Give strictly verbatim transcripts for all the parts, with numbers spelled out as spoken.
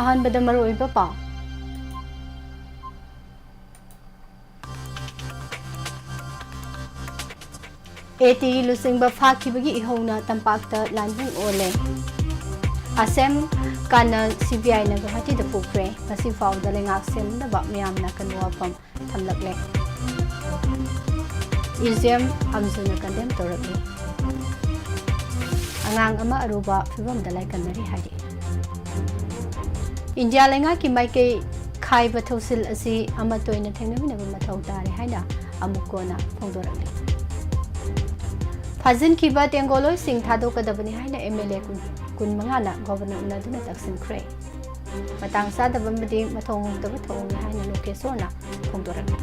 ꯑꯍꯥꯟꯕꯗ ꯃꯔꯨꯑꯣꯏꯕ ꯄꯥꯎ꯫ ꯑꯦ ꯇꯤꯒꯤ ꯂꯨꯆꯤꯡꯕ ꯐꯥꯈꯤꯕꯒꯤ ꯏꯍꯧꯅ ꯇꯝꯄꯥꯛꯇ ꯂꯥꯟꯕꯨꯡ ꯑꯣꯜꯂꯦ꯫ ꯑꯁꯦꯝ ꯀꯥꯅꯜ ꯁꯤ ꯕꯤ ꯑꯥꯏꯅ ꯒꯨꯋꯥꯍꯥꯇꯤꯗ ꯄꯨꯈ꯭ꯔꯦ꯫ ꯉꯁꯤ ꯐꯥꯎꯕꯗ ꯂꯩꯉꯥꯛ ꯁꯦꯝꯅꯕ ꯃꯤꯌꯥꯝꯅ ꯀꯟꯕ ꯋꯥꯐꯝ ꯊꯝꯂꯛꯂꯦ꯫ ꯏꯖꯦꯝ ꯑꯝꯖꯨꯅ ꯀꯟꯗꯦꯝ ꯇꯧꯔꯛꯂꯤ꯫ ꯑꯉꯥꯡ ꯑꯃ ꯑꯔꯨꯕ ꯐꯤꯕꯝꯗ ꯂꯥꯏꯀꯠꯅꯔꯤ ꯍꯥꯏꯔꯤ꯫ ꯏꯟꯗꯤꯌꯥ ꯂꯩꯉꯥꯛꯀꯤ ꯃꯥꯏꯀꯩ ꯈꯥꯏꯕ ꯊꯧꯁꯤꯜ ꯑꯁꯤ ꯑꯃꯠꯇ ꯑꯣꯏꯅ ꯊꯦꯡꯅꯃꯤꯟꯅꯕ ꯃꯊꯧ ꯇꯥꯔꯦ ꯍꯥꯏꯅ ꯑꯃꯨꯛ ꯀꯣꯟꯅ ꯐꯣꯡꯗꯣꯔꯛꯂꯤ꯫ ꯐꯥꯖꯤꯟꯈꯤꯕ ꯇꯦꯡꯒꯣꯂꯣꯏꯁꯤꯡ ꯊꯥꯗꯣꯛꯀꯗꯕꯅꯤ ꯍꯥꯏꯅ ꯑꯦꯝ ꯑꯦꯜ ꯑꯦ ꯀꯨꯟ, ꯀꯨꯟꯃꯉꯥꯅ ꯒꯣꯚꯔꯅꯔ ꯎꯅꯗꯨꯅ ꯇꯛꯁꯤꯟꯈ꯭ꯔꯦ꯫ ꯃꯇꯥꯡ ꯆꯥꯗꯕ ꯑꯃꯗꯤ ꯃꯊꯣꯡ ꯍꯨꯛꯇꯕ ꯊꯧꯑꯣꯡꯅꯤ ꯍꯥꯏꯅ ꯂꯣꯀꯦꯁꯣꯔꯅ ꯐꯣꯡꯗꯣꯔꯛꯂꯤ꯫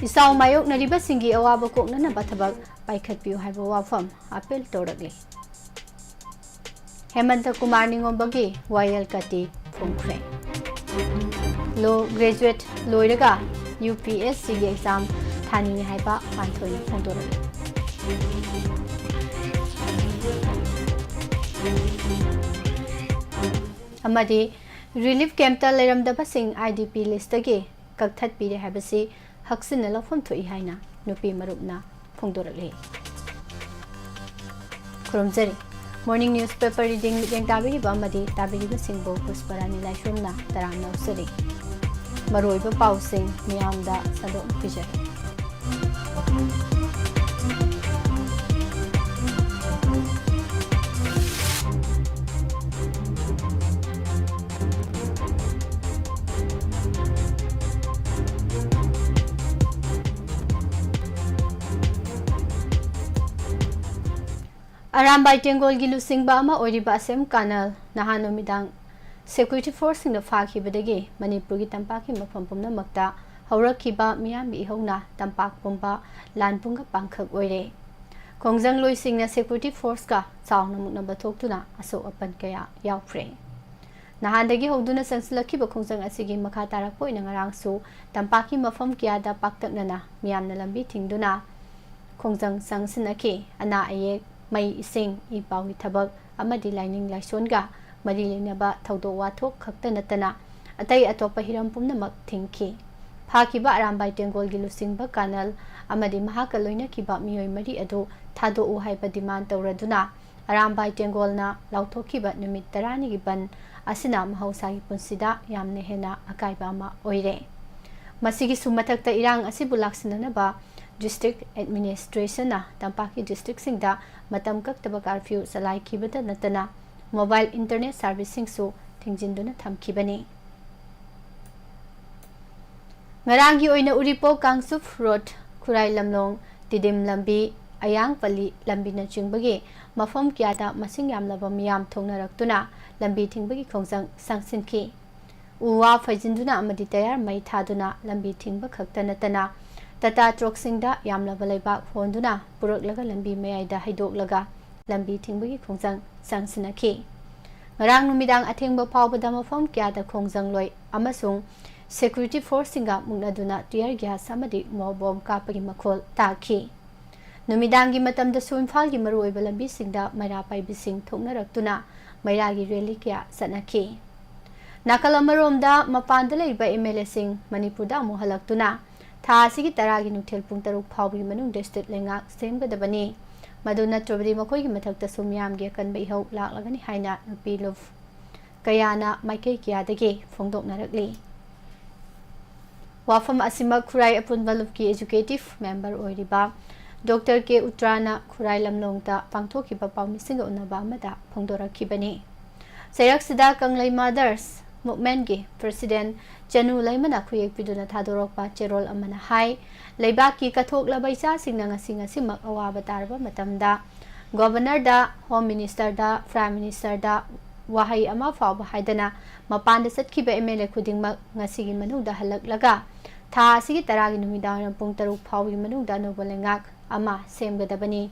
ꯏꯆꯥꯎ ꯃꯥꯌꯣꯛꯅꯔꯤꯕꯁꯤꯡꯒꯤ ꯑꯋꯥꯕ ꯀꯣꯛꯅꯅꯕ ꯊꯕꯛ ꯄꯥꯏꯈꯠꯄꯤꯌꯨ ꯍꯥꯏꯕ ꯋꯥꯐꯝ ꯑꯥꯄꯤꯜ ꯇꯧꯔꯛꯂꯤ꯫ ꯍꯦꯃꯟꯇ ꯀꯨꯃꯥꯔ ꯅꯤꯉꯣꯝꯕꯒꯤ ꯋꯥꯌꯦꯜ ꯀꯇꯤ ꯐꯣꯡꯈ꯭ꯔꯦ꯫ ꯂꯣ ꯒ꯭ꯔꯦꯖꯨꯑꯦꯠ ꯂꯣꯏꯔꯒ ꯌꯨ ꯄꯤ ꯑꯦꯁ ꯁꯤꯒꯤ ꯑꯦꯛꯖꯥꯝ ꯊꯥꯅꯤꯡꯉꯤ ꯍꯥꯏꯕ ꯄꯥꯟꯊꯣꯏꯅ ꯐꯣꯡꯗꯣꯔꯛꯂꯤ꯫ ꯑꯃꯗꯤ ꯔꯤꯂꯤꯐ ꯀꯦꯝꯞꯇ ꯂꯩꯔꯝꯗꯕꯁꯤꯡ ꯑꯥꯏ ꯗꯤ ꯄꯤ ꯂꯤꯁꯇꯒꯤ ꯀꯛꯊꯠꯄꯤꯔꯦ ꯍꯥꯏꯕꯁꯤ ꯍꯛꯆꯤꯟꯅ ꯂꯧꯐꯝ ꯊꯣꯛꯏ ꯍꯥꯏꯅ ꯅꯨꯄꯤ ꯃꯔꯨꯞꯅ ꯐꯣꯡꯗꯣꯔꯛꯂꯤ꯫ ꯈꯨꯔꯨꯝꯖꯔꯤ꯫ ꯃꯣꯔꯅꯤꯡ ꯅ꯭ꯌꯨꯁꯄꯦꯄꯔ ꯔꯤꯗꯤꯡ ꯃꯤꯠꯌꯦꯡ ꯇꯥꯕꯤꯔꯤꯕ ꯑꯃꯗꯤ ꯇꯥꯕꯤꯔꯤꯕꯁꯤꯡꯕꯨ ꯄꯨꯁꯄꯔꯥꯅꯤ ꯂꯥꯏꯁ꯭ꯔꯝꯅ ꯇꯔꯥꯝꯅ ꯑꯣꯛꯆꯔꯤ꯫ ꯃꯔꯨꯑꯣꯏꯕ ꯄꯥꯎꯁꯤꯡ ꯃꯤꯌꯥꯝꯗ ꯁꯟꯗꯣꯛꯅ ꯄꯤꯖꯔꯤ꯫ ꯑꯔꯥꯝꯕꯥꯏ ꯇꯦꯡꯒꯣꯜꯒꯤ ꯂꯨꯆꯤꯡꯕ ꯑꯃ ꯑꯣꯏꯔꯤꯕ ꯑꯁꯦꯝ ꯀꯥꯅꯜ ꯅꯍꯥꯟ ꯅꯨꯃꯤꯗꯥꯡ ꯁꯦꯀ꯭ꯌꯨꯔꯤꯇꯤ ꯐꯣꯔꯁꯁꯤꯡꯅ ꯐꯥꯈꯤꯕꯗꯒꯤ ꯃꯅꯤꯄꯨꯔꯒꯤ ꯇꯝꯄꯥꯛꯀꯤ ꯃꯐꯝ ꯄꯨꯝꯅꯃꯛꯇ ꯍꯧꯔꯛꯈꯤꯕ ꯃꯤꯌꯥꯝꯒꯤ ꯏꯍꯧꯅ ꯇꯝꯄꯥꯛ ꯄꯨꯝꯕ ꯂꯥꯟ ꯄꯨꯡꯒ ꯄꯥꯡꯈꯛ ꯑꯣꯏꯔꯦ꯫ ꯈꯣꯡꯖꯪꯂꯣꯏꯁꯤꯡꯅ ꯁꯦꯀ꯭ꯌꯨꯔꯤꯇꯤ ꯐꯣꯔꯁꯀ ꯆꯥꯎꯅ ꯃꯨꯛꯅꯕ ꯊꯣꯛꯇꯨꯅ ꯑꯁꯣꯛ ꯑꯄꯟ ꯀꯌꯥ ꯌꯥꯎꯈ꯭ꯔꯦ꯫ ꯅꯍꯥꯟꯗꯒꯤ ꯍꯧꯗꯨꯅ ꯆꯪꯁꯤꯜꯂꯛꯈꯤꯕ ꯈꯣꯡꯖꯪ ꯑꯁꯤꯒꯤ ꯃꯈꯥ ꯇꯥꯔꯛꯄ ꯑꯣꯏꯅ ꯉꯔꯥꯡꯁꯨ ꯇꯝꯄꯥꯛꯀꯤ ꯃꯐꯝ ꯀꯌꯥꯗ ꯄꯥꯛꯇꯛꯅꯅ ꯃꯤꯌꯥꯝꯅ ꯂꯝꯕꯤ ꯊꯤꯡꯗꯨꯅ ꯈꯣꯡꯖꯪ ꯆꯪꯁꯤꯟꯅꯈꯤ꯫ ꯑꯅꯥ ꯑꯌꯦꯛ, ꯃꯩ, ꯏꯁꯤꯡ, ꯏ ꯄꯥꯎꯒꯤ ꯊꯕꯛ ꯑꯃꯗꯤ ꯂꯥꯏꯅꯤꯡ ꯂꯥꯏꯁꯣꯟꯒ ꯃꯔꯤ ꯂꯩꯅꯕ ꯊꯧꯗꯣꯛ ꯋꯥꯊꯣꯛ ꯈꯛꯇ ꯅꯠꯇꯅ ꯑꯇꯩ ꯑꯇꯣꯞꯄ ꯍꯤꯔꯝ ꯄꯨꯝꯅꯃꯛ ꯊꯤꯡꯈꯤ꯫ ꯐꯥꯈꯤꯕ ꯑꯔꯥꯝꯕꯥꯏ ꯇꯦꯡꯒꯣꯜꯒꯤ ꯂꯨꯆꯤꯡꯕ ꯀꯔꯅꯜ ꯑꯃꯗꯤ ꯃꯍꯥꯛꯀ ꯂꯣꯏꯅꯈꯤꯕ ꯃꯤꯑꯣꯏ ꯃꯔꯤ ꯑꯗꯨ ꯊꯥꯗꯣꯛꯎ ꯍꯥꯏꯕ demand ꯇꯧꯔꯗꯨꯅ ꯑꯔꯥꯝꯕꯥꯏ ꯇꯦꯡꯒꯣꯜꯅ ꯂꯥꯎꯊꯣꯛꯈꯤꯕ ꯅꯨꯃꯤꯠ ꯇꯔꯥꯅꯤꯒꯤ ꯕꯟ ꯑꯁꯤꯅ ꯃꯍꯧꯁꯥꯒꯤ ꯄꯨꯟꯁꯤꯗ ꯌꯥꯝꯅ ꯍꯦꯟꯅ ꯑꯀꯥꯏꯕ ꯑꯃ ꯑꯣꯏꯔꯦ꯫ ꯃꯁꯤꯒꯤꯁꯨ ꯃꯊꯛꯇ ꯏꯔꯥꯡ ꯑꯁꯤꯕꯨ ꯂꯥꯛꯁꯤꯟꯅꯅꯕ district administrationꯅ ꯇꯝꯄꯥꯛꯀꯤ districtꯁꯤꯡꯗ ꯃꯇꯝ ꯀꯛꯇꯕ curfew ꯆꯂꯥꯏꯈꯤꯕꯗ ꯅꯠꯇꯅ mobile internet serviceꯁꯤꯡꯁꯨ ꯊꯤꯡꯖꯤꯟꯗꯨꯅ ꯊꯝꯈꯤꯕꯅꯤ꯫ ꯉꯔꯥꯡꯒꯤ ꯑꯣꯏꯅ ꯎꯔꯤꯄꯣꯛ ꯀꯥꯡꯆꯨꯞ road, ꯈꯨꯔꯥꯏ ꯂꯝꯂꯣꯡ, ꯇꯤꯗꯤꯝ ꯂꯝꯕꯤ, ꯑꯌꯥꯡꯄꯜꯂꯤ ꯂꯝꯕꯤꯅꯆꯤꯡꯕꯒꯤ ꯃꯐꯝ ꯀꯌꯥꯗ ꯃꯁꯤꯡ ꯌꯥꯝꯂꯕ ꯃꯤꯌꯥꯝ ꯊꯣꯛꯅꯔꯛꯇꯨꯅ ꯂꯝꯕꯤ ꯊꯤꯡꯕꯒꯤ ꯈꯣꯡꯖꯪ ꯆꯪꯁꯤꯟꯈꯤ꯫ ꯎ ꯋꯥ ꯐꯩꯖꯤꯟꯗꯨꯅ ꯑꯃꯗꯤ ꯇꯌꯥꯔ ꯃꯩ ꯊꯥꯗꯨꯅ ꯂꯝꯕꯤ ꯊꯤꯡꯕ ꯈꯛꯇ ꯅꯠꯇꯅ ꯇꯥꯇꯥ ꯇ꯭ꯔꯛꯁꯤꯡꯗ ꯌꯥꯝꯂꯕ ꯂꯩꯕꯥꯛ ꯍꯣꯟꯗꯨꯅ ꯄꯨꯔꯛꯂꯒ ꯂꯝꯕꯤ ꯃꯌꯥꯏꯗ ꯍꯩꯗꯣꯛꯂꯒ ꯂꯝꯕꯤ ꯊꯤꯡꯕꯒꯤ ꯈꯣꯡꯖꯪ ꯆꯪꯁꯤꯟꯅꯈꯤ꯫ ꯉꯔꯥꯡ ꯅꯨꯃꯤꯗꯥꯡ ꯑꯊꯦꯡꯕ ꯐꯥꯎꯕꯗ ꯃꯐꯝ ꯀꯌꯥꯗ ꯈꯣꯡꯖꯪꯂꯣꯏ ꯑꯃꯁꯨꯡ security forceꯁꯤꯡꯒ ꯃꯨꯛꯅꯗꯨꯅ tear gas ꯑꯃꯗꯤ mop bomb ꯀꯥꯞꯄꯒꯤ ꯃꯈꯣꯜ ꯇꯥꯈꯤ꯫ ꯅꯨꯃꯤꯗꯥꯡꯒꯤ ꯃꯇꯝꯗꯁꯨ ꯏꯝꯐꯥꯜꯒꯤ ꯃꯔꯨꯑꯣꯏꯕ ꯂꯝꯕꯤꯁꯤꯡꯗ ꯃꯩꯔꯥ ꯄꯥꯏꯕꯤꯁꯤꯡ ꯊꯣꯛꯅꯔꯛꯇꯨꯅ ꯃꯩꯔꯥꯒꯤ rally ꯀꯌꯥ ꯆꯠꯅꯈꯤ꯫ ꯅꯥꯀꯜ ꯑꯃꯔꯣꯝꯗ, ꯃꯄꯥꯟꯗ ꯂꯩꯔꯤꯕ MLAꯁꯤꯡ ꯃꯅꯤꯄꯨꯔꯗ ꯑꯃꯨꯛ ꯍꯜꯂꯛꯇꯨꯅ ꯊꯥ ꯑꯁꯤꯒꯤ ꯇꯔꯥꯒꯤ ꯅꯨꯡꯊꯤꯜ ꯄꯨꯡ ꯇꯔꯨꯛ ꯐꯥꯎꯕꯒꯤ ꯃꯅꯨꯡꯗ state ꯂꯩꯉꯥꯛ ꯁꯦꯝꯒꯗꯕꯅꯤ꯫ ꯃꯗꯨ ꯅꯠꯇ꯭ꯔꯕꯗꯤ ꯃꯈꯣꯏꯒꯤ ꯃꯊꯛꯇꯁꯨ ꯃꯤꯌꯥꯝꯒꯤ ꯑꯀꯟꯕ ꯏꯍꯧ ꯂꯥꯛꯂꯒꯅꯤ ꯍꯥꯏꯅ ꯅꯨꯄꯤ ꯂꯨꯞ ꯀꯌꯥꯅ ꯃꯥꯏꯀꯩ ꯀꯌꯥꯗꯒꯤ ꯐꯣꯡꯗꯣꯛꯅꯔꯛꯂꯤ꯫ ꯋꯥꯐꯝ ꯑꯁꯤꯃꯛ ꯈꯨꯔꯥꯏ ꯑꯄꯨꯟꯕ ꯂꯨꯞꯀꯤ executive member ꯑꯣꯏꯔꯤꯕ Doctor ꯀꯦ ꯎꯇ꯭ꯔꯥꯅ ꯈꯨꯔꯥꯏ ꯂꯝꯂꯣꯡꯗ ꯄꯥꯡꯊꯣꯛꯈꯤꯕ ꯄꯥꯎꯃꯤꯁꯤꯡꯒ ꯎꯅꯕ ꯑꯃꯗ ꯐꯣꯡꯗꯣꯔꯛꯈꯤꯕꯅꯤ꯫ ꯆꯩꯔꯛꯁꯤꯗ ꯀꯪꯂꯩ Mothers Movementꯀꯤ president ꯆꯅꯨ ꯂꯩꯃꯅ ꯈꯨꯌꯦꯛ ꯄꯤꯗꯨꯅ ꯊꯥꯗꯣꯔꯛꯄ ꯆꯦꯔꯣꯜ ꯑꯃꯅ ꯍꯥꯏ, ꯂꯩꯕꯥꯛꯀꯤ ꯀꯠꯊꯣꯛꯂꯕ ꯏꯆꯥꯁꯤꯡꯅ ꯉꯁꯤ ꯉꯁꯤꯃꯛ ꯑꯋꯥꯕ ꯇꯥꯔꯕ ꯃꯇꯝꯗ governorꯗ, home ministerꯗ, prime ministerꯗ ꯋꯥꯍꯩ ꯑꯃ ꯐꯥꯎꯕ ꯍꯥꯏꯗꯅ ꯃꯄꯥꯟꯗ ꯆꯠꯈꯤꯕ MLA ꯈꯨꯗꯤꯡꯃꯛ ꯉꯁꯤꯒꯤ ꯃꯅꯨꯡꯗ ꯍꯜꯂꯛꯂꯒ ꯊꯥ ꯑꯁꯤꯒꯤ ꯇꯔꯥꯒꯤ ꯅꯨꯃꯤꯗꯥꯡꯋꯥꯏꯔꯝ ꯄꯨꯡ ꯇꯔꯨꯛ ꯐꯥꯎꯒꯤ ꯃꯅꯨꯡꯗ ꯑꯅꯧꯕ ꯂꯩꯉꯥꯛ ꯑꯃ ꯁꯦꯝꯒꯗꯕꯅꯤ꯫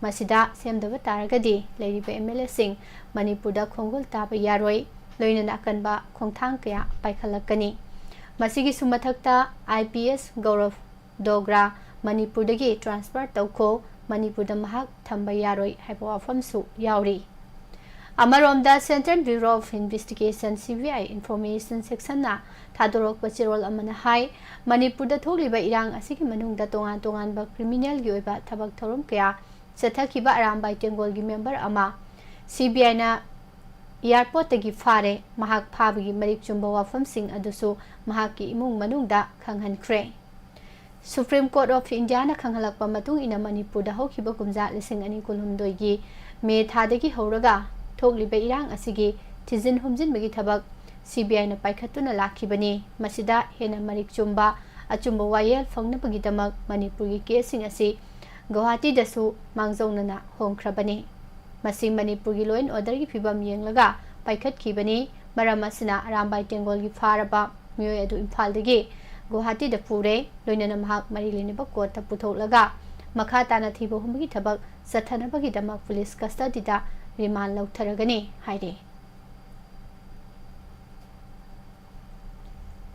ꯃꯁꯤꯗ ꯁꯦꯝꯗꯕ ꯇꯥꯔꯒꯗꯤ ꯂꯩꯔꯤꯕ MLAꯁꯤꯡ ꯃꯅꯤꯄꯨꯔꯗ ꯈꯣꯡꯒꯨꯜ ꯇꯥꯕ ꯌꯥꯔꯣꯏ, ꯂꯣꯏꯅꯅ ꯑꯀꯟꯕ ꯈꯣꯡꯊꯥꯡ ꯀꯌꯥ ꯄꯥꯏꯈꯠꯂꯛꯀꯅꯤ꯫ ꯃꯁꯤꯒꯤꯁꯨ ꯃꯊꯛꯇ IPS ꯒꯧꯔꯕ ꯗꯣꯒ꯭ꯔꯥ ꯃꯅꯤꯄꯨꯔꯗꯒꯤ transfer ꯇꯧꯈꯣ, ꯃꯅꯤꯄꯨꯔꯗ ꯃꯍꯥꯛ ꯊꯝꯕ ꯌꯥꯔꯣꯏ ꯍꯥꯏꯕ ꯋꯥꯐꯝꯁꯨ ꯌꯥꯎꯔꯤ꯫ ꯑꯃꯔꯣꯝꯗ, Central Bureau of Investigation, C B I, Information Sectionꯅ ꯊꯥꯗꯣꯔꯛꯄ ꯆꯦꯔꯣꯜ ꯑꯃꯅ ꯍꯥꯏ, ꯃꯅꯤꯄꯨꯔꯗ ꯊꯣꯛꯂꯤꯕ ꯏꯔꯥꯡ ꯑꯁꯤꯒꯤ ꯃꯅꯨꯡꯗ ꯇꯣꯉꯥꯟ ꯇꯣꯉꯥꯟꯕ criminalꯒꯤ ꯑꯣꯏꯕ ꯊꯕꯛ ꯊꯧꯔꯝ ꯀꯌꯥ ꯆꯠꯊꯈꯤꯕ ꯑꯔꯥꯝꯕꯥꯏ ꯇꯦꯡꯒꯣꯜꯒꯤ member ꯑꯃ C B Iꯅ airportꯇꯒꯤ ꯐꯥꯔꯦ꯫ ꯃꯍꯥꯛ ꯐꯥꯕꯒꯤ ꯃꯔꯤꯛ ꯆꯨꯝꯕ ꯋꯥꯐꯝꯁꯤꯡ ꯑꯗꯨꯁꯨ ꯃꯍꯥꯛꯀꯤ ꯏꯃꯨꯡ ꯃꯅꯨꯡꯗ ꯈꯪꯍꯟꯈ꯭ꯔꯦ꯫ Supreme Court of Indiaꯅ ꯈꯪꯍꯜꯂꯛꯄ ꯃꯇꯨꯡ ꯏꯟꯅ, ꯃꯅꯤꯄꯨꯔꯗ ꯍꯧꯈꯤꯕ ꯀꯨꯝꯖꯥ ꯂꯤꯁꯤꯡ ꯑꯅꯤ ꯀꯨꯟꯍꯨꯝꯗꯣꯏꯒꯤ ꯃꯦ ꯊꯥꯗꯒꯤ ꯍꯧꯔꯒ ꯊꯣꯛꯂꯤꯕ ꯏꯔꯥꯡ ꯑꯁꯤꯒꯤ ꯊꯤꯖꯤꯟ ꯍꯨꯝꯖꯤꯟꯕꯒꯤ ꯊꯕꯛ C B Iꯅ ꯄꯥꯏꯈꯠꯇꯨꯅ ꯂꯥꯛꯈꯤꯕꯅꯤ꯫ ꯃꯁꯤꯗ ꯍꯦꯟꯅ ꯃꯔꯤꯛ ꯆꯨꯝꯕ ꯑꯆꯨꯝꯕ ꯋꯥꯌꯦꯜ ꯐꯪꯅꯕꯒꯤꯗꯃꯛ ꯃꯅꯤꯄꯨꯔꯒꯤ caseꯁꯤꯡ ꯑꯁꯤ ꯒꯧꯍꯥꯇꯤꯗꯁꯨ ꯃꯥꯡꯖꯧꯅꯅ ꯍꯣꯡꯈ꯭ꯔꯕꯅꯤ꯫ ꯃꯁꯤ ꯃꯅꯤꯄꯨꯔꯒꯤ law and orderꯒꯤ ꯐꯤꯕꯝ ꯌꯦꯡꯂꯒ ꯄꯥꯏꯈꯠꯈꯤꯕꯅꯤ꯫ ꯃꯔꯝ ꯑꯁꯤꯅ ꯑꯔꯥꯝꯕꯥꯏ ꯇꯦꯡꯒꯣꯜꯒꯤ ꯐꯥꯔꯕ ꯃꯤꯑꯣꯏ ꯑꯗꯨ ꯏꯝꯐꯥꯜꯗꯒꯤ ꯒꯨꯋꯥꯍꯥꯇꯤꯗ ꯄꯨꯔꯦ꯫ ꯂꯣꯏꯅꯅ ꯃꯍꯥꯛ ꯃꯔꯤ ꯂꯩꯅꯕ courtꯇ ꯄꯨꯊꯣꯛꯂꯒ ꯃꯈꯥ ꯇꯥꯅ ꯊꯤꯕ ꯍꯨꯝꯕꯒꯤ ꯊꯕꯛ ꯆꯠꯊꯅꯕꯒꯤꯗꯃꯛ police custodyꯗ remand ꯂꯧꯊꯔꯒꯅꯤ ꯍꯥꯏꯔꯤ꯫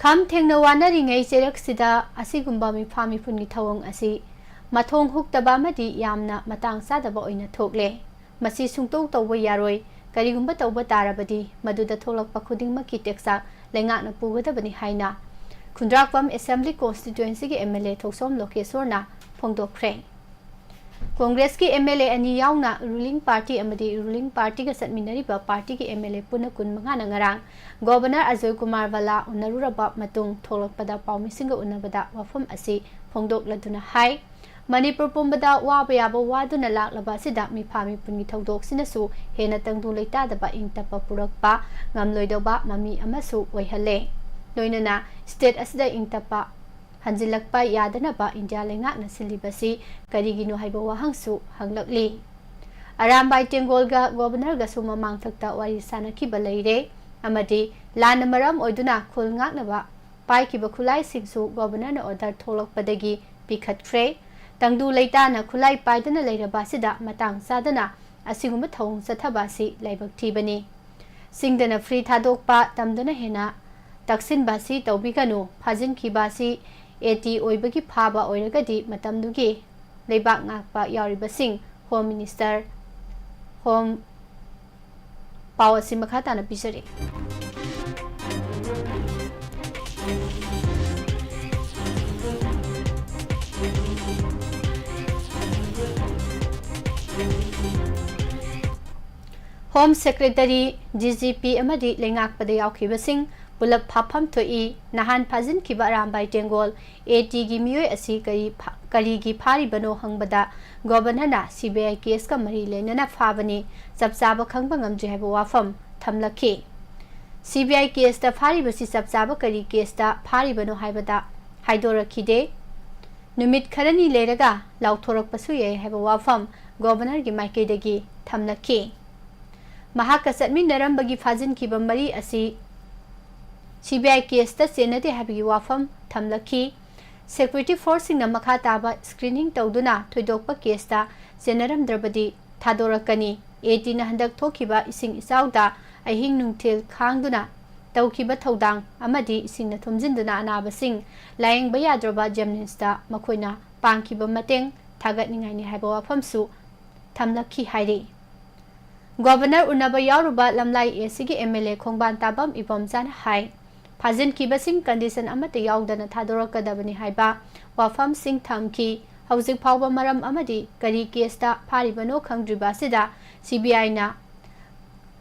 ꯈꯝ ꯊꯦꯡꯅ ꯋꯥꯅꯔꯤꯉꯩ ꯆꯩꯔꯛꯁꯤꯗ ꯑꯁꯤꯒꯨꯝꯕ ꯃꯤꯐꯥ ꯃꯤꯄꯨꯟꯒꯤ ꯊꯧꯑꯣꯡ ꯑꯁꯤ ꯃꯊꯣꯡ ꯍꯨꯛꯇꯕ ꯑꯃꯗꯤ ꯌꯥꯝꯅ ꯃꯇꯥꯡ ꯆꯥꯗꯕ ꯑꯣꯏꯅ ꯊꯣꯛꯂꯦ꯫ ꯃꯁꯤ ꯁꯨꯡꯇꯧ ꯇꯧꯕ ꯌꯥꯔꯣꯏ꯫ ꯀꯔꯤꯒꯨꯝꯕ ꯇꯧꯕ ꯇꯥꯔꯕꯗꯤ ꯃꯗꯨꯗ ꯊꯣꯛꯂꯛꯄ ꯈꯨꯗꯤꯡꯃꯛꯀꯤ ꯇꯦꯛꯆꯥꯛ ꯂꯩꯉꯥꯛꯅ ꯄꯨꯒꯗꯕꯅꯤ ꯍꯥꯏꯅ ꯈꯨꯟꯗ꯭ꯔꯥꯛꯄꯝ Assembly Constituencyꯒꯤ M L A Thokchom ꯂꯣꯀꯦꯁꯣꯔꯅ ꯐꯣꯡꯗꯣꯛꯈ꯭ꯔꯦ꯫ ꯀꯣꯡꯒ꯭ꯔꯦꯁꯀꯤ M L A ꯑꯅꯤ ꯌꯥꯎꯅ ruling party ꯑꯃꯗꯤ ruling partyꯒ ꯆꯠꯃꯤꯟꯅꯔꯤꯕ partyꯒꯤ M L A ꯄꯨꯟꯅ ꯀꯨꯟꯃꯉꯥꯅ ꯉꯔꯥꯡ Governor ꯑꯖꯣꯏ ꯀꯨꯃꯥꯔ ꯚꯜꯂꯥ ꯎꯅꯔꯨꯔꯕ ꯃꯇꯨꯡ ꯊꯣꯛꯂꯛꯄꯗ ꯄꯥꯎꯃꯤꯁꯤꯡꯒ ꯎꯅꯕꯗ ꯋꯥꯐꯝ ꯑꯁꯤ ꯐꯣꯡꯗꯣꯛꯂꯗꯨꯅ ꯍꯥꯏ, ꯃꯅꯤꯄꯨꯔ ꯄꯨꯝꯕꯗ ꯋꯥꯕ ꯌꯥꯕ ꯋꯥꯗꯨꯅ ꯂꯥꯛꯂꯕ ꯑꯁꯤꯗ ꯃꯤꯐꯥ ꯃꯤꯄꯨꯟꯒꯤ ꯊꯧꯗꯣꯛꯁꯤꯅꯁꯨ ꯍꯦꯟꯅ ꯇꯪꯗꯨ ꯂꯩꯇꯥꯗꯕ ꯏꯪ ꯇꯞꯄ ꯄꯨꯔꯛꯄ ꯉꯝꯂꯣꯏꯗꯧꯕ ꯃꯃꯤ ꯑꯃꯁꯨ ꯑꯣꯏꯍꯜꯂꯦ꯫ ꯂꯣꯏꯅꯅ state ꯑꯁꯤꯗ ꯏꯪ ꯇꯞꯄ ꯍꯟꯖꯤꯜꯂꯛꯄ ꯌꯥꯗꯅꯕ ꯏꯟꯗꯤꯌꯥ ꯂꯩꯉꯥꯛꯅ ꯁꯤꯜꯂꯤꯕꯁꯤ ꯀꯔꯤꯒꯤꯅꯣ ꯍꯥꯏꯕ ꯋꯥꯍꯪꯁꯨ ꯍꯪꯂꯛꯂꯤ꯫ ꯑꯔꯥꯝꯕꯥꯏ ꯇꯦꯡꯒꯣꯜꯒ Governorꯒꯁꯨ ꯃꯃꯥꯡꯊꯛꯇ ꯋꯥꯔꯤ ꯁꯥꯅꯈꯤꯕ ꯂꯩꯔꯦ ꯑꯃꯗꯤ ꯂꯥꯟꯅ ꯃꯔꯝ ꯑꯣꯏꯗꯨꯅ ꯈꯨꯜ ꯉꯥꯛꯅꯕ ꯄꯥꯏꯈꯤꯕ ꯈꯨꯠꯂꯥꯏꯁꯤꯡꯁꯨ Governorꯅ order ꯊꯣꯛꯂꯛꯄꯗꯒꯤ ꯄꯤꯈꯠꯈ꯭ꯔꯦ꯫ ꯇꯪꯗꯨ ꯂꯩꯇꯥꯅ ꯈꯨꯠꯂꯥꯏ ꯄꯥꯏꯗꯨꯅ ꯂꯩꯔꯕ ꯑꯁꯤꯗ ꯃꯇꯥꯡ ꯆꯥꯗꯅ ꯑꯁꯤꯒꯨꯝꯕ ꯊꯧꯑꯣꯡ ꯆꯠꯊꯕ ꯑꯁꯤ ꯂꯥꯏꯕꯛ ꯊꯤꯕꯅꯤ꯫ ꯆꯤꯡꯗꯅ free ꯊꯥꯗꯣꯛꯄ, ꯇꯝꯗꯅ ꯍꯦꯟꯅ ꯇꯛꯁꯤꯟꯕ ꯑꯁꯤ ꯇꯧꯕꯤꯒꯅꯨ꯫ ꯐꯥꯖꯤꯟꯈꯤꯕ ꯑꯁꯤ AT ꯑꯣꯏꯕꯒꯤ ꯐꯥꯕ ꯑꯣꯏꯔꯒꯗꯤ ꯃꯇꯝꯗꯨꯒꯤ ꯂꯩꯕꯥꯛ ꯉꯥꯛꯄ ꯌꯥꯎꯔꯤꯕꯁꯤꯡ, Home Minister, Home ꯄꯥꯎ ꯑꯁꯤ ꯃꯈꯥ ꯇꯥꯅ ꯄꯤꯖꯔꯤ꯫ Home secretary, D G P ꯑꯃꯗꯤ ꯂꯩꯉꯥꯛꯄꯗ ꯌꯥꯎꯈꯤꯕꯁꯤꯡ ꯄꯨꯂꯞ ꯐꯥꯐꯝ ꯊꯣꯛꯏ꯫ ꯅꯍꯥꯟ ꯐꯥꯖꯤꯟꯈꯤꯕ ꯑꯔꯥꯝꯕꯥꯏ ꯇꯦꯡꯒꯣꯜ, ꯑꯦ ꯇꯤꯒꯤ ꯃꯤꯑꯣꯏ ꯑꯁꯤ ꯀꯔꯤ ꯐꯥ-, ꯀꯔꯤꯒꯤ ꯐꯥꯔꯤꯕꯅꯣ ꯍꯪꯕꯗ ꯒꯣꯕꯔꯅꯔꯅ ꯁꯤ ꯕꯤ ꯑꯥꯏ ꯀꯦꯁꯀ ꯃꯔꯤ ꯂꯩꯅꯅ ꯐꯥꯕꯅꯤ, ꯆꯞ ꯆꯥꯕ ꯈꯪꯕ ꯉꯝꯗ꯭ꯔꯤ ꯍꯥꯏꯕ ꯋꯥꯐꯝ ꯊꯝꯂꯛꯈꯤ꯫ ꯁꯤ ꯕꯤ ꯑꯥꯏ ꯀꯦꯁꯇ ꯐꯥꯔꯤꯕꯁꯤ ꯆꯞ ꯆꯥꯕ ꯀꯔꯤ ꯀꯦꯁꯇ ꯐꯥꯔꯤꯕꯅꯣ ꯍꯥꯏꯕꯗ ꯍꯥꯏꯗꯣꯔꯛꯈꯤꯗꯦ꯫ ꯅꯨꯃꯤꯠ ꯈꯔꯅꯤ ꯂꯩꯔꯒ ꯂꯥꯎꯊꯣꯔꯛꯄꯁꯨ ꯌꯥꯏ ꯍꯥꯏꯕ ꯋꯥꯐꯝ ꯒꯣꯕꯔꯅꯔꯒꯤ ꯃꯥꯏꯀꯩꯗꯒꯤ ꯊꯝꯂꯛꯈꯤ꯫ ꯃꯍꯥꯛꯀ ꯆꯠꯃꯤꯟꯅꯔꯝꯕꯒꯤ ꯐꯥꯖꯤꯟꯈꯤꯕ ꯃꯔꯤ ꯑꯁꯤ ꯁꯤ ꯕꯤ ꯑꯥꯏ ꯀꯦꯁꯇ ꯆꯦꯟꯅꯗꯦ ꯍꯥꯏꯕꯒꯤ ꯋꯥꯐꯝ ꯊꯝꯂꯛꯈꯤ꯫ ꯁꯦꯀ꯭ꯌꯨꯔꯤꯇꯤ ꯐꯣꯔꯁꯁꯤꯡꯅ ꯃꯈꯥ ꯇꯥꯕ ꯁ꯭ꯀ꯭ꯔꯤꯅꯤꯡ ꯇꯧꯗꯨꯅ ꯊꯣꯏꯗꯣꯛꯄ ꯀꯦꯁꯇ ꯆꯦꯟꯅꯔꯝꯗ꯭ꯔꯕꯗꯤ ꯊꯥꯗꯣꯔꯛꯀꯅꯤ꯫ ꯑꯦ ꯇꯤꯅ ꯍꯟꯗꯛ ꯊꯣꯛꯈꯤꯕ ꯏꯁꯤꯡ ꯏꯆꯥꯎꯗ ꯑꯍꯤꯡ ꯅꯨꯡꯊꯤꯜ ꯈꯥꯡꯗꯨꯅ ꯇꯧꯈꯤꯕ ꯊꯧꯗꯥꯡ ꯑꯃꯗꯤ ꯏꯁꯤꯡꯅ ꯊꯨꯝꯖꯤꯟꯗꯨꯅ ꯑꯅꯥꯕꯁꯤꯡ ꯂꯥꯌꯦꯡꯕ ꯌꯥꯗ꯭ꯔꯕ ꯖꯦꯝꯅꯤꯝꯁꯇ ꯃꯈꯣꯏꯅ ꯄꯥꯡꯈꯤꯕ ꯃꯇꯦꯡ ꯊꯥꯒꯠꯅꯤꯡꯉꯥꯏꯅꯤ ꯍꯥꯏꯕ ꯋꯥꯐꯝꯁꯨ ꯊꯝꯂꯛꯈꯤ ꯍꯥꯏꯔꯤ꯫ ꯒꯣꯕꯔꯅꯔ ꯎꯅꯕ ꯌꯥꯎꯔꯨꯕ ꯂꯝꯂꯥꯏ ꯑꯦ ꯁꯤꯒꯤ M L A Khongbantabam ꯏꯕꯣꯝꯆꯥꯅ ꯍꯥꯏ, ꯐꯥꯖꯤꯟꯈꯤꯕꯁꯤꯡ ꯀꯟꯗꯤꯁꯟ ꯑꯃꯠꯇ ꯌꯥꯎꯗꯅ ꯊꯥꯗꯣꯔꯛꯀꯗꯕꯅꯤ ꯍꯥꯏꯕ ꯋꯥꯐꯝꯁꯤꯡ ꯊꯝꯈꯤ꯫ ꯍꯧꯖꯤꯛ ꯐꯥꯎꯕ ꯃꯔꯝ ꯑꯃꯗꯤ ꯀꯔꯤ ꯀꯦꯁꯇ ꯐꯥꯔꯤꯕꯅꯣ ꯈꯪꯗ꯭ꯔꯤꯕ ꯑꯁꯤꯗ ꯁꯤ ꯕꯤ ꯑꯥꯏꯅ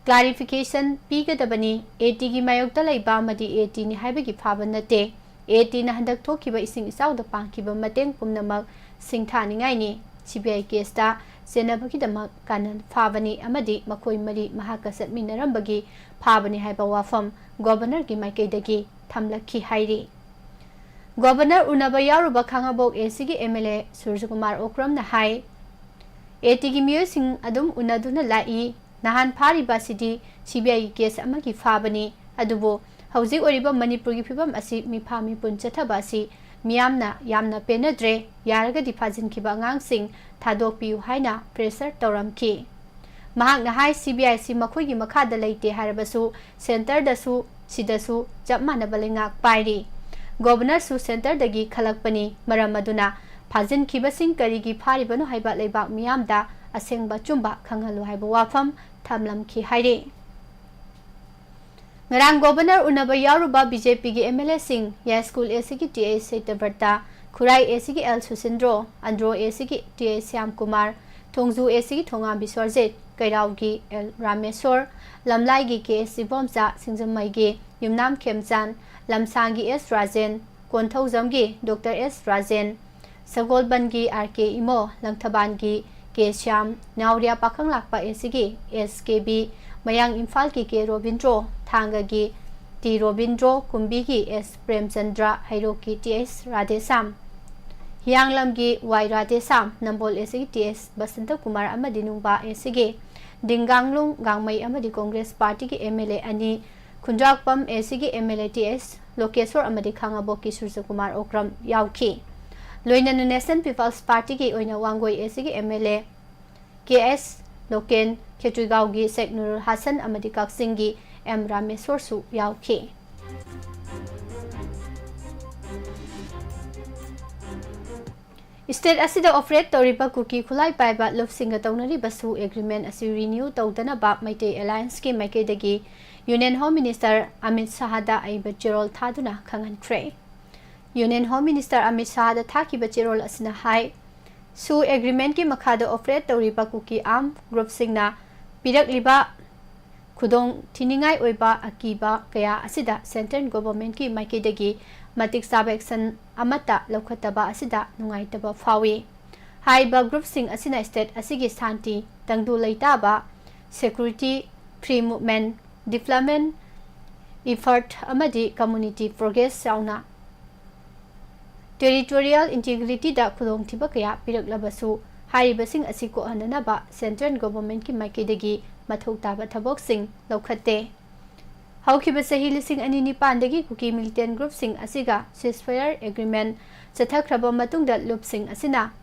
ꯀ꯭ꯂꯥꯔꯤꯐꯤꯀꯦꯁꯟ ꯄꯤꯒꯗꯕꯅꯤ꯫ ꯑꯦ ꯇꯤꯒꯤ ꯃꯥꯌꯣꯛꯇ ꯂꯩꯕ ꯑꯃꯗꯤ ꯑꯦ ꯇꯤꯅꯤ ꯍꯥꯏꯕꯒꯤ ꯐꯥꯕ ꯅꯠꯇꯦ꯫ ꯑꯦ ꯇꯤꯅ ꯍꯟꯗꯛ ꯊꯣꯛꯈꯤꯕ ꯏꯁꯤꯡ ꯏꯆꯥꯎꯗ ꯄꯥꯡꯈꯤꯕ ꯃꯇꯦꯡ ꯄꯨꯝꯅꯃꯛ ꯁꯤꯡꯊꯥꯅꯤꯡꯉꯥꯏꯅꯤ꯫ ꯁꯤ ꯕꯤ ꯑꯥꯏ ꯀꯦꯁꯇ ꯆꯦꯟꯅꯕꯒꯤꯗꯃꯛ ꯀꯥꯅꯟ ꯐꯥꯕꯅꯤ ꯑꯃꯗꯤ ꯃꯈꯣꯏ ꯃꯔꯤ ꯃꯍꯥꯛꯀ ꯆꯠꯃꯤꯟꯅꯔꯝꯕꯒꯤ ꯐꯥꯕꯅꯤ ꯍꯥꯏꯕ ꯋꯥꯐꯝ ꯒꯣꯕꯔꯅꯔꯒꯤ ꯃꯥꯏꯀꯩꯗꯒꯤ ꯊꯝꯂꯛꯈꯤ ꯍꯥꯏꯔꯤ꯫ ꯒꯣꯕꯔꯅꯔ ꯎꯅꯕ ꯌꯥꯎꯔꯨꯕ ꯈꯥꯉꯕꯣꯛ ꯑꯦ ꯁꯤꯒꯤ ꯑꯦꯝ ꯑꯦꯜ ꯑꯦ ꯁꯨꯔꯖꯀꯨꯃꯥꯔ ꯑꯣꯀ꯭ꯔꯝꯅ ꯍꯥꯏ, ꯑꯦ ꯇꯤꯒꯤ ꯃꯤꯑꯣꯏꯁꯤꯡ ꯑꯗꯨꯝ ꯎꯅꯗꯨꯅ ꯂꯥꯛꯏ꯫ ꯅꯍꯥꯟ ꯐꯥꯔꯤꯕ ꯑꯁꯤꯗꯤ ꯁꯤ ꯕꯤ ꯑꯥꯏꯒꯤ ꯀꯦꯁ ꯑꯃꯒꯤ ꯐꯥꯕꯅꯤ꯫ ꯑꯗꯨꯕꯨ ꯍꯧꯖꯤꯛ ꯑꯣꯏꯔꯤꯕ ꯃꯅꯤꯄꯨꯔꯒꯤ ꯐꯤꯕꯝ ꯑꯁꯤ ꯃꯤꯐꯥ ꯃꯤꯄꯨꯟ ꯆꯠꯊꯕ ꯑꯁꯤ ꯃꯤꯌꯥꯝꯅ ꯌꯥꯝꯅ ꯄꯦꯟꯅꯗ꯭ꯔꯦ꯫ ꯌꯥꯔꯒꯗꯤ ꯐꯥꯖꯤꯟꯈꯤꯕ ꯑꯉꯥꯡꯁꯤꯡ ꯊꯥꯗꯣꯛꯄꯤꯌꯨ ꯍꯥꯏꯅ ꯄ꯭ꯔꯦꯁꯔ ꯇꯧꯔꯝꯈꯤ꯫ ꯃꯍꯥꯛꯅ ꯍꯥꯏ, ꯁꯤ ꯕꯤ ꯑꯥꯏ ꯑꯁꯤ ꯃꯈꯣꯏꯒꯤ ꯃꯈꯥꯗ ꯂꯩꯇꯦ ꯍꯥꯏꯔꯕꯁꯨ ꯁꯦꯟꯇꯔꯗꯁꯨ ꯁꯤꯗꯁꯨ ꯆꯞ ꯃꯥꯟꯅꯕ ꯂꯩꯉꯥꯛ ꯄꯥꯏꯔꯤ꯫ ꯒꯣꯕꯔꯅꯔꯁꯨ ꯁꯦꯟꯇꯔꯗꯒꯤ ꯈꯜꯂꯛꯄꯅꯤ꯫ ꯃꯔꯝ ꯑꯗꯨꯅ ꯐꯥꯖꯤꯟꯈꯤꯕꯁꯤꯡ ꯀꯔꯤꯒꯤ ꯐꯥꯔꯤꯕꯅꯣ ꯍꯥꯏꯕ ꯂꯩꯕꯥꯛ ꯃꯤꯌꯥꯝꯗ ꯑꯁꯦꯡꯕ ꯑꯆꯨꯝꯕ ꯈꯪꯍꯜꯂꯨ ꯍꯥꯏꯕ ꯋꯥꯐꯝ ꯊꯝꯂꯝꯈꯤ ꯍꯥꯏꯔꯤ꯫ ꯉꯔꯥꯡ ꯒꯣꯕꯔꯅꯔ ꯎꯅꯕ ꯌꯥꯎꯔꯨꯕ ꯕꯤ ꯖꯦ ꯄꯤꯒꯤ ꯑꯦꯝ ꯑꯦꯜ ꯑꯦꯁꯤꯡ ꯌꯥꯏꯁ꯭ꯀꯨꯜ ꯑꯦ ꯁꯤꯒꯤ ꯇꯤ ꯑꯦꯁ ꯁꯇ꯭ꯌꯕ꯭ꯔꯇ, ꯈꯨꯔꯥꯏ ꯑꯦ ꯁꯤꯒꯤ ꯑꯦꯜ ꯁꯨꯁꯤꯟꯗ꯭ꯔꯣ, ꯑꯟꯗ꯭ꯔꯣ ꯑꯦ ꯁꯤꯒꯤ ꯇꯤ ꯑꯦꯁ ꯁ꯭ꯌꯥꯝꯀꯨꯃꯥꯔ, ꯊꯣꯡꯖꯨ ꯑꯦ ꯁꯤꯒꯤ ꯊꯣꯉꯥꯝ ꯕꯤꯁ꯭ꯋꯔꯖꯤꯠ, ꯀꯩꯔꯥꯎꯒꯤ ꯑꯦꯜ ꯔꯥꯃꯦꯁ꯭ꯋꯔ, ꯂꯝꯂꯥꯏꯒꯤ ꯀꯦ ꯑꯦꯁ ꯏꯕꯣꯝꯆꯥ, ꯁꯤꯡꯖꯃꯩꯒꯤ ꯌꯨꯝꯅꯥꯝ ꯈꯦꯝꯆꯥꯟ, ꯂꯝꯁꯥꯡꯒꯤ ꯑꯦꯁ ꯔꯥꯖꯦꯟ, ꯀꯣꯟꯊꯧꯖꯝꯒꯤ ꯗꯣꯛꯇꯔ ꯑꯦꯁ ꯔꯥꯖꯦꯟ, ꯁꯒꯣꯜꯕꯟꯒꯤ ꯑꯥꯔ ꯀꯦ ꯏꯃꯣ, ꯂꯪꯊꯕꯥꯜꯒꯤ ꯀꯦ ꯁ꯭ꯌꯥꯝ, ꯅꯥꯎꯔꯤꯌꯥ ꯄꯥꯈꯪꯂꯥꯛꯄ ꯑꯦ ꯁꯤꯒꯤ ꯑꯦꯁ ꯀꯦ ꯕꯤ, ꯃꯌꯥꯡ ꯏꯝꯐꯥꯜꯒꯤ ꯀꯦ ꯔꯣꯕꯤꯟꯗ꯭ꯔꯣ, ꯊꯥꯡꯒꯒꯤ ꯇꯤ ꯔꯣꯕꯤꯟꯗ꯭ꯔꯣ, ꯀꯨꯝꯕꯤꯒꯤ ꯑꯦꯁ ꯄ꯭ꯔꯦꯝꯆꯟꯗ꯭ꯔ, ꯍꯩꯔꯣꯛꯀꯤ ꯇꯤ ꯑꯦꯁ ꯔꯥꯙꯦꯁ꯭ꯌꯥꯝ, ꯍꯤꯌꯥꯡꯂꯝꯒꯤ ꯋꯥꯏ ꯔꯥꯙꯦꯁ꯭ꯌꯥꯝ, ꯅꯝꯕꯣꯜ ꯑꯦ ꯁꯤꯒꯤ ꯇꯤ ꯑꯦꯁ ꯕꯁꯟꯇꯀꯨꯃꯥꯔ ꯑꯃꯗꯤ ꯅꯨꯡꯕꯥ ꯑꯦ ꯁꯤꯒꯤ ꯗꯤꯡꯒꯥꯡꯂꯨꯡ ꯒꯥꯡꯃꯩ ꯑꯃꯗꯤ ꯀꯣꯡꯒ꯭ꯔꯦꯁ ꯄꯥꯔꯇꯤꯒꯤ ꯑꯦꯝ ꯑꯦꯜ ꯑꯦ ꯑꯅꯤ, ꯈꯨꯟꯗ꯭ꯔꯥꯛꯄꯝ ꯑꯦ ꯁꯤꯒꯤ ꯑꯦꯝ ꯑꯦꯜ ꯑꯦ ꯇꯤ ꯑꯦꯁ ꯂꯣꯀꯦꯁ꯭ꯋꯔ ꯑꯃꯗꯤ ꯈꯥꯉꯕꯣꯛꯀꯤ ꯁꯨꯔꯖꯀꯨꯃꯥꯔ ꯑꯣꯀ꯭ꯔꯝ ꯌꯥꯎꯈꯤ꯫ ꯂꯣꯏꯅꯅ ꯅꯦꯁꯅꯦꯜ ꯄꯤꯄꯜꯁ ꯄꯥꯔꯇꯤꯒꯤ ꯑꯣꯏꯅ ꯋꯥꯡꯒꯣꯏ ꯑꯦ ꯁꯤꯒꯤ M L A K S Loken, ꯈꯦꯇ꯭ꯔꯤꯒꯥꯎꯒꯤ ꯁꯦꯛ ꯅꯨꯔꯨꯜ ꯍꯥꯁꯟ ꯑꯃꯗꯤ ꯀꯛꯆꯤꯡꯒꯤ ꯑꯦꯝ ꯔꯥꯃꯦꯁ꯭ꯋꯔꯁꯨ ꯌꯥꯎꯈꯤ꯫ ꯁ꯭ꯇꯦꯠ ꯑꯁꯤꯗ ꯑꯣꯄꯔꯦꯠ ꯇꯧꯔꯤꯕ ꯀꯨꯀꯤ ꯈꯨꯠꯂꯥꯏ ꯄꯥꯏꯕ ꯂꯨꯞꯁꯤꯡꯒ ꯇꯧꯅꯔꯤꯕ ꯁꯨ ꯑꯦꯒ꯭ꯔꯤꯃꯦꯟ ꯑꯁꯤ ꯔꯤꯅ꯭ꯌꯨ ꯇꯧꯗꯅꯕ ꯃꯩꯇꯩ ꯑꯦꯂꯥꯌꯟꯁꯀꯤ ꯃꯥꯏꯀꯩꯗꯒꯤ ꯌꯨꯅꯤꯌꯟ ꯍꯣꯝ ꯃꯤꯅꯤꯁꯇꯔ ꯑꯃꯤꯠ ꯁꯥꯍꯗ ꯑꯏꯕ ꯆꯦꯔꯣꯜ ꯊꯥꯗꯨꯅ ꯈꯪꯍꯟꯈ꯭ꯔꯦ꯫ ꯌꯨꯅꯤꯌꯟ ꯍꯣꯝ ꯃꯤꯅꯤꯁꯇꯔ ꯑꯃꯤꯠ ꯁꯥꯍꯗ ꯊꯥꯈꯤꯕ ꯆꯦꯔꯣꯜ ꯑꯁꯤꯅ ꯍꯥꯏ, ꯁꯨ ꯑꯦꯒ꯭ꯔꯤꯃꯦꯟꯒꯤ ꯃꯈꯥꯗ ꯑꯣꯄꯔꯦꯠ ꯇꯧꯔꯤꯕ ꯀꯨꯀꯤ ꯑꯥꯔꯝ ꯒ꯭ꯔꯨꯞꯁꯤꯡꯅ ꯄꯤꯔꯛꯂꯤꯕ ꯈꯨꯗꯣꯡ ꯊꯤꯅꯤꯡꯉꯥꯏ ꯑꯣꯏꯕ ꯑꯀꯤꯕ ꯀꯌꯥ ꯑꯁꯤꯗ ꯁꯦꯟꯇ꯭ꯔꯦꯜ ꯒꯣꯚꯔꯟꯃꯦꯟꯠꯀꯤ ꯃꯥꯏꯀꯩꯗꯒꯤ ꯃꯇꯤꯛ ꯆꯥꯕ ꯑꯦꯛꯁꯟ ꯑꯃꯠꯇ ꯂꯧꯈꯠꯇꯕ ꯑꯁꯤꯗ ꯅꯨꯡꯉꯥꯏꯇꯕ ꯐꯥꯎꯏ꯫ ꯍꯥꯏꯔꯤꯕ ꯒ꯭ꯔꯨꯞꯁꯤꯡ ꯑꯁꯤꯅ ꯁ꯭ꯇꯦꯠ ꯑꯁꯤꯒꯤ ꯁꯥꯟꯇꯤ, ꯇꯪꯗꯨ ꯂꯩꯇꯥꯕ, security, free movement, development effort ꯑꯃꯗꯤ ꯀꯝꯃ꯭ꯌꯨꯅꯤꯇꯤ ꯄ꯭ꯔꯣꯒ꯭ꯔꯦꯁ ꯌꯥꯎꯅ ꯇꯦꯔꯤꯇꯣꯔꯤꯌꯦꯜ ꯏꯟꯇꯤꯒ꯭ꯔꯤꯇꯤꯗ ꯈꯨꯗꯣꯡꯊꯤꯕ ꯀꯌꯥ ꯄꯤꯔꯛꯂꯕꯁꯨ, ꯍꯥꯏꯔꯤꯕꯁꯤꯡ ꯑꯁꯤ ꯀꯣꯛꯍꯟꯅꯅꯕ ꯁꯦꯟꯇ꯭ꯔꯦꯜ ꯒꯣꯚꯔꯟꯃꯦꯟꯠꯀꯤ ꯃꯥꯏꯀꯩꯗꯒꯤ ꯃꯊꯧ ꯇꯥꯕ ꯊꯕꯛꯁꯤꯡ ꯂꯧꯈꯠꯇꯦ꯫ ꯍꯧꯈꯤꯕ ꯆꯍꯤ ꯂꯤꯁꯤꯡ ꯑꯅꯤ ꯅꯤꯄꯥꯟꯗꯒꯤ ꯀꯨꯀꯤ ꯃꯤꯂꯤꯇꯦꯟꯠ ꯒ꯭ꯔꯨꯞꯁꯤꯡ ꯑꯁꯤꯒ ꯁꯤꯖꯐꯥꯌꯔ ꯑꯦꯒ꯭ꯔꯤꯃꯦꯟꯠ ꯆꯠꯊꯈ꯭ꯔꯕ ꯃꯇꯨꯡꯗ ꯂꯨꯞꯁꯤꯡ ꯑꯁꯤꯅ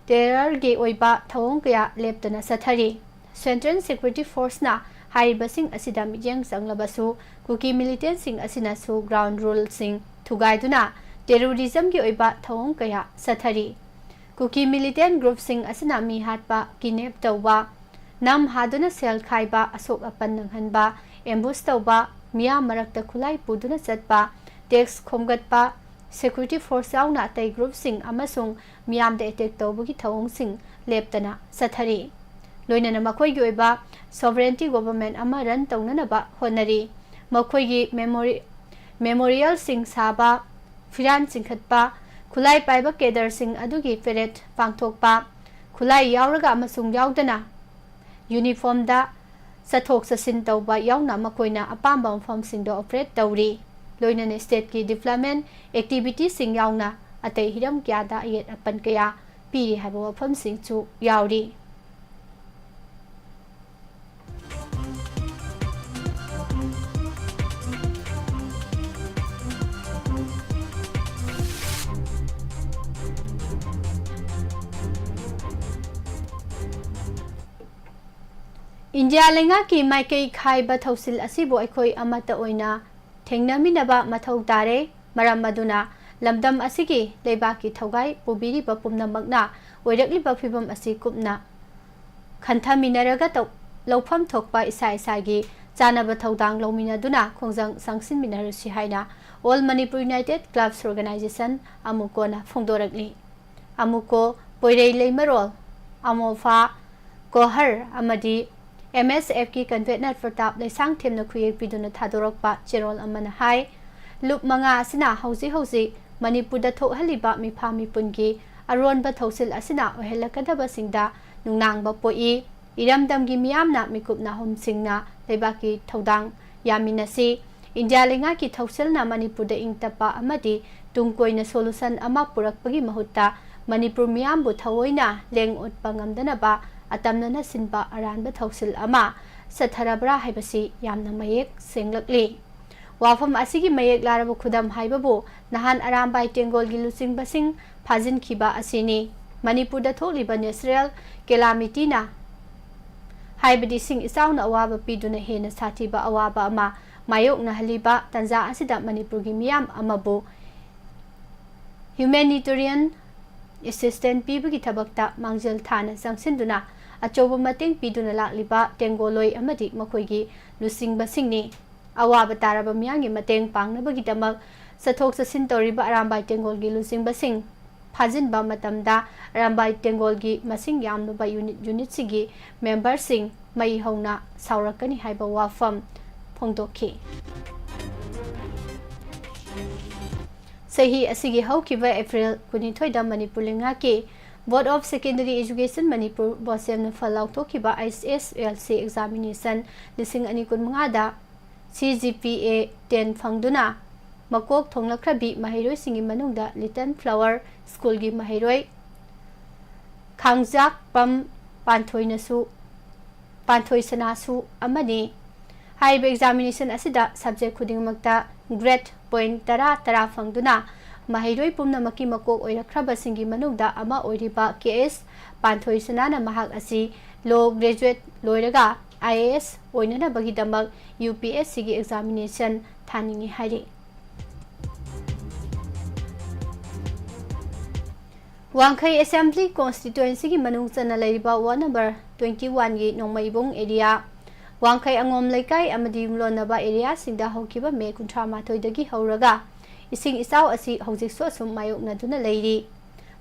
ꯇꯦꯔꯔꯒꯤ ꯑꯣꯏꯕ ꯊꯧꯑꯣꯡ ꯀꯌꯥ ꯂꯦꯞꯇꯅ ꯆꯠꯊꯔꯤ꯫ ꯁꯦꯟꯇ꯭ꯔꯦꯜ ꯁꯦꯀ꯭ꯌꯨꯔꯤꯇꯤ ꯐꯣꯔꯁꯅ ꯍꯥꯏꯔꯤꯕꯁꯤꯡ ꯑꯁꯤꯗ ꯃꯤꯠꯌꯦꯡ ꯆꯪꯂꯕꯁꯨ, ꯀꯨꯀꯤ ꯃꯤꯂꯤꯇꯦꯟꯠꯁꯤꯡ ꯑꯁꯤꯅꯁꯨ ꯒ꯭ꯔꯥꯎꯟꯗ ꯔꯨꯜꯁꯤꯡ ꯊꯨꯒꯥꯏꯗꯨꯅ ꯇꯦꯔꯣꯔꯤꯖꯝꯒꯤ ꯑꯣꯏꯕ ꯊꯧꯑꯣꯡ ꯀꯌꯥ ꯆꯠꯊꯔꯤ꯫ ꯀꯨꯀꯤ ꯃꯤꯂꯤꯇꯦꯟꯠ ꯒ꯭ꯔꯨꯞꯁꯤꯡ ꯑꯁꯤꯅ ꯃꯤ ꯍꯥꯠꯄ, ꯀꯤꯗꯅꯦꯞ ꯇꯧꯕ, ꯅꯝ ꯍꯥꯗꯨꯅ ꯁꯦꯜ ꯈꯥꯏꯕ, ꯑꯁꯣꯛ ꯑꯄꯟ ꯅꯪꯍꯟꯕ, ꯑꯦꯝꯕꯨꯁ ꯇꯧꯕ, ꯃꯤꯌꯥꯝ ꯃꯔꯛꯇ ꯈꯨꯠꯂꯥꯏ ꯄꯨꯗꯨꯅ ꯆꯠꯄ, ꯇꯦꯛꯁ ꯈꯣꯝꯒꯠꯄ, ꯁꯦꯀ꯭ꯌꯨꯔꯤꯇꯤ ꯐꯣꯔꯁ ꯌꯥꯎꯅ ꯑꯇꯩ ꯒ꯭ꯔꯨꯞꯁꯤꯡ ꯑꯃꯁꯨꯡ ꯃꯤꯌꯥꯝꯗ ꯑꯦꯇꯦꯛ ꯇꯧꯕꯒꯤ ꯊꯧꯑꯣꯡꯁꯤꯡ ꯂꯦꯞꯇꯅ ꯆꯠꯊꯔꯤ꯫ ꯂꯣꯏꯅꯅ ꯃꯈꯣꯏꯒꯤ ꯑꯣꯏꯕ ꯁꯣꯚꯔꯦꯟꯇꯤ ꯒꯣꯚꯔꯟꯃꯦꯟ ꯑꯃ ꯔꯟ ꯇꯧꯅꯅꯕ ꯍꯣꯠꯅꯔꯤ꯫ ꯃꯈꯣꯏꯒꯤ ꯃꯦꯃꯣꯔꯤ-, ꯃꯦꯃꯣꯔꯤꯌꯦꯜꯁꯤꯡ ꯁꯥꯕ, ꯐꯤꯔꯥꯟ ꯆꯤꯡꯈꯠꯄ, ꯈꯨꯠꯂꯥꯏ ꯄꯥꯏꯕ ꯀꯦꯗꯔꯁꯤꯡ ꯑꯗꯨꯒꯤ ꯄꯦꯔꯦꯗ ꯄꯥꯡꯊꯣꯛꯄ, ꯈꯨꯠꯂꯥꯏ ꯌꯥꯎꯔꯒ ꯑꯃꯁꯨꯡ ꯌꯥꯎꯗꯅ ꯌꯨꯅꯤꯐꯣꯔꯝꯗ ꯆꯠꯊꯣꯛ ꯆꯠꯁꯤꯟ ꯇꯧꯕ ꯌꯥꯎꯅ ꯃꯈꯣꯏꯅ ꯑꯄꯥꯝꯕ ꯃꯐꯝꯁꯤꯡꯗ ꯑꯣꯄꯔꯦꯠ ꯇꯧꯔꯤ꯫ ꯂꯣꯏꯅꯅ ꯁ꯭ꯇꯦꯠꯀꯤ ꯗꯤꯕ꯭ꯂꯞꯃꯦꯟ ꯑꯦꯛꯇꯤꯚꯤꯇꯤꯁꯤꯡ ꯌꯥꯎꯅ ꯑꯇꯩ ꯍꯤꯔꯝ ꯀꯌꯥꯗ ꯑꯌꯦꯠ ꯑꯄꯟ ꯀꯌꯥ ꯄꯤꯔꯤ ꯍꯥꯏꯕ ꯋꯥꯐꯝꯁꯤꯡꯁꯨ ꯌꯥꯎꯔꯤ꯫ ꯏꯟꯗꯤꯌꯥ ꯂꯩꯉꯥꯛꯀꯤ ꯃꯥꯏꯀꯩ ꯈꯥꯏꯕ ꯊꯧꯁꯤꯜ ꯑꯁꯤꯕꯨ ꯑꯩꯈꯣꯏ ꯑꯃꯠꯇ ꯑꯣꯏꯅ ꯊꯦꯡꯅꯃꯤꯟꯅꯕ ꯃꯊꯧ ꯇꯥꯔꯦ꯫ ꯃꯔꯝ ꯑꯗꯨꯅ ꯂꯝꯗꯝ ꯑꯁꯤꯒꯤ ꯂꯩꯕꯥꯛꯀꯤ ꯊꯧꯒꯥꯏ ꯄꯨꯕꯤꯔꯤꯕ ꯄꯨꯝꯅꯃꯛꯅ ꯑꯣꯏꯔꯛꯂꯤꯕ ꯐꯤꯚꯝ ꯑꯁꯤ ꯀꯨꯞꯅ ꯈꯟꯊꯃꯤꯟꯅꯔꯒ ꯇꯧ-, ꯂꯧꯐꯝ ꯊꯣꯛꯄ ꯏꯁꯥ ꯏꯁꯥꯒꯤ ꯆꯥꯅꯕ ꯊꯧꯗꯥꯡ ꯂꯧꯃꯤꯟꯅꯗꯨꯅ ꯈꯣꯡꯖꯪ ꯆꯪꯁꯤꯟꯃꯤꯟꯅꯔꯁꯤ ꯍꯥꯏꯅ All Manipur United Clubs Organization, ꯑꯃꯨꯀꯣꯅ ꯐꯣꯡꯗꯣꯔꯛꯂꯤ꯫ ꯑꯃꯨꯀꯣ, ꯄꯣꯏꯔꯩ ꯂꯩꯃꯔꯣꯜ, ꯑꯃꯣꯐꯥ, ꯀꯣꯍꯔ ꯑꯃꯗꯤ MSFꯀꯤ ꯀꯟꯚꯦꯅꯔ ꯄ꯭ꯔꯇꯥꯞ ꯂꯩꯁꯥꯡꯊꯦꯝꯅ ꯈꯨꯌꯦꯛ ꯄꯤꯗꯨꯅ ꯊꯥꯗꯣꯔꯛꯄ ꯆꯦꯔꯣꯜ ꯑꯃꯅ ꯍꯥꯏ, ꯂꯨꯞ ꯃꯉꯥ ꯑꯁꯤꯅ ꯍꯧꯖꯤꯛ ꯍꯧꯖꯤꯛ ꯃꯅꯤꯄꯨꯔꯗ ꯊꯣꯛꯍꯜꯂꯤꯕ ꯃꯤꯐꯥ ꯃꯤꯄꯨꯟꯒꯤ ꯑꯔꯣꯟꯕ ꯊꯧꯁꯤꯜ ꯑꯁꯤꯅ ꯑꯣꯏꯍꯜꯂꯛꯀꯗꯕꯁꯤꯡꯗ ꯅꯨꯡꯅꯥꯡꯕ ꯄꯣꯛꯏ꯫ ꯏꯔꯝꯗꯝꯒꯤ ꯃꯤꯌꯥꯝꯅ ꯃꯤꯀꯨꯞ ꯅꯥꯍꯨꯝꯁꯤꯡꯅ ꯂꯩꯕꯥꯛꯀꯤ ꯊꯧꯗꯥꯡ ꯌꯥꯃꯤꯟꯅꯁꯤ꯫ ꯏꯟꯗꯤꯌꯥ ꯂꯩꯉꯥꯛꯀꯤ ꯊꯧꯁꯤꯜꯅ ꯃꯅꯤꯄꯨꯔꯗ ꯏꯪ ꯇꯞꯄ ꯑꯃꯗꯤ ꯇꯨꯡ ꯀꯣꯏꯅ ꯁꯣꯂꯨꯁꯟ ꯑꯃ ꯄꯨꯔꯛꯄꯒꯤ ꯃꯍꯨꯠꯇ ꯃꯅꯤꯄꯨꯔ ꯃꯤꯌꯥꯝꯕꯨ ꯊꯑꯣꯏꯅ ꯂꯦꯡ ꯑꯣꯠꯄ ꯉꯝꯗꯅꯕ ꯑꯇꯝꯅꯅ ꯁꯤꯟꯕ ꯑꯔꯥꯟꯕ ꯊꯧꯁꯤꯜ ꯑꯃ ꯆꯠꯊꯔꯕ꯭ꯔꯥ ꯍꯥꯏꯕꯁꯤ ꯌꯥꯝꯅ ꯃꯌꯦꯛ ꯁꯦꯡꯂꯛꯂꯤ꯫ ꯋꯥꯐꯝ ꯑꯁꯤꯒꯤ ꯃꯌꯦꯛ ꯂꯥꯔꯕ ꯈꯨꯗꯝ ꯍꯥꯏꯕꯕꯨ ꯅꯍꯥꯟ ꯑꯔꯥꯝꯕꯥꯏ ꯇꯦꯡꯒꯣꯜꯒꯤ ꯂꯨꯆꯤꯡꯕꯁꯤꯡ ꯐꯥꯖꯤꯟꯈꯤꯕ ꯑꯁꯤꯅꯤ꯫ ꯃꯅꯤꯄꯨꯔꯗ ꯊꯣꯛꯂꯤꯕ natural calamity ꯍꯥꯏꯕꯗꯤ ꯏꯁꯤꯡ ꯏꯆꯥꯎꯅ ꯑꯋꯥꯕ ꯄꯤꯗꯨꯅ ꯍꯦꯟꯅ ꯁꯥꯊꯤꯕ ꯑꯋꯥꯕ ꯑꯃ ꯃꯥꯌꯣꯛꯅꯍꯜꯂꯤꯕ ꯇꯥꯟꯖꯥ ꯑꯁꯤꯗ ꯃꯅꯤꯄꯨꯔꯒꯤ ꯃꯤꯌꯥꯝ ꯑꯃꯕꯨ humanitarian assistance ꯄꯤꯕꯒꯤ ꯊꯕꯛꯇ ꯃꯥꯡꯖꯤꯜ ꯊꯥꯅ ꯆꯪꯁꯤꯟꯗꯨꯅ ꯑꯆꯧꯕ ꯃꯇꯦꯡ ꯄꯤꯗꯨꯅ ꯂꯥꯛꯂꯤꯕ ꯇꯦꯡꯒꯣꯂꯣꯏ ꯑꯃꯗꯤ ꯃꯈꯣꯏꯒꯤ ꯂꯨꯆꯤꯡꯕꯁꯤꯡꯅꯤ꯫ ꯑꯋꯥꯕ ꯇꯥꯔꯕ ꯃꯤꯌꯥꯝꯒꯤ ꯃꯇꯦꯡ ꯄꯥꯡꯅꯕꯒꯤꯗꯃꯛ ꯆꯠꯊꯣꯛ ꯆꯠꯁꯤꯟ ꯇꯧꯔꯤꯕ ꯑꯔꯥꯝꯕꯥꯏ ꯇꯦꯡꯒꯣꯜꯒꯤ ꯂꯨꯆꯤꯡꯕꯁꯤꯡ ꯐꯥꯖꯤꯟꯕ ꯃꯇꯝꯗ ꯑꯔꯥꯝꯕꯥꯏ ꯇꯦꯡꯒꯣꯜꯒꯤ ꯃꯁꯤꯡ ꯌꯥꯝꯂꯕ ꯌꯨꯅꯤꯠ ꯌꯨꯅꯤꯠꯁꯤꯒꯤ ꯃꯦꯝꯕꯔꯁꯤꯡ ꯃꯩ ꯍꯧꯅ ꯁꯥꯎꯔꯛꯀꯅꯤ ꯍꯥꯏꯕ ꯋꯥꯐꯝ ꯐꯣꯡꯗꯣꯛꯈꯤ꯫ ꯆꯍꯤ ꯑꯁꯤꯒꯤ ꯍꯧꯈꯤꯕ ꯑꯦꯄ꯭ꯔꯤꯜ ꯀꯨꯟꯅꯤꯊꯣꯏꯗ ꯃꯅꯤꯄꯨꯔ ꯂꯩꯉꯥꯛꯀꯤ Board of Secondary Education Manipur ꯕꯣꯁꯦꯝꯅ ꯐꯜ ꯂꯥꯎꯊꯣꯛꯈꯤꯕ H S L C examination ꯂꯤꯁꯤꯡ ꯑꯅꯤ ꯀꯨꯟꯃꯉꯥꯗ C G P A ten ꯐꯪꯗꯨꯅ ꯃꯀꯣꯛ ꯊꯣꯡꯂꯛꯈ꯭ꯔꯕꯤ ꯃꯍꯩꯔꯣꯏꯁꯤꯡꯒꯤ ꯃꯅꯨꯡꯗ Little Flower ꯁ꯭ꯀꯨꯜꯒꯤ ꯃꯍꯩꯔꯣꯏ ꯈꯥꯡꯖꯥꯛꯄꯝ ꯄꯥꯟꯊꯣꯏꯅꯁꯨ, ꯄꯥꯟꯊꯣꯏ ꯁꯅꯥꯁꯨ ꯑꯃꯅꯤ꯫ ꯍꯥꯏꯔꯤꯕ examination ꯑꯁꯤꯗ subject ꯈꯨꯗꯤꯡꯃꯛꯇ grade point ꯇꯔꯥ ꯇꯔꯥ ꯐꯪꯗꯨꯅ ꯃꯍꯩꯔꯣꯏ ꯄꯨꯝꯅꯃꯛꯀꯤ ꯃꯀꯣꯛ ꯑꯣꯏꯔꯛꯈ꯭ꯔꯕꯁꯤꯡꯒꯤ ꯃꯅꯨꯡꯗ ꯑꯃ ꯑꯣꯏꯔꯤꯕ K S ꯄꯥꯟꯊꯣꯏ ꯁꯅꯥꯅ ꯃꯍꯥꯛ ꯑꯁꯤ law graduate ꯂꯣꯏꯔꯒ I A S ꯑꯣꯏꯅꯅꯕꯒꯤꯗꯃꯛ U P S Cꯒꯤ examination ꯊꯥꯅꯤꯡꯏ ꯍꯥꯏꯔꯤ꯫ ꯋꯥꯡꯈꯩ Assembly Constituencyꯒꯤ ꯃꯅꯨꯡ ꯆꯟꯅ ꯂꯩꯔꯤꯕ ward number twenty oneꯒꯤ ꯅꯣꯡꯃꯩꯕꯨꯡ area, ꯋꯥꯡꯈꯩ ꯑꯉꯣꯝ ꯂꯩꯀꯥꯏ ꯑꯃꯗꯤ ꯌꯨꯝꯂꯣꯟꯅꯕ areaꯁꯤꯡꯗ ꯍꯧꯈꯤꯕ May ꯀꯨꯟꯊ꯭ꯔꯥ ꯃꯥꯊꯣꯏꯗꯒꯤ ꯍꯧꯔꯒ ꯏꯁꯤꯡ ꯏꯆꯥꯎ ꯑꯁꯤ ꯍꯧꯖꯤꯛꯁꯨ ꯑꯁꯨꯝ ꯃꯥꯌꯣꯛꯅꯗꯨꯅ ꯂꯩꯔꯤ꯫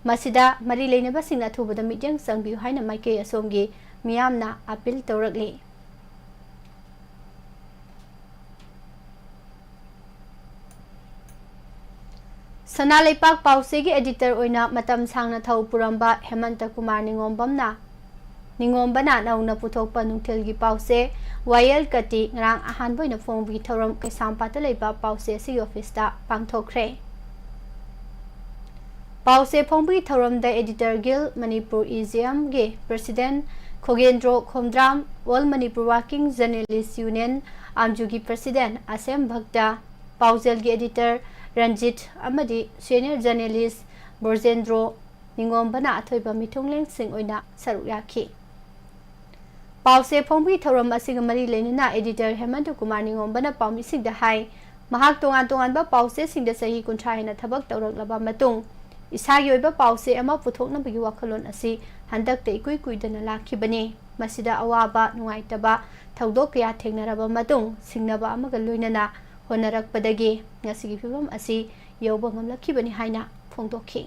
ꯃꯁꯤꯗ ꯃꯔꯤ ꯂꯩꯅꯕꯁꯤꯡꯅ ꯑꯊꯨꯕꯗ ꯃꯤꯠꯌꯦꯡ ꯆꯪꯕꯤꯌꯨ ꯍꯥꯏꯅ ꯃꯥꯏꯀꯩ ꯑꯁꯣꯝꯒꯤ ꯃꯤꯌꯥꯝꯅ appeal ꯇꯧꯔꯛꯂꯤ꯫ ꯁꯅꯥ ꯂꯩꯄꯥꯛ ꯄꯥꯎꯆꯦꯒꯤ editor ꯑꯣꯏꯅ ꯃꯇꯝ ꯁꯥꯡꯅ ꯊꯧ ꯄꯨꯔꯝꯕ ꯍꯦꯃꯟꯇ ꯀꯨꯃꯥꯔ ꯅꯤꯉꯣꯝꯕꯝꯅ, ꯅꯤꯉꯣꯝꯕꯅ ꯅꯧꯅ ꯄꯨꯊꯣꯛꯄ ꯅꯨꯡꯊꯤꯜꯒꯤ ꯄꯥꯎꯆꯦ ꯋꯥꯌꯦꯜ ꯀꯇꯤ ꯉꯔꯥꯡ ꯑꯍꯥꯟꯕ ꯑꯣꯏꯅ ꯐꯣꯡꯕꯒꯤ ꯊꯧꯔꯝ ꯀꯩꯁꯥꯝꯄꯥꯠꯇ ꯂꯩꯕ ꯄꯥꯎꯆꯦ ꯑꯁꯤꯒꯤ officeꯇ ꯄꯥꯡꯊꯣꯛꯈ꯭ꯔꯦ꯫ ꯄꯥꯎꯆꯦ ꯐꯣꯡꯕꯒꯤ ꯊꯧꯔꯝꯗ editor guild Manipur, E J Mꯒꯤ president ꯈꯣꯒꯦꯟꯗ꯭ꯔꯣ Khomdram, All Manipur Working Journalist Union, ꯑꯥꯝꯖꯨꯒꯤ president ꯑꯁꯦꯝ ꯚꯛꯇ, ꯄꯥꯎꯖꯦꯜꯒꯤ editor Ranjit ꯑꯃꯗꯤ senior journalist ꯕ꯭ꯔꯣꯖꯦꯟꯗ꯭ꯔꯣ ꯅꯤꯉꯣꯝꯕꯅ ꯑꯊꯣꯏꯕ ꯃꯤꯊꯨꯡꯂꯦꯟꯁꯤꯡ ꯑꯣꯏꯅ ꯁꯔꯨꯛ ꯌꯥꯈꯤ꯫ ꯄꯥꯎꯆꯦ ꯐꯣꯡꯕꯒꯤ ꯊꯧꯔꯝ ꯑꯁꯤꯒ ꯃꯔꯤ ꯂꯩꯅꯅ editor ꯍꯦꯃꯟꯇ ꯀꯨꯃꯥꯔ ꯅꯤꯉꯣꯝꯕꯅ ꯄꯥꯎꯃꯤꯁꯤꯡꯗ ꯍꯥꯏ, ꯃꯍꯥꯛ ꯇꯣꯉꯥꯟ ꯇꯣꯉꯥꯟꯕ ꯄꯥꯎꯆꯦꯁꯤꯡꯗ ꯆꯍꯤ ꯀꯨꯟꯊ꯭ꯔꯥ ꯍꯦꯟꯅ ꯊꯕꯛ ꯇꯧꯔꯛꯂꯕ ꯃꯇꯨꯡ ꯏꯁꯥꯒꯤ ꯑꯣꯏꯕ ꯄꯥꯎꯆꯦ ꯑꯃ ꯄꯨꯊꯣꯛꯅꯕꯒꯤ ꯋꯥꯈꯜꯂꯣꯟ ꯑꯁꯤ ꯍꯟꯗꯛꯇ ꯏꯀꯨꯏ ꯀꯨꯏꯗꯅ ꯂꯥꯛꯈꯤꯕꯅꯤ꯫ ꯃꯁꯤꯗ ꯑꯋꯥꯕ ꯅꯨꯡꯉꯥꯏꯇꯕ ꯊꯧꯗꯣꯛ ꯀꯌꯥ ꯊꯦꯡꯅꯔꯕ ꯃꯇꯨꯡ ꯁꯤꯡꯅꯕ ꯑꯃꯒ ꯂꯣꯏꯅꯅ ꯍꯣꯠꯅꯔꯛꯄꯗꯒꯤ ꯉꯁꯤꯒꯤ ꯐꯤꯕꯝ ꯑꯁꯤ ꯌꯧꯕ ꯉꯝꯂꯛꯈꯤꯕꯅꯤ ꯍꯥꯏꯅ ꯐꯣꯡꯗꯣꯛꯈꯤ꯫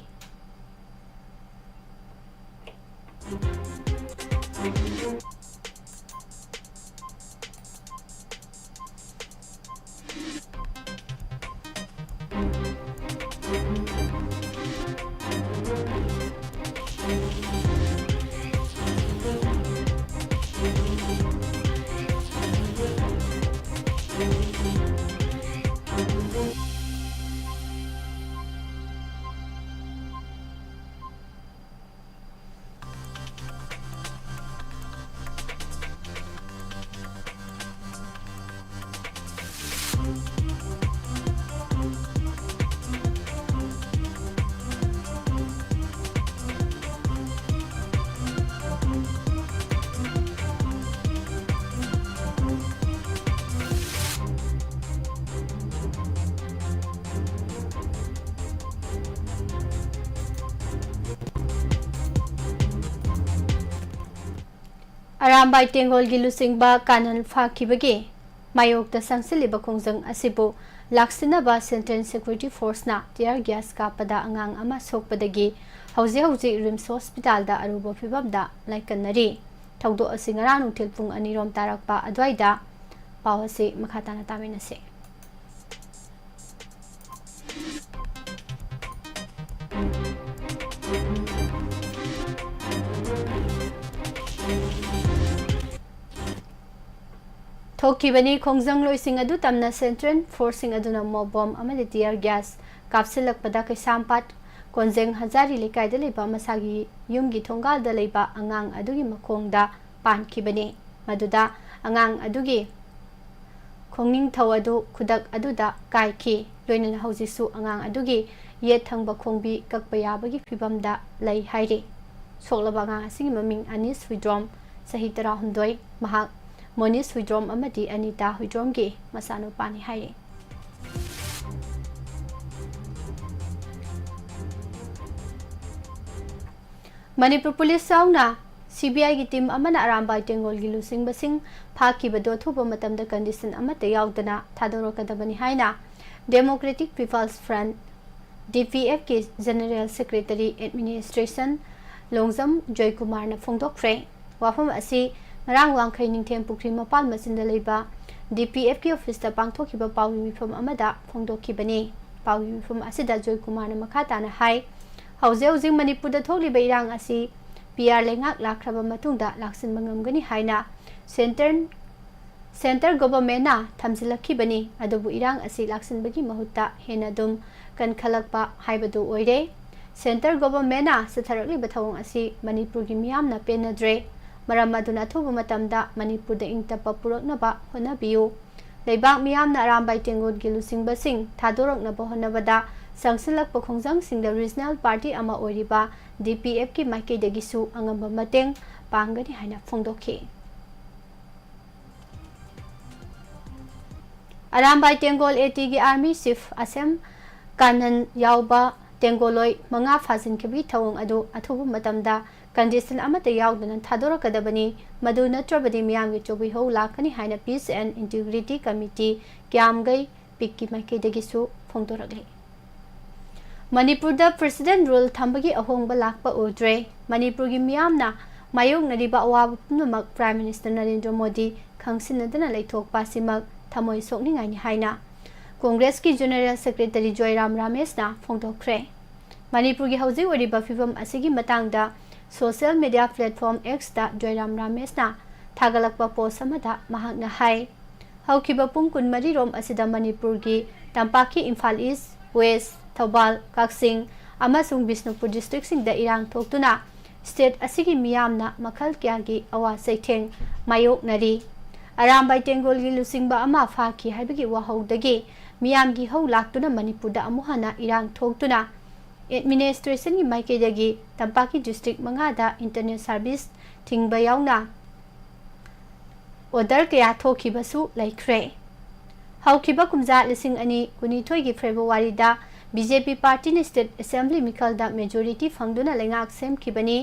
ꯑꯔꯥꯝꯕꯥꯏ ꯇꯦꯡꯒꯣꯜꯒꯤ ꯂꯨꯆꯤꯡꯕ ꯀꯥꯅꯟ ꯐꯥꯈꯤꯕꯒꯤ ꯃꯥꯌꯣꯛꯇ ꯆꯪꯁꯤꯜꯂꯤꯕ ꯈꯣꯡꯖꯪ ꯑꯁꯤꯕꯨ ꯂꯥꯛꯁꯤꯟꯅꯕ Central Security Forceꯅ tear gas ꯀꯥꯞꯄꯗ ꯑꯉꯥꯡ ꯑꯃ ꯁꯣꯛꯄꯗꯒꯤ ꯍꯧꯖꯤꯛ ꯍꯧꯖꯤꯛ RIMS hospitalꯗ ꯑꯔꯨꯕ ꯐꯤꯕꯝꯗ ꯂꯥꯏꯀꯠꯅꯔꯤ꯫ ꯊꯧꯗꯣꯛ ꯑꯁꯤ ꯉꯔꯥꯡ ꯅꯨꯡꯊꯤꯜ ꯄꯨꯡ ꯑꯅꯤꯔꯣꯝ ꯇꯥꯔꯛꯄ ꯑꯗꯨꯋꯥꯏꯗ꯫ ꯄꯥꯎ ꯑꯁꯤ ꯃꯈꯥ ꯇꯥꯅ ꯇꯥꯃꯤꯟꯅꯁꯤ꯫ ꯊꯣꯛꯈꯤꯕꯅꯤ꯫ ꯈꯣꯡꯖꯪꯂꯣꯏꯁꯤꯡ ꯑꯗꯨ ꯇꯝꯅ Central Forceꯁꯤꯡ ꯑꯗꯨꯅ ꯃꯣꯞ ꯕꯣꯝ ꯑꯃꯗꯤ tear gas ꯀꯥꯞꯁꯤꯜꯂꯛꯄꯗ ꯀꯩꯁꯥꯝꯄꯥꯠ ꯀꯣꯟꯖꯦꯡ ꯍꯖꯥꯔꯤ ꯂꯩꯀꯥꯏꯗ ꯂꯩꯕ ꯃꯁꯥꯒꯤ ꯌꯨꯝꯒꯤ ꯊꯣꯡꯒꯥꯜꯗ ꯂꯩꯕ ꯑꯉꯥꯡ ꯑꯗꯨꯒꯤ ꯃꯈꯣꯡꯗ ꯄꯥꯟꯈꯤꯕꯅꯤ꯫ ꯃꯗꯨꯗ ꯑꯉꯥꯡ ꯑꯗꯨꯒꯤ ꯈꯣꯡꯅꯤꯡꯊꯧ ꯑꯗꯨ ꯈꯨꯗꯛ ꯑꯗꯨꯗ ꯀꯥꯏꯈꯤ꯫ ꯂꯣꯏꯅꯅ ꯍꯧꯖꯤꯛꯁꯨ ꯑꯉꯥꯡ ꯑꯗꯨꯒꯤ ꯌꯦꯠ ꯊꯪꯕ ꯈꯣꯡꯕꯤ ꯀꯛꯄ ꯌꯥꯕꯒꯤ ꯐꯤꯕꯝꯗ ꯂꯩ ꯍꯥꯏꯔꯤ꯫ ꯁꯣꯛꯂꯕ ꯑꯉꯥꯡ ꯑꯁꯤꯒꯤ ꯃꯃꯤꯡ ꯑꯅꯤꯁ ꯍꯨꯏꯗ꯭ꯔꯣꯝ, ꯆꯍꯤ ꯇꯔꯥꯍꯨꯝꯗꯣꯏ, ꯃꯍꯥꯛ ꯃꯣꯅꯤꯁ ꯍꯨꯏꯗ꯭ꯔꯣꯝ ꯑꯃꯗꯤ ꯑꯅꯤꯇꯥ ꯍꯨꯏꯗ꯭ꯔꯣꯝꯒꯤ ꯃꯆꯥꯅꯨꯄꯥꯅꯤ ꯍꯥꯏꯔꯤ꯫ ꯃꯅꯤꯄꯨꯔ ꯄꯨꯂꯤꯁ ꯌꯥꯎꯅ ꯁꯤꯕꯤꯑꯥꯏꯒꯤ ꯇꯤꯝ ꯑꯃꯅ ꯑꯔꯥꯝꯕꯥꯏ ꯇꯦꯡꯒꯣꯜꯒꯤ ꯂꯨꯆꯤꯡꯕꯁꯤꯡ ꯐꯥꯈꯤꯕꯗꯨ ꯑꯊꯨꯕ ꯃꯇꯝꯗ ꯀꯟꯗꯤꯁꯟ ꯑꯃꯠꯇ ꯌꯥꯎꯗꯅ ꯊꯥꯗꯣꯔꯛꯀꯗꯕꯅꯤ ꯍꯥꯏꯅ Democratic People's Front, DPFꯀꯤ General Secretary Administration Longjam ꯖꯣꯏꯀꯨꯃꯥꯔꯅ ꯐꯣꯡꯗꯣꯛꯈ꯭ꯔꯦ꯫ ꯋꯥꯐꯝ ꯑꯁꯤ ꯉꯔꯥꯡ ꯋꯥꯡꯈꯩ ꯅꯤꯡꯊꯦꯝ ꯄꯨꯈ꯭ꯔꯤ ꯃꯄꯥꯜ ꯃꯆꯤꯟꯗ ꯂꯩꯕ DPFꯀꯤ ꯑꯣꯐꯤꯁꯇ ꯄꯥꯡꯊꯣꯛꯈꯤꯕ ꯄꯥꯎꯒꯤ ꯃꯤꯐꯝ ꯑꯃꯗ ꯐꯣꯡꯗꯣꯛꯈꯤꯕꯅꯤ꯫ ꯄꯥꯎꯒꯤ ꯃꯤꯐꯝ ꯑꯁꯤꯗ ꯖꯣꯏꯀꯨꯃꯥꯔꯅ ꯃꯈꯥ ꯇꯥꯅ ꯍꯥꯏ, ꯍꯧꯖꯤꯛ ꯍꯧꯖꯤꯛ ꯃꯅꯤꯄꯨꯔꯗ ꯊꯣꯛꯂꯤꯕ ꯏꯔꯥꯡ ꯑꯁꯤ ꯄꯤ ꯑꯥꯔ ꯂꯩꯉꯥꯛ ꯂꯥꯛꯈ꯭ꯔꯕ ꯃꯇꯨꯡꯗ ꯂꯥꯛꯁꯤꯟꯕ ꯉꯝꯒꯅꯤ ꯍꯥꯏꯅ ꯁꯦꯟꯇꯔ, ꯁꯦꯟꯇꯔ ꯒꯣꯚꯔꯟꯃꯦꯟꯠꯅ ꯊꯝꯖꯤꯜꯂꯛꯈꯤꯕꯅꯤ꯫ ꯑꯗꯨꯕꯨ ꯏꯔꯥꯡ ꯑꯁꯤ ꯂꯥꯛꯁꯤꯟꯕꯒꯤ ꯃꯍꯨꯠꯇ ꯍꯦꯟꯅ ꯑꯗꯨꯝ ꯀꯟꯈꯠꯂꯛꯄ ꯍꯥꯏꯕꯗꯨ ꯑꯣꯏꯔꯦ꯫ ꯁꯦꯟꯇꯔ ꯒꯣꯚꯔꯟꯃꯦꯟꯠꯅ ꯆꯠꯊꯔꯛꯂꯤꯕ ꯊꯧꯑꯣꯡ ꯑꯁꯤ ꯃꯅꯤꯄꯨꯔꯒꯤ ꯃꯤꯌꯥꯝꯅ ꯄꯦꯟꯅꯗ꯭ꯔꯦ꯫ ꯃꯔꯝ ꯑꯗꯨꯅ ꯑꯊꯨꯕ ꯃꯇꯝꯗ ꯃꯅꯤꯄꯨꯔꯗ ꯏꯪ ꯇꯞꯄ ꯄꯨꯔꯛꯅꯕ ꯍꯣꯠꯅꯕꯤꯌꯨ꯫ ꯂꯩꯕꯥꯛ ꯃꯤꯌꯥꯝꯅ ꯑꯔꯥꯝꯕꯥꯏ ꯇꯦꯡꯒꯣꯜꯒꯤ ꯂꯨꯆꯤꯡꯕꯁꯤꯡ ꯊꯥꯗꯣꯔꯛꯅꯕ ꯍꯣꯠꯅꯕꯗ ꯆꯪꯁꯤꯜꯂꯛꯄ ꯈꯣꯡꯖꯪꯁꯤꯡꯗ regional party ꯑꯃ ꯑꯣꯏꯔꯤꯕ DPFꯀꯤ ꯃꯥꯏꯀꯩꯗꯒꯤꯁꯨ ꯑꯉꯝꯕ ꯃꯇꯦꯡ ꯄꯥꯡꯒꯅꯤ ꯍꯥꯏꯅ ꯐꯣꯡꯗꯣꯛꯈꯤ꯫ ꯑꯔꯥꯝꯕꯥꯏ ꯇꯦꯡꯒꯣꯜ ATꯒꯤ Army Chief ꯑꯁꯦꯝ ꯀꯥꯅꯟ ꯌꯥꯎꯕ ꯇꯦꯡꯒꯣꯜꯂꯣꯏ ꯃꯉꯥ ꯐꯥꯖꯤꯟꯈꯤꯕꯒꯤ ꯊꯧꯑꯣꯡ ꯑꯗꯨ ꯑꯊꯨꯕ ꯃꯇꯝꯗ condition ꯑꯃꯠꯇ ꯌꯥꯎꯗꯅ ꯊꯥꯗꯣꯔꯛꯀꯗꯕꯅꯤ, ꯃꯗꯨ ꯅꯠꯇ꯭ꯔꯕꯗꯤ ꯃꯤꯌꯥꯝꯒꯤ ꯆꯣꯛꯕꯤꯍꯧ ꯂꯥꯛꯀꯅꯤ ꯍꯥꯏꯅ Peace and Integrity Committee, ꯀ꯭ꯌꯥꯝꯒꯩ ꯄꯤꯛꯀꯤ ꯃꯥꯏꯀꯩꯗꯒꯤꯁꯨ ꯐꯣꯡꯗꯣꯔꯛꯂꯤ꯫ ꯃꯅꯤꯄꯨꯔꯗ President Rule ꯊꯝꯕꯒꯤ ꯑꯍꯣꯡꯕ ꯂꯥꯛꯄ ꯎꯗ꯭ꯔꯦ꯫ ꯃꯅꯤꯄꯨꯔꯒꯤ ꯃꯤꯌꯥꯝꯅ ꯃꯥꯌꯣꯛꯅꯔꯤꯕ ꯑꯋꯥꯕ ꯄꯨꯝꯅꯃꯛ Prime Minister ꯅꯔꯦꯟꯗ꯭ꯔ ꯃꯣꯗꯤ ꯈꯪꯁꯤꯟꯅꯗꯅ ꯂꯩꯊꯣꯛꯄ ꯑꯁꯤꯃꯛ ꯊꯃꯣꯏ ꯁꯣꯛꯅꯤꯡꯉꯥꯏꯅꯤ ꯍꯥꯏꯅ ꯀꯣꯡꯒ꯭ꯔꯦꯁꯀꯤ General Secretary ꯖꯣꯏꯔꯥꯝ ꯔꯥꯃꯦꯁꯅ ꯐꯣꯡꯗꯣꯛꯈ꯭ꯔꯦ꯫ ꯃꯅꯤꯄꯨꯔꯒꯤ ꯍꯧꯖꯤꯛ ꯑꯣꯏꯔꯤꯕ ꯐꯤꯕꯝ ꯑꯁꯤꯒꯤ ꯃꯇꯥꯡꯗ social media platform Xꯇ ꯖꯣꯏꯔꯥꯝ ꯔꯥꯃꯦꯁꯅ ꯊꯥꯒꯠꯂꯛꯄ post ꯑꯃꯗ ꯃꯍꯥꯛꯅ ꯍꯥꯏ, ꯍꯧꯈꯤꯕ ꯄꯨꯡ ꯀꯨꯟꯃꯔꯤ ꯔꯣꯝ ꯑꯁꯤꯗ ꯃꯅꯤꯄꯨꯔꯒꯤ ꯇꯝꯄꯥꯛꯀꯤ ꯏꯝꯐꯥꯜ East, West, ꯊꯧꯕꯥꯜ, ꯀꯛꯆꯤꯡ ꯑꯃꯁꯨꯡ ꯕꯤꯁꯅꯨꯄꯨꯔ districtꯁꯤꯡꯗ ꯏꯔꯥꯡ ꯊꯣꯛꯇꯨꯅ state ꯑꯁꯤꯒꯤ ꯃꯤꯌꯥꯝꯅ ꯃꯈꯜ ꯀꯌꯥꯒꯤ ꯑꯋꯥ ꯆꯩꯊꯦꯡ ꯃꯥꯌꯣꯛꯅꯔꯤ꯫ ꯑꯔꯥꯝꯕꯥꯏ ꯇꯦꯡꯒꯣꯜꯒꯤ ꯂꯨꯆꯤꯡꯕ ꯑꯃ ꯐꯥꯈꯤ ꯍꯥꯏꯕꯒꯤ ꯋꯥꯍꯧꯗꯒꯤ ꯃꯤꯌꯥꯝꯒꯤ ꯍꯧ ꯂꯥꯛꯇꯨꯅ ꯃꯅꯤꯄꯨꯔꯗ ꯑꯃꯨꯛ ꯍꯟꯅ ꯏꯔꯥꯡ ꯊꯣꯛꯇꯨꯅ administrationꯒꯤ ꯃꯥꯏꯀꯩꯗꯒꯤ ꯇꯝꯄꯥꯛꯀꯤ district ꯃꯉꯥꯗ internet service ꯊꯤꯡꯕ ꯌꯥꯎꯅ order ꯀꯌꯥ ꯊꯣꯛꯈꯤꯕꯁꯨ ꯂꯩꯈ꯭ꯔꯦ꯫ ꯍꯧꯈꯤꯕ ꯀꯨꯝꯖꯥ ꯂꯤꯁꯤꯡ ꯑꯅꯤ ꯀꯨꯟꯅꯤꯊꯣꯏꯒꯤ Februaryꯗ BJP partyꯅ state assembly ꯃꯤꯈꯜꯗ majority ꯐꯪꯗꯨꯅ ꯂꯩꯉꯥꯛ ꯁꯦꯝꯈꯤꯕꯅꯤ꯫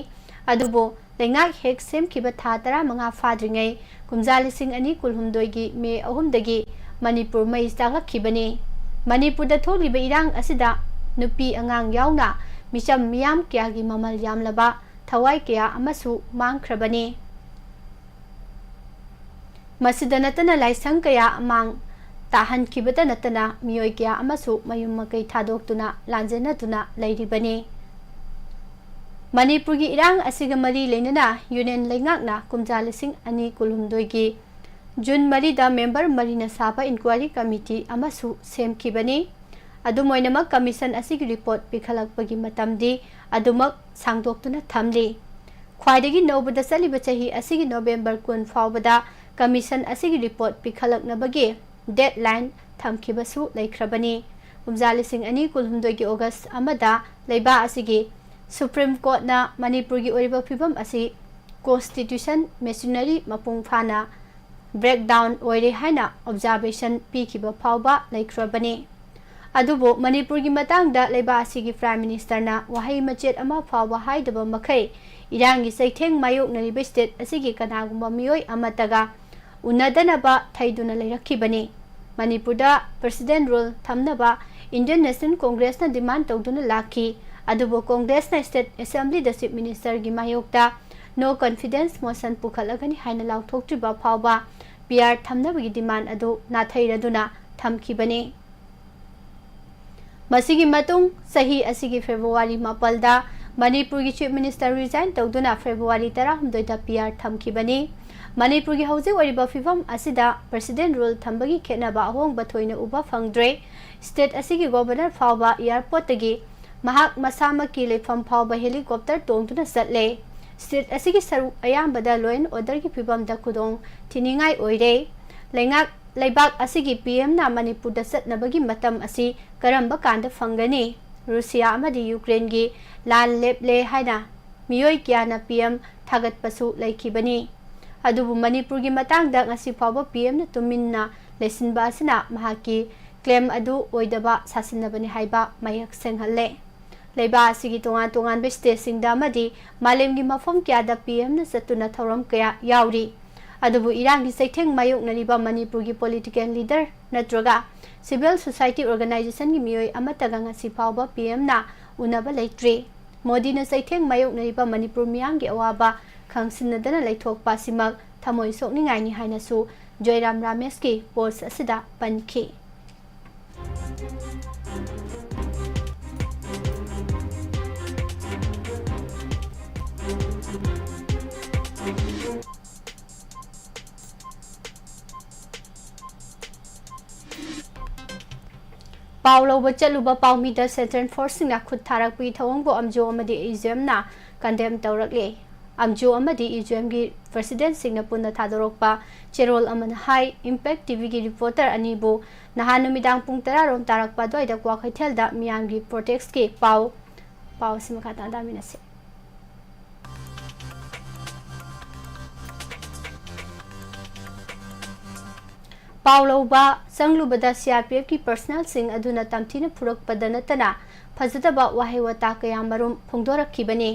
ꯑꯗꯨꯕꯨ ꯂꯩꯉꯥꯛ ꯍꯦꯛ ꯁꯦꯝꯈꯤꯕ ꯊꯥ ꯇꯔꯥꯃꯉꯥ ꯐꯥꯗ꯭ꯔꯤꯉꯩ ꯀꯨꯝꯖꯥ ꯂꯤꯁꯤꯡ ꯑꯅꯤ ꯀꯨꯟꯍꯨꯝꯗꯣꯏꯒꯤ ꯃꯦ ꯑꯍꯨꯝꯗꯒꯤ ꯃꯅꯤꯄꯨꯔ ꯃꯩ ꯆꯥꯛꯂꯛꯈꯤꯕꯅꯤ꯫ ꯃꯅꯤꯄꯨꯔꯗ ꯊꯣꯛꯂꯤꯕ ꯏꯔꯥꯡ ꯑꯁꯤꯗ ꯅꯨꯄꯤ ꯑꯉꯥꯡ ꯌꯥꯎꯅ ꯃꯤꯆꯝ ꯃꯤꯌꯥꯝ ꯀꯌꯥꯒꯤ ꯃꯃꯜ ꯌꯥꯝꯂꯕ ꯊꯋꯥꯏ ꯀꯌꯥ ꯑꯃꯁꯨ ꯃꯥꯡꯈ꯭ꯔꯕꯅꯤ꯫ ꯃꯁꯤꯗ ꯅꯠꯇꯅ ꯂꯥꯏꯁꯪ ꯀꯌꯥ ꯑꯃꯥꯡ ꯇꯥꯍꯟꯈꯤꯕꯇ ꯅꯠꯇꯅ ꯃꯤꯑꯣꯏ ꯀꯌꯥ ꯑꯃꯁꯨ ꯃꯌꯨꯝ ꯃꯀꯩ ꯊꯥꯗꯣꯛꯇꯨꯅ ꯂꯥꯟꯖꯦꯟꯅꯗꯨꯅ ꯂꯩꯔꯤꯕꯅꯤ꯫ ꯃꯅꯤꯄꯨꯔꯒꯤ ꯏꯔꯥꯡ ꯑꯁꯤꯒ ꯃꯔꯤ ꯂꯩꯅꯅ ꯌꯨꯅꯤꯌꯟ ꯂꯩꯉꯥꯛꯅ ꯀꯨꯝꯖꯥ ꯂꯤꯁꯤꯡ ꯑꯅꯤ ꯀꯨꯟꯍꯨꯝꯗꯣꯏꯒꯤ ꯖꯨꯟ ꯃꯔꯤꯗ ꯃꯦꯝꯕꯔ ꯃꯔꯤꯅ ꯁꯥꯕ ꯏꯟꯀ꯭ꯋꯥꯏꯔꯤ ꯀꯃꯤꯇꯤ ꯑꯃꯁꯨ ꯁꯦꯝꯈꯤꯕꯅꯤ꯫ ꯑꯗꯨꯝ ꯑꯣꯏꯅꯃꯛ, ꯀꯃꯤꯁꯟ ꯑꯁꯤꯒꯤ ꯔꯤꯄꯣꯔꯠ ꯄꯤꯈꯠꯂꯛꯄꯒꯤ ꯃꯇꯝꯗꯤ ꯑꯗꯨꯃꯛ ꯁꯥꯡꯗꯣꯛꯇꯨꯅ ꯊꯝꯂꯤ꯫ ꯈ꯭ꯋꯥꯏꯗꯒꯤ ꯅꯧꯕꯗ ꯆꯠꯂꯤꯕ ꯆꯍꯤ ꯑꯁꯤꯒꯤ ꯅꯣꯕꯦꯝꯕꯔ ꯀꯨꯟ ꯐꯥꯎꯕꯗ ꯀꯃꯤꯁꯟ ꯑꯁꯤꯒꯤ ꯔꯤꯄꯣꯔꯠ ꯄꯤꯈꯠꯂꯛꯅꯕꯒꯤ ꯗꯦꯗꯂꯥꯏꯟ ꯊꯝꯈꯤꯕꯁꯨ ꯂꯩꯈ꯭ꯔꯕꯅꯤ꯫ ꯀꯨꯝꯖꯥ ꯂꯤꯁꯤꯡ ꯑꯅꯤ ꯀꯨꯟꯍꯨꯝꯗꯣꯏꯒꯤ ꯑꯣꯒꯁ ꯑꯃꯗ ꯂꯩꯕꯥꯛ ꯑꯁꯤꯒꯤ ꯁꯨꯄ꯭ꯔꯤꯝ ꯀꯣꯔꯠꯅ ꯃꯅꯤꯄꯨꯔꯒꯤ ꯑꯣꯏꯔꯤꯕ ꯐꯤꯕꯝ ꯑꯁꯤ ꯀꯣꯟꯁꯇꯤꯇ꯭ꯌꯨꯁꯟ ꯃꯦꯆꯤꯅꯔꯤ ꯃꯄꯨꯡ ꯐꯥꯅ ꯕ꯭ꯔꯦꯛꯗꯥꯎꯟ ꯑꯣꯏꯔꯦ ꯍꯥꯏꯅ ꯑꯣꯕꯖꯥꯔꯕꯦꯁꯟ ꯄꯤꯈꯤꯕ ꯐꯥꯎꯕ ꯂꯩꯈ꯭ꯔꯕꯅꯤ꯫ ꯑꯗꯨꯕꯨ ꯃꯅꯤꯄꯨꯔꯒꯤ ꯃꯇꯥꯡꯗ ꯂꯩꯕꯥꯛ ꯑꯁꯤꯒꯤ ꯄ꯭ꯔꯥꯏꯝ ꯃꯤꯅꯤꯁꯇꯔꯅ ꯋꯥꯍꯩ ꯃꯆꯦꯠ ꯑꯃ ꯐꯥꯎꯕ ꯍꯥꯏꯗꯕ ꯃꯈꯩ ꯏꯔꯥꯡꯒꯤ ꯆꯩꯊꯦꯡ ꯃꯥꯌꯣꯛꯅꯔꯤꯕ ꯁ꯭ꯇꯦꯠ ꯑꯁꯤꯒꯤ ꯀꯅꯥꯒꯨꯝꯕ ꯃꯤꯑꯣꯏ ꯑꯃꯠꯇꯒ ꯎꯅꯗꯅꯕ ꯊꯩꯗꯨꯅ ꯂꯩꯔꯛꯈꯤꯕꯅꯤ꯫ ꯃꯅꯤꯄꯨꯔꯗ ꯄ꯭ꯔꯦꯁꯤꯗꯦꯟ ꯔꯨꯜ ꯊꯝꯅꯕ ꯏꯟꯗꯤꯌꯟ ꯅꯦꯁꯅꯦꯜ ꯀꯣꯡꯒ꯭ꯔꯦꯁꯅ ꯗꯤꯃꯥꯟ ꯇꯧꯗꯨꯅ ꯂꯥꯛꯈꯤ꯫ ꯑꯗꯨꯕꯨ ꯀꯣꯡꯒ꯭ꯔꯦꯁꯅ ꯁ꯭ꯇꯦꯠ ꯑꯦꯁꯦꯝꯕ꯭ꯂꯤꯗ ꯆꯤꯐ ꯃꯤꯅꯤꯁꯇꯔꯒꯤ ꯃꯥꯌꯣꯛꯇ ꯅꯣ ꯀꯟꯐꯤꯗꯦꯟꯁ ꯃꯣꯁꯟ ꯄꯨꯈꯠꯂꯒꯅꯤ ꯍꯥꯏꯅ ꯂꯥꯎꯊꯣꯛꯇ꯭ꯔꯤꯕ ꯐꯥꯎꯕ ꯄꯤ ꯑꯥꯔ ꯊꯝꯅꯕꯒꯤ ꯗꯤꯃꯥꯟ ꯑꯗꯨ ꯅꯥꯊꯩꯔꯗꯨꯅ ꯊꯝꯈꯤꯕꯅꯤ꯫ ꯃꯁꯤꯒꯤ ꯃꯇꯨꯡ ꯆꯍꯤ ꯑꯁꯤꯒꯤ ꯐꯦꯕ꯭ꯔꯨꯋꯥꯔꯤ ꯃꯥꯄꯜꯗ ꯃꯅꯤꯄꯨꯔꯒꯤ ꯆꯤꯐ ꯃꯤꯅꯤꯁꯇꯔ ꯔꯤꯖꯥꯏꯟ ꯇꯧꯗꯨꯅ ꯐꯦꯕ꯭ꯔꯨꯋꯥꯔꯤ ꯇꯔꯥꯍꯨꯝꯗꯣꯏꯗ ꯄꯤ ꯑꯥꯔ ꯊꯝꯈꯤꯕꯅꯤ꯫ ꯃꯅꯤꯄꯨꯔꯒꯤ ꯍꯧꯖꯤꯛ ꯑꯣꯏꯔꯤꯕ ꯐꯤꯕꯝ ꯑꯁꯤꯗ ꯄ꯭ꯔꯦꯁꯤꯗꯦꯟ ꯔꯨꯜ ꯊꯝꯕꯒꯤ ꯈꯦꯠꯅꯕ ꯑꯍꯣꯡꯕ ꯊꯣꯏꯅ ꯎꯕ ꯐꯪꯗ꯭ꯔꯦ꯫ ꯁ꯭ꯇꯦꯠ ꯑꯁꯤꯒꯤ ꯒꯣꯚꯔꯅꯔ ꯐꯥꯎꯕ ꯑꯦꯌꯥꯔꯄꯣꯔꯠꯇꯒꯤ ꯃꯍꯥꯛ ꯃꯁꯥꯃꯛꯀꯤ ꯂꯩꯐꯝ ꯐꯥꯎꯕ ꯍꯦꯂꯤꯀꯣꯞꯇꯔ ꯇꯣꯡꯗꯨꯅ ꯆꯠꯂꯦ꯫ ꯁ꯭ꯇꯦꯠ ꯑꯁꯤꯒꯤ ꯁꯔꯨꯛ ꯑꯌꯥꯝꯕꯗ ꯂꯣ ꯑꯦꯟ ꯑꯣꯔꯗꯔꯒꯤ ꯐꯤꯕꯝꯗ ꯈꯨꯗꯣꯡ ꯊꯤꯅꯤꯡꯉꯥꯏ ꯑꯣꯏꯔꯦ꯫ ꯂꯩꯉꯥꯛ, ꯂꯩꯕꯥꯛ ꯑꯁꯤꯒꯤ ꯄꯤ ꯑꯦꯝꯅ ꯃꯅꯤꯄꯨꯔꯗ ꯆꯠꯅꯕꯒꯤ ꯃꯇꯝ ꯑꯁꯤ ꯀꯔꯝꯕ ꯀꯥꯟꯗ ꯐꯪꯒꯅꯤ? ꯔꯨꯁꯤꯌꯥ ꯑꯃꯗꯤ ꯌꯨꯀ꯭ꯔꯦꯟꯒꯤ ꯂꯥꯟ ꯂꯦꯞꯂꯦ ꯍꯥꯏꯅ ꯃꯤꯑꯣꯏ ꯀꯌꯥꯅ ꯄꯤ ꯑꯦꯝ ꯊꯥꯒꯠꯄꯁꯨ ꯂꯩꯈꯤꯕꯅꯤ꯫ ꯑꯗꯨꯕꯨ ꯃꯅꯤꯄꯨꯔꯒꯤ ꯃꯇꯥꯡꯗ ꯉꯁꯤ ꯐꯥꯎꯕ ꯄꯤ ꯑꯦꯝꯅ ꯇꯨꯃꯤꯟꯅ ꯂꯩꯁꯤꯟꯕ ꯑꯁꯤꯅ ꯃꯍꯥꯛꯀꯤ ꯀ꯭ꯂꯦꯝ ꯑꯗꯨ ꯑꯣꯏꯗꯕ ꯁꯥꯁꯤꯟꯅꯕꯅꯤ ꯍꯥꯏꯕ ꯃꯌꯦꯛ ꯁꯦꯡꯍꯜꯂꯦ꯫ ꯂꯩꯕꯥꯛ ꯑꯁꯤꯒꯤ ꯇꯣꯉꯥꯟ ꯇꯣꯉꯥꯟꯕ ꯁ꯭ꯇꯦꯠꯁꯤꯡꯗ ꯑꯃꯗꯤ ꯃꯥꯂꯦꯝꯒꯤ ꯃꯐꯝ ꯀꯌꯥꯗ ꯄꯤ ꯑꯦꯝꯅ ꯆꯠꯇꯨꯅ ꯊꯧꯔꯝ ꯀꯌꯥ ꯌꯥꯎꯔꯤ꯫ ꯑꯗꯨꯕꯨ ꯏꯔꯥꯡꯒꯤ ꯆꯩꯊꯦꯡ ꯃꯥꯌꯣꯛꯅꯔꯤꯕ ꯃꯅꯤꯄꯨꯔꯒꯤ ꯄꯣꯂꯤꯇꯤꯀꯦꯜ ꯂꯤꯗꯔ ꯅꯠꯇ꯭ꯔꯒ ꯁꯤꯚꯤꯜ ꯁꯣꯁꯥꯏꯇꯤ ꯑꯣꯔꯒꯅꯥꯏꯖꯦꯁꯟꯒꯤ ꯃꯤꯑꯣꯏ ꯑꯃꯠꯇꯒ ꯉꯁꯤ ꯐꯥꯎꯕ ꯄꯤ ꯑꯦꯝꯅ ꯎꯅꯕ ꯂꯩꯇ꯭ꯔꯤ꯫ ꯃꯣꯗꯤꯅ ꯆꯩꯊꯦꯡ ꯃꯥꯌꯣꯛꯅꯔꯤꯕ ꯃꯅꯤꯄꯨꯔ ꯃꯤꯌꯥꯝꯒꯤ ꯑꯋꯥꯕ ꯈꯪꯁꯤꯟꯅꯗꯅ ꯂꯩꯊꯣꯛꯄ ꯑꯁꯤꯃꯛ ꯊꯃꯣꯏ ꯁꯣꯛꯅꯤꯡꯉꯥꯏꯅꯤ ꯍꯥꯏꯅꯁꯨ ꯖꯣꯏꯔꯥꯝ ꯔꯥꯃꯦꯁꯀꯤ ꯄꯣꯁ ꯑꯁꯤꯗ ꯄꯟꯈꯤ꯫ ꯄꯥꯎ ꯂꯧꯕ ꯆꯠꯂꯨꯕ ꯄꯥꯎꯃꯤꯗ ꯁꯦꯟꯇ꯭ꯔꯦꯜ ꯐꯣꯔꯁꯁꯤꯡꯅ ꯈꯨꯠ ꯊꯥꯔꯛꯄꯒꯤ ꯊꯧꯑꯣꯡꯕꯨ ꯑꯝꯖꯨ ꯑꯃꯗꯤ ꯏꯖꯨꯑꯦꯝꯅ ꯀꯟꯗꯦꯝ ꯇꯧꯔꯛꯂꯤ꯫ ꯑꯝꯖꯨ ꯑꯃꯗꯤ ꯏꯖꯨꯑꯦꯝꯒꯤ ꯄ꯭ꯔꯁꯤꯗꯦꯟꯠꯁꯤꯡꯅ ꯄꯨꯟꯅ ꯊꯥꯗꯣꯔꯛꯄ ꯆꯦꯔꯣꯜ ꯑꯃꯅ ꯍꯥꯏ, ꯏꯝꯄꯦꯛ ꯇꯤꯚꯤꯒꯤ ꯔꯤꯄꯣꯔꯇꯔ ꯑꯅꯤꯕꯨ ꯅꯍꯥꯟ ꯅꯨꯃꯤꯗꯥꯡ ꯄꯨꯡ ꯇꯔꯥ ꯔꯣꯝ ꯇꯥꯔꯛꯄ ꯑꯗꯨꯋꯥꯏꯗ ꯀ꯭ꯋꯥꯀꯩꯊꯦꯜꯗ ꯃꯤꯌꯥꯝꯒꯤ ꯄ꯭ꯔꯣꯇꯦꯁꯀꯤ ꯄꯥꯎ, ꯄꯥꯎ ꯑꯁꯤ ꯃꯈꯥ ꯇꯥꯅ ꯇꯥꯃꯤꯟꯅꯁꯤ꯫ ꯄꯥꯎ ꯂꯧꯕ ꯆꯪꯂꯨꯕꯗ ꯁꯤ ꯑꯥꯔ ꯄꯤ ꯑꯦꯐꯀꯤ ꯄꯔꯁꯅꯦꯜꯁꯤꯡ ꯑꯗꯨꯅ ꯇꯝꯊꯤꯅ ꯐꯨꯔꯛꯄꯗ ꯅꯠꯇꯅ ꯐꯖꯗꯕ ꯋꯥꯍꯩ ꯋꯥꯇꯥ ꯀꯌꯥ ꯃꯔꯨꯝ ꯐꯣꯡꯗꯣꯔꯛꯈꯤꯕꯅꯤ꯫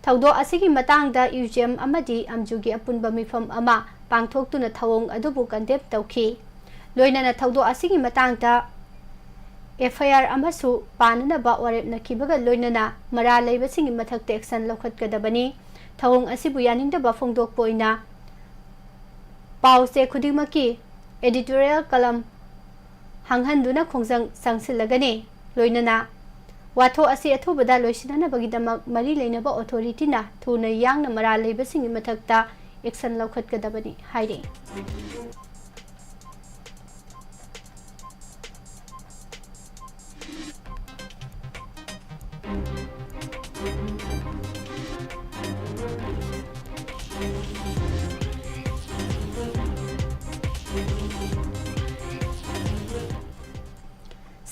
ꯊꯧꯗꯣꯛ ꯑꯁꯤꯒꯤ ꯃꯇꯥꯡꯗ ꯏꯎꯖꯦꯝ ꯑꯃꯗꯤ ꯑꯝꯖꯨꯒꯤ ꯑꯄꯨꯟꯕ ꯃꯤꯐꯝ ꯑꯃ ꯄꯥꯡꯊꯣꯛꯇꯨꯅ ꯊꯧꯑꯣꯡ ꯑꯗꯨꯕꯨ ꯀꯟꯗꯦꯝ ꯇꯧꯈꯤ꯫ ꯂꯣꯏꯅꯅ ꯊꯧꯗꯣꯛ ꯑꯁꯤꯒꯤ ꯃꯇꯥꯡꯗ ꯑꯦꯐ ꯑꯥꯏ ꯑꯥꯔ ꯑꯃꯁꯨ ꯄꯥꯅꯅꯕ ꯋꯥꯔꯦꯞꯅꯈꯤꯕꯒ ꯂꯣꯏꯅꯅ ꯃꯔꯥꯜ ꯂꯩꯕꯁꯤꯡꯒꯤ ꯃꯊꯛꯇ ꯑꯦꯛꯁꯟ ꯂꯧꯈꯠꯀꯗꯕꯅꯤ꯫ ꯊꯧꯑꯣꯡ ꯑꯁꯤꯕꯨ ꯌꯥꯅꯤꯡꯗꯕ ꯐꯣꯡꯗꯣꯛꯄ ꯑꯣꯏꯅ ꯄꯥꯎ ꯆꯦ ꯈꯨꯗꯤꯡꯃꯛꯀꯤ editorial column ꯍꯥꯡꯍꯟꯗꯨꯅ ꯈꯣꯡꯖꯪ ꯆꯪꯁꯤꯜꯂꯒꯅꯤ꯫ ꯂꯣꯏꯅꯅ ꯋꯥꯊꯣꯛ ꯑꯁꯤ ꯑꯊꯨꯕꯗ ꯂꯣꯏꯁꯤꯟꯅꯅꯕꯒꯤꯗꯃꯛ ꯃꯔꯤ ꯂꯩꯅꯕ ꯑꯣꯊꯣꯔꯤꯇꯤꯅ ꯊꯨꯅ ꯌꯥꯡꯅ ꯃꯔꯥꯜ ꯂꯩꯕꯁꯤꯡꯒꯤ ꯃꯊꯛꯇ ꯑꯦꯛꯁꯟ ꯂꯧꯈꯠꯀꯗꯕꯅꯤ ꯍꯥꯏꯔꯤ꯫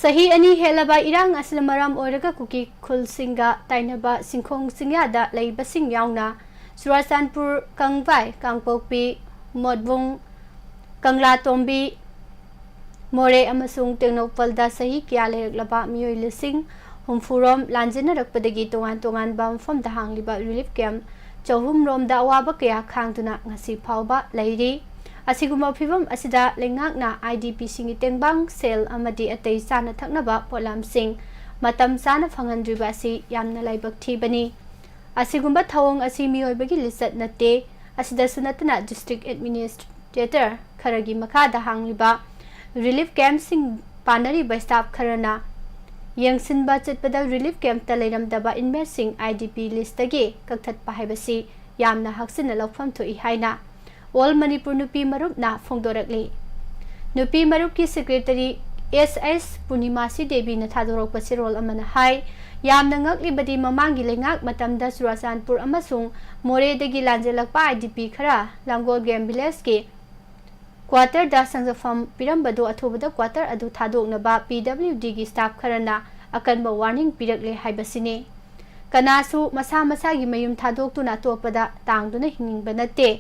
ꯆꯍꯤ ꯑꯅꯤ ꯍꯦꯜꯂꯕ ꯏꯔꯥꯡ ꯑꯁꯤꯅ ꯃꯔꯝ ꯑꯣꯏꯔꯒ ꯀꯨꯀꯤ ꯈꯨꯜꯁꯤꯡꯒ ꯇꯥꯏꯅꯕ ꯁꯤꯡꯈꯣꯡ ꯆꯤꯡꯌꯥꯗ ꯂꯩꯕꯁꯤꯡ ꯌꯥꯎꯅ ꯆꯨꯔꯥꯆꯥꯟꯄꯨꯔ, ꯀꯪꯕꯥꯏ, ꯀꯥꯡꯄꯣꯛꯄꯤ, ꯃꯣꯠꯕꯨꯡ, ꯀꯪꯂꯥꯇꯣꯝꯕꯤ, ꯃꯣꯔꯦ ꯑꯃꯁꯨꯡ ꯇꯦꯡꯅꯧꯄꯜꯗ ꯆꯍꯤ ꯀꯌꯥ ꯂꯩꯔꯛꯂꯕ ꯃꯤꯑꯣꯏ ꯂꯤꯁꯤꯡ ꯍꯨꯝꯐꯨꯔꯣꯝ ꯂꯥꯟꯖꯦꯟꯅꯔꯛꯄꯗꯒꯤ ꯇꯣꯉꯥꯟ ꯇꯣꯉꯥꯟꯕ ꯃꯐꯝꯗ ꯍꯥꯡꯂꯤꯕ relief camp ꯆꯍꯨꯝꯔꯣꯝꯗ ꯑꯋꯥꯕ ꯀꯌꯥ ꯈꯥꯡꯗꯨꯅ ꯉꯁꯤ ꯐꯥꯎꯕ ꯂꯩꯔꯤ꯫ ꯑꯁꯤꯒꯨꯝꯕ ꯐꯤꯚꯝ ꯑꯁꯤꯗ ꯂꯩꯉꯥꯛꯅ IDPꯁꯤꯡꯒꯤ ꯇꯦꯡꯕꯥꯡ ꯁꯦꯜ ꯑꯃꯗꯤ ꯑꯇꯩ ꯆꯥꯅ ꯊꯛꯅꯕ ꯄꯣꯠꯂꯝꯁꯤꯡ ꯃꯇꯝ ꯆꯥꯅ ꯐꯪꯍꯟꯗ꯭ꯔꯤꯕ ꯑꯁꯤ ꯌꯥꯝꯅ ꯂꯥꯏꯕꯛ ꯊꯤꯕꯅꯤ꯫ ꯑꯁꯤꯒꯨꯝꯕ ꯊꯧꯑꯣꯡ ꯑꯁꯤ ꯃꯤꯑꯣꯏꯕꯒꯤ ꯂꯤꯆꯠ ꯅꯠꯇꯦ꯫ ꯑꯁꯤꯗꯁꯨ ꯅꯠꯇꯅ district administrator ꯈꯔꯒꯤ ꯃꯈꯥꯗ ꯍꯥꯡꯂꯤꯕ relief campꯁꯤꯡ ꯄꯥꯟꯅꯔꯤꯕ staff ꯈꯔꯅ ꯌꯦꯡꯁꯤꯟꯕ ꯆꯠꯄꯗ relief campꯇ ꯂꯩꯔꯝꯗꯕ inmateꯁꯤꯡ IDP listꯇꯒꯤ ꯀꯛꯊꯠꯄ ꯍꯥꯏꯕꯁꯤ ꯌꯥꯝꯅ ꯍꯛꯆꯤꯟꯅ ꯂꯧꯐꯝ ꯊꯣꯛꯏ ꯍꯥꯏꯅ All Manipur ꯅꯨꯄꯤ ꯃꯔꯨꯞꯅ ꯐꯣꯡꯗꯣꯔꯛꯂꯤ꯫ ꯅꯨꯄꯤ ꯃꯔꯨꯞꯀꯤ secretary S S ꯄꯨꯔꯅꯤꯃꯥꯁꯤ ꯗꯦꯕꯤꯅ ꯊꯥꯗꯣꯔꯛꯄ ꯆꯦꯔꯣꯜ ꯑꯃꯅ ꯍꯥꯏ, ꯌꯥꯝꯅ ꯉꯛꯂꯤꯕꯗꯤ ꯃꯃꯥꯡꯒꯤ ꯂꯩꯉꯥꯛ ꯃꯇꯝꯗ ꯆꯨꯔꯥꯆꯥꯟꯄꯨꯔ ꯑꯃꯁꯨꯡ ꯃꯣꯔꯦꯗꯒꯤ ꯂꯥꯟꯖꯦꯜꯂꯛꯄ IDP ꯈꯔ ꯂꯥꯡꯒꯣꯜ game villageꯀꯤ quarterꯗ ꯁꯪꯖꯐꯝ ꯄꯤꯔꯝꯕꯗꯨ ꯑꯊꯨꯕꯗ quarter ꯑꯗꯨ ꯊꯥꯗꯣꯛꯅꯕ PWDꯒꯤ staff ꯈꯔꯅ ꯑꯀꯟꯕ warning ꯄꯤꯔꯛꯂꯦ ꯍꯥꯏꯕꯁꯤꯅꯤ꯫ ꯀꯅꯥꯁꯨ ꯃꯁꯥ ꯃꯁꯥꯒꯤ ꯃꯌꯨꯝ ꯊꯥꯗꯣꯛꯇꯨꯅ ꯑꯇꯣꯞꯄꯗ ꯇꯥꯡꯗꯨꯅ ꯍꯤꯡꯅꯤꯡꯕ ꯅꯠꯇꯦ꯫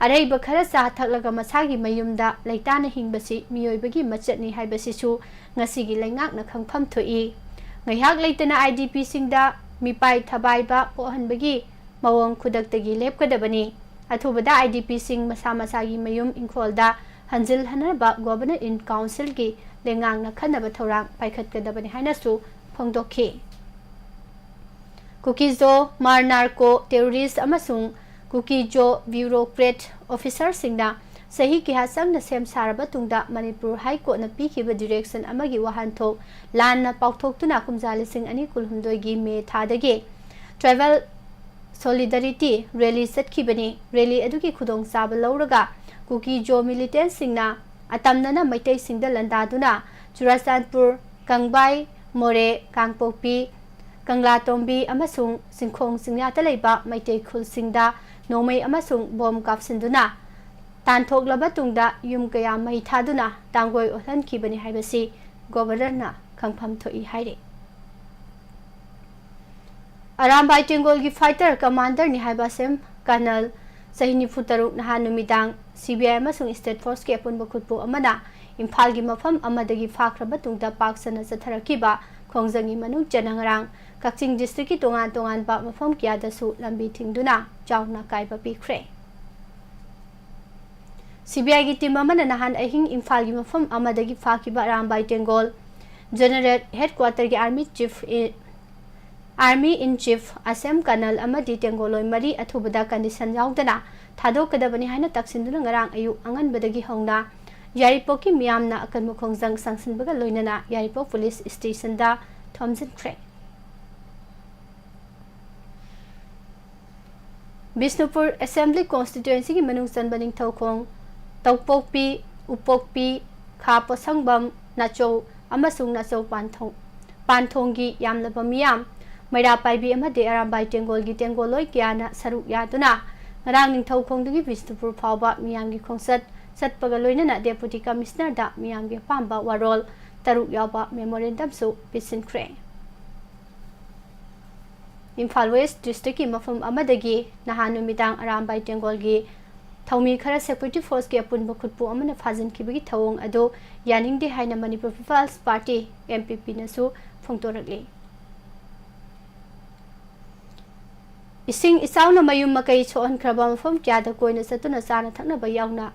ꯑꯔꯩꯕ ꯈꯔ ꯆꯥ ꯊꯛꯂꯒ ꯃꯁꯥꯒꯤ ꯃꯌꯨꯝꯗ ꯂꯩꯇꯥꯅ ꯍꯤꯡꯕꯁꯤ ꯃꯤꯑꯣꯏꯕꯒꯤ ꯃꯆꯠꯅꯤ ꯍꯥꯏꯕꯁꯤꯁꯨ ꯉꯁꯤꯒꯤ ꯂꯩꯉꯥꯛꯅ ꯈꯪꯐꯝ ꯊꯣꯛꯏ꯫ ꯉꯥꯏꯍꯥꯛ ꯂꯩꯇꯅ IDPꯁꯤꯡꯗ ꯃꯤꯄꯥꯏ ꯊꯕꯥꯏꯕ ꯄꯣꯛꯍꯟꯕꯒꯤ ꯃꯑꯣꯡ ꯈꯨꯗꯛꯇꯒꯤ ꯂꯦꯞꯀꯗꯕꯅꯤ꯫ ꯑꯊꯨꯕꯗ IDPꯁꯤꯡ ꯃꯁꯥ ꯃꯁꯥꯒꯤ ꯃꯌꯨꯝ ꯏꯪꯈꯣꯜꯗ ꯍꯟꯖꯤꯜꯍꯟꯅꯕ Governor in Councilꯒꯤ ꯂꯩꯉꯥꯛꯅ ꯈꯟꯅꯕ ꯊꯧꯔꯥꯡ ꯄꯥꯏꯈꯠꯀꯗꯕꯅꯤ ꯍꯥꯏꯅꯁꯨ ꯐꯣꯡꯗꯣꯛꯈꯤ꯫ ꯀꯨꯀꯤꯖꯣ ꯃꯥꯔ narco terrorist ꯑꯃꯁꯨꯡ ꯀꯨꯀꯤꯖꯣ bureaucrat officerꯁꯤꯡꯅ ꯆꯍꯤ ꯀꯌꯥ ꯆꯪꯅ ꯁꯦꯝ ꯁꯥꯔꯕ ꯇꯨꯡꯗ ꯃꯅꯤꯄꯨꯔ High Courtꯅ ꯄꯤꯈꯤꯕ direction ꯑꯃꯒꯤ ꯋꯥꯍꯟꯊꯣꯛ ꯂꯥꯟꯅ ꯄꯥꯎꯊꯣꯛꯇꯨꯅ ꯀꯨꯝꯖꯥ ꯂꯤꯁꯤꯡ ꯑꯅꯤ ꯀꯨꯟꯍꯨꯝꯗꯣꯏꯒꯤ May ꯊꯥꯗꯒꯤ tribal solidarity rally ꯆꯠꯈꯤꯕꯅꯤ꯫ Rally ꯑꯗꯨꯒꯤ ꯈꯨꯗꯣꯡꯆꯥꯕ ꯂꯧꯔꯒ ꯀꯨꯀꯤꯖꯣ militantꯁꯤꯡꯅ ꯑꯇꯝꯅꯅ ꯃꯩꯇꯩꯁꯤꯡꯗ ꯂꯥꯟꯗꯥꯗꯨꯅ ꯆꯨꯔꯥꯆꯥꯟꯄꯨꯔ, ꯀꯪꯕꯥꯏ, ꯃꯣꯔꯦ, ꯀꯥꯡꯄꯣꯛꯄꯤ, ꯀꯪꯂꯥꯇꯣꯝꯕꯤ ꯑꯃꯁꯨꯡ ꯆꯤꯡꯈꯣꯡ ꯆꯤꯡꯌꯥꯗ ꯂꯩꯕ ꯃꯩꯇꯩ ꯈꯨꯜꯁꯤꯡꯗ ꯅꯣꯡꯃꯩ ꯑꯃꯁꯨꯡ bomb ꯀꯥꯞꯁꯤꯟꯗꯨꯅ ꯇꯥꯟꯊꯣꯛꯂꯕ ꯇꯨꯡꯗ ꯌꯨꯝ ꯀꯌꯥ ꯃꯩ ꯊꯥꯗꯨꯅ ꯇꯥꯡꯒꯣꯏ ꯑꯣꯜꯍꯟꯈꯤꯕꯅꯤ ꯍꯥꯏꯕꯁꯤ Governorꯅ ꯈꯪꯐꯝ ꯊꯣꯛꯏ ꯍꯥꯏꯔꯤ꯫ ꯑꯔꯥꯝꯕꯥꯏ ꯇꯦꯡꯒꯣꯜꯒꯤ fighter commanderꯅꯤ ꯍꯥꯏꯕ ꯁꯦꯝ ꯀꯔꯅꯜ, ꯆꯍꯤ ꯅꯤꯐꯨ ꯇꯔꯨꯛ, ꯅꯍꯥꯟ ꯅꯨꯃꯤꯗꯥꯡ CBI ꯑꯃꯁꯨꯡ State Forceꯀꯤ ꯑꯄꯨꯟꯕ ꯈꯨꯠꯄꯨ ꯑꯃꯅ ꯏꯝꯐꯥꯜꯒꯤ ꯃꯐꯝ ꯑꯃꯗꯒꯤ ꯐꯥꯈ꯭ꯔꯕ ꯇꯨꯡꯗ ꯄꯥꯛ ꯁꯟꯅ ꯆꯠꯊꯔꯛꯈꯤꯕ ꯈꯣꯡꯖꯪꯒꯤ ꯃꯅꯨꯡ ꯆꯟꯅ ꯉꯔꯥꯡ ꯀꯛꯆꯤꯡ districtꯀꯤ ꯇꯣꯉꯥꯟ ꯇꯣꯉꯥꯟꯕ ꯃꯐꯝ ꯀꯌꯥꯗꯁꯨ ꯂꯝꯕꯤ ꯊꯤꯡꯗꯨꯅ ꯆꯥꯎꯅ ꯑꯀꯥꯏꯕ ꯄꯤꯈ꯭ꯔꯦ꯫ CBIꯒꯤ team ꯑꯃꯅ ꯅꯍꯥꯟ ꯑꯍꯤꯡ ꯏꯝꯐꯥꯜꯒꯤ ꯃꯐꯝ ꯑꯃꯗꯒꯤ ꯐꯥꯈꯤꯕ ꯑꯔꯥꯝꯕꯥꯏ ꯇꯦꯡꯒꯣꯜ, General Headquarterꯒꯤ Army Chief, Army in Chief Asem ꯀꯔꯅꯜ ꯑꯃꯗꯤ ꯇꯦꯡꯒꯣꯜꯂꯣꯏ ꯃꯔꯤ ꯑꯊꯨꯕꯗ condition ꯌꯥꯎꯗꯅ ꯊꯥꯗꯣꯛꯀꯗꯕꯅꯤ ꯍꯥꯏꯅ ꯇꯛꯁꯤꯟꯗꯨꯅ ꯉꯔꯥꯡ ꯑꯌꯨꯛ ꯑꯉꯟꯕꯗꯒꯤ ꯍꯧꯅ ꯌꯥꯏꯔꯤꯄꯣꯛꯀꯤ ꯃꯤꯌꯥꯝꯅ ꯑꯀꯟꯕ ꯈꯣꯡꯖꯪ ꯁꯥꯡꯁꯤꯟꯕꯒ ꯂꯣꯏꯅꯅ ꯌꯥꯏꯔꯤꯄꯣꯛ police stationꯗ ꯊꯣꯝꯖꯤꯟꯈ꯭ꯔꯦ꯫ ꯕꯤꯁꯅꯨꯄꯨꯔ Assembly Constituencyꯒꯤ ꯃꯅꯨꯡ ꯆꯟꯕ ꯅꯤꯡꯊꯧꯈꯣꯡ, ꯇꯧꯄꯣꯛꯄꯤ, ꯎꯄꯣꯛꯄꯤ, ꯈꯥ ꯄꯣꯠꯁꯪꯕꯝ, ꯅꯥꯆꯧ ꯑꯃꯁꯨꯡ ꯅꯥꯆꯧ ꯄꯥꯟꯊꯣꯡ, ꯄꯥꯟꯊꯣꯡꯒꯤ ꯌꯥꯝꯂꯕ ꯃꯤꯌꯥꯝ, ꯃꯩꯔꯥ ꯄꯥꯏꯕꯤ ꯑꯃꯗꯤ ꯑꯔꯥꯝꯕꯥꯏ ꯇꯦꯡꯒꯣꯜꯒꯤ ꯇꯦꯡꯒꯣꯜꯂꯣꯏ ꯀꯌꯥꯅ ꯁꯔꯨꯛ ꯌꯥꯗꯨꯅ ꯉꯔꯥꯡ ꯅꯤꯡꯊꯧꯈꯣꯡꯗꯒꯤ ꯕꯤꯁꯅꯨꯄꯨꯔ ꯐꯥꯎꯕ ꯃꯤꯌꯥꯝꯒꯤ ꯈꯣꯡꯆꯠ ꯆꯠꯄꯒ ꯂꯣꯏꯅꯅ Deputy Commissionerꯗ ꯃꯤꯌꯥꯝꯒꯤ ꯑꯄꯥꯝꯕ ꯋꯥꯔꯣꯜ ꯇꯔꯨꯛ ꯌꯥꯎꯕ memorandumꯁꯨ ꯄꯤꯁꯤꯟꯈ꯭ꯔꯦ꯫ ꯏꯝꯐꯥꯜ West Districtꯀꯤ ꯃꯐꯝ ꯑꯃꯗꯒꯤ ꯅꯍꯥꯟ ꯅꯨꯃꯤꯗꯥꯡ ꯑꯔꯥꯝꯕꯥꯏ ꯇꯦꯡꯒꯣꯜꯒꯤ ꯊꯧꯃꯤ ꯈꯔ security forceꯀꯤ ꯑꯄꯨꯟꯕ ꯈꯨꯠꯄꯨ ꯑꯃꯅ ꯐꯥꯖꯤꯟꯈꯤꯕꯒꯤ ꯊꯧꯑꯣꯡ ꯑꯗꯨ ꯌꯥꯅꯤꯡꯗꯦ ꯍꯥꯏꯅ Manipur People's Party, MPPꯅꯁꯨ ꯐꯣꯡꯗꯣꯔꯛꯂꯤ꯫ ꯏꯁꯤꯡ ꯏꯆꯥꯎꯅ ꯃꯌꯨꯝ ꯃꯀꯩ ꯁꯣꯛꯍꯟꯈ꯭ꯔꯕ ꯃꯐꯝ ꯀꯌꯥꯗ ꯀꯣꯏꯅ ꯆꯠꯇꯨꯅ ꯆꯥꯅ ꯊꯛꯅꯕ ꯌꯥꯎꯅ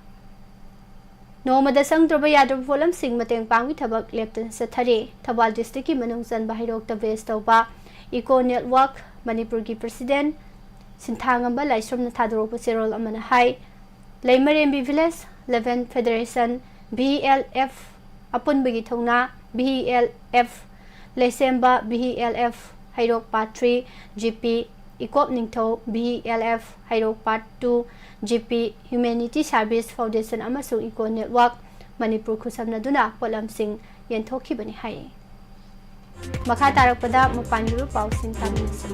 ꯅꯣꯡꯃꯗ ꯆꯪꯗ꯭ꯔꯕ ꯌꯥꯗ꯭ꯔꯕ ꯄꯣꯠꯂꯝꯁꯤꯡ ꯃꯇꯦꯡ ꯄꯥꯡꯕꯒꯤ ꯊꯕꯛ ꯂꯦꯞꯇꯅ ꯆꯠꯊꯔꯤ꯫ ꯊꯧꯕꯥꯜ districtꯀꯤ ꯃꯅꯨꯡ ꯆꯟꯕ ꯍꯩꯔꯣꯛꯇ base ꯇꯧꯕ Eco Network ꯃꯅꯤꯄꯨꯔꯒꯤ president ꯁꯤꯟꯊꯥꯉꯝꯕ ꯂꯥꯏꯁ꯭ꯔꯝꯅ ꯊꯥꯗꯣꯔꯛꯄ ꯆꯦꯔꯣꯜ ꯑꯃꯅ ꯍꯥꯏ, ꯂꯩꯃꯔꯦꯝꯕꯤ Village eleven Federation, VELF, ꯑꯄꯨꯟꯕꯒꯤ ꯊꯧꯅꯥ, VELF, ꯂꯩꯁꯦꯝꯕ, VELF, ꯍꯩꯔꯣꯛ Part three, GP, ꯏꯀꯣꯞ ꯅꯤꯡꯊꯧ, VELF, ꯍꯩꯔꯣꯛ Part two, GP, Humanity Service Foundation ꯑꯃꯁꯨꯡ Eco Network ꯃꯅꯤꯄꯨꯔ ꯈꯨꯠꯁꯝꯅꯗꯨꯅ ꯄꯣꯠꯂꯝꯁꯤꯡ ꯌꯦꯟꯊꯣꯛꯈꯤꯕꯅꯤ ꯍꯥꯏ꯫ ꯃꯈꯥ ꯇꯥꯔꯛꯄꯗ ꯃꯄꯥꯟꯒꯤ ꯑꯣꯏꯕ ꯄꯥꯎꯁꯤꯡ ꯇꯥꯃꯤꯟꯅꯁꯤ꯫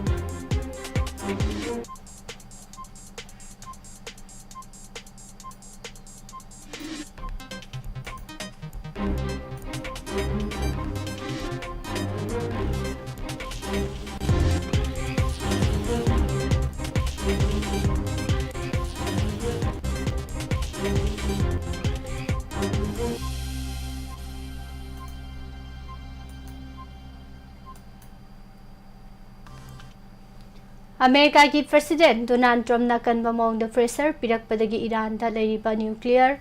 ꯑꯃꯦꯔꯤꯀꯥꯒꯤ ꯄ꯭ꯔꯁꯤꯗꯦꯟ ꯗꯣꯅꯥꯜꯗ ꯇ꯭ꯔꯝꯞꯅ ꯀꯟꯕ ꯃꯑꯣꯡꯗ ꯄ꯭ꯔꯦꯁꯔ ꯄꯤꯔꯛꯄꯗꯒꯤ ꯏꯔꯥꯟꯗ ꯂꯩꯔꯤꯕ ꯅ꯭ꯌꯨꯀ꯭ꯂꯤꯌꯔ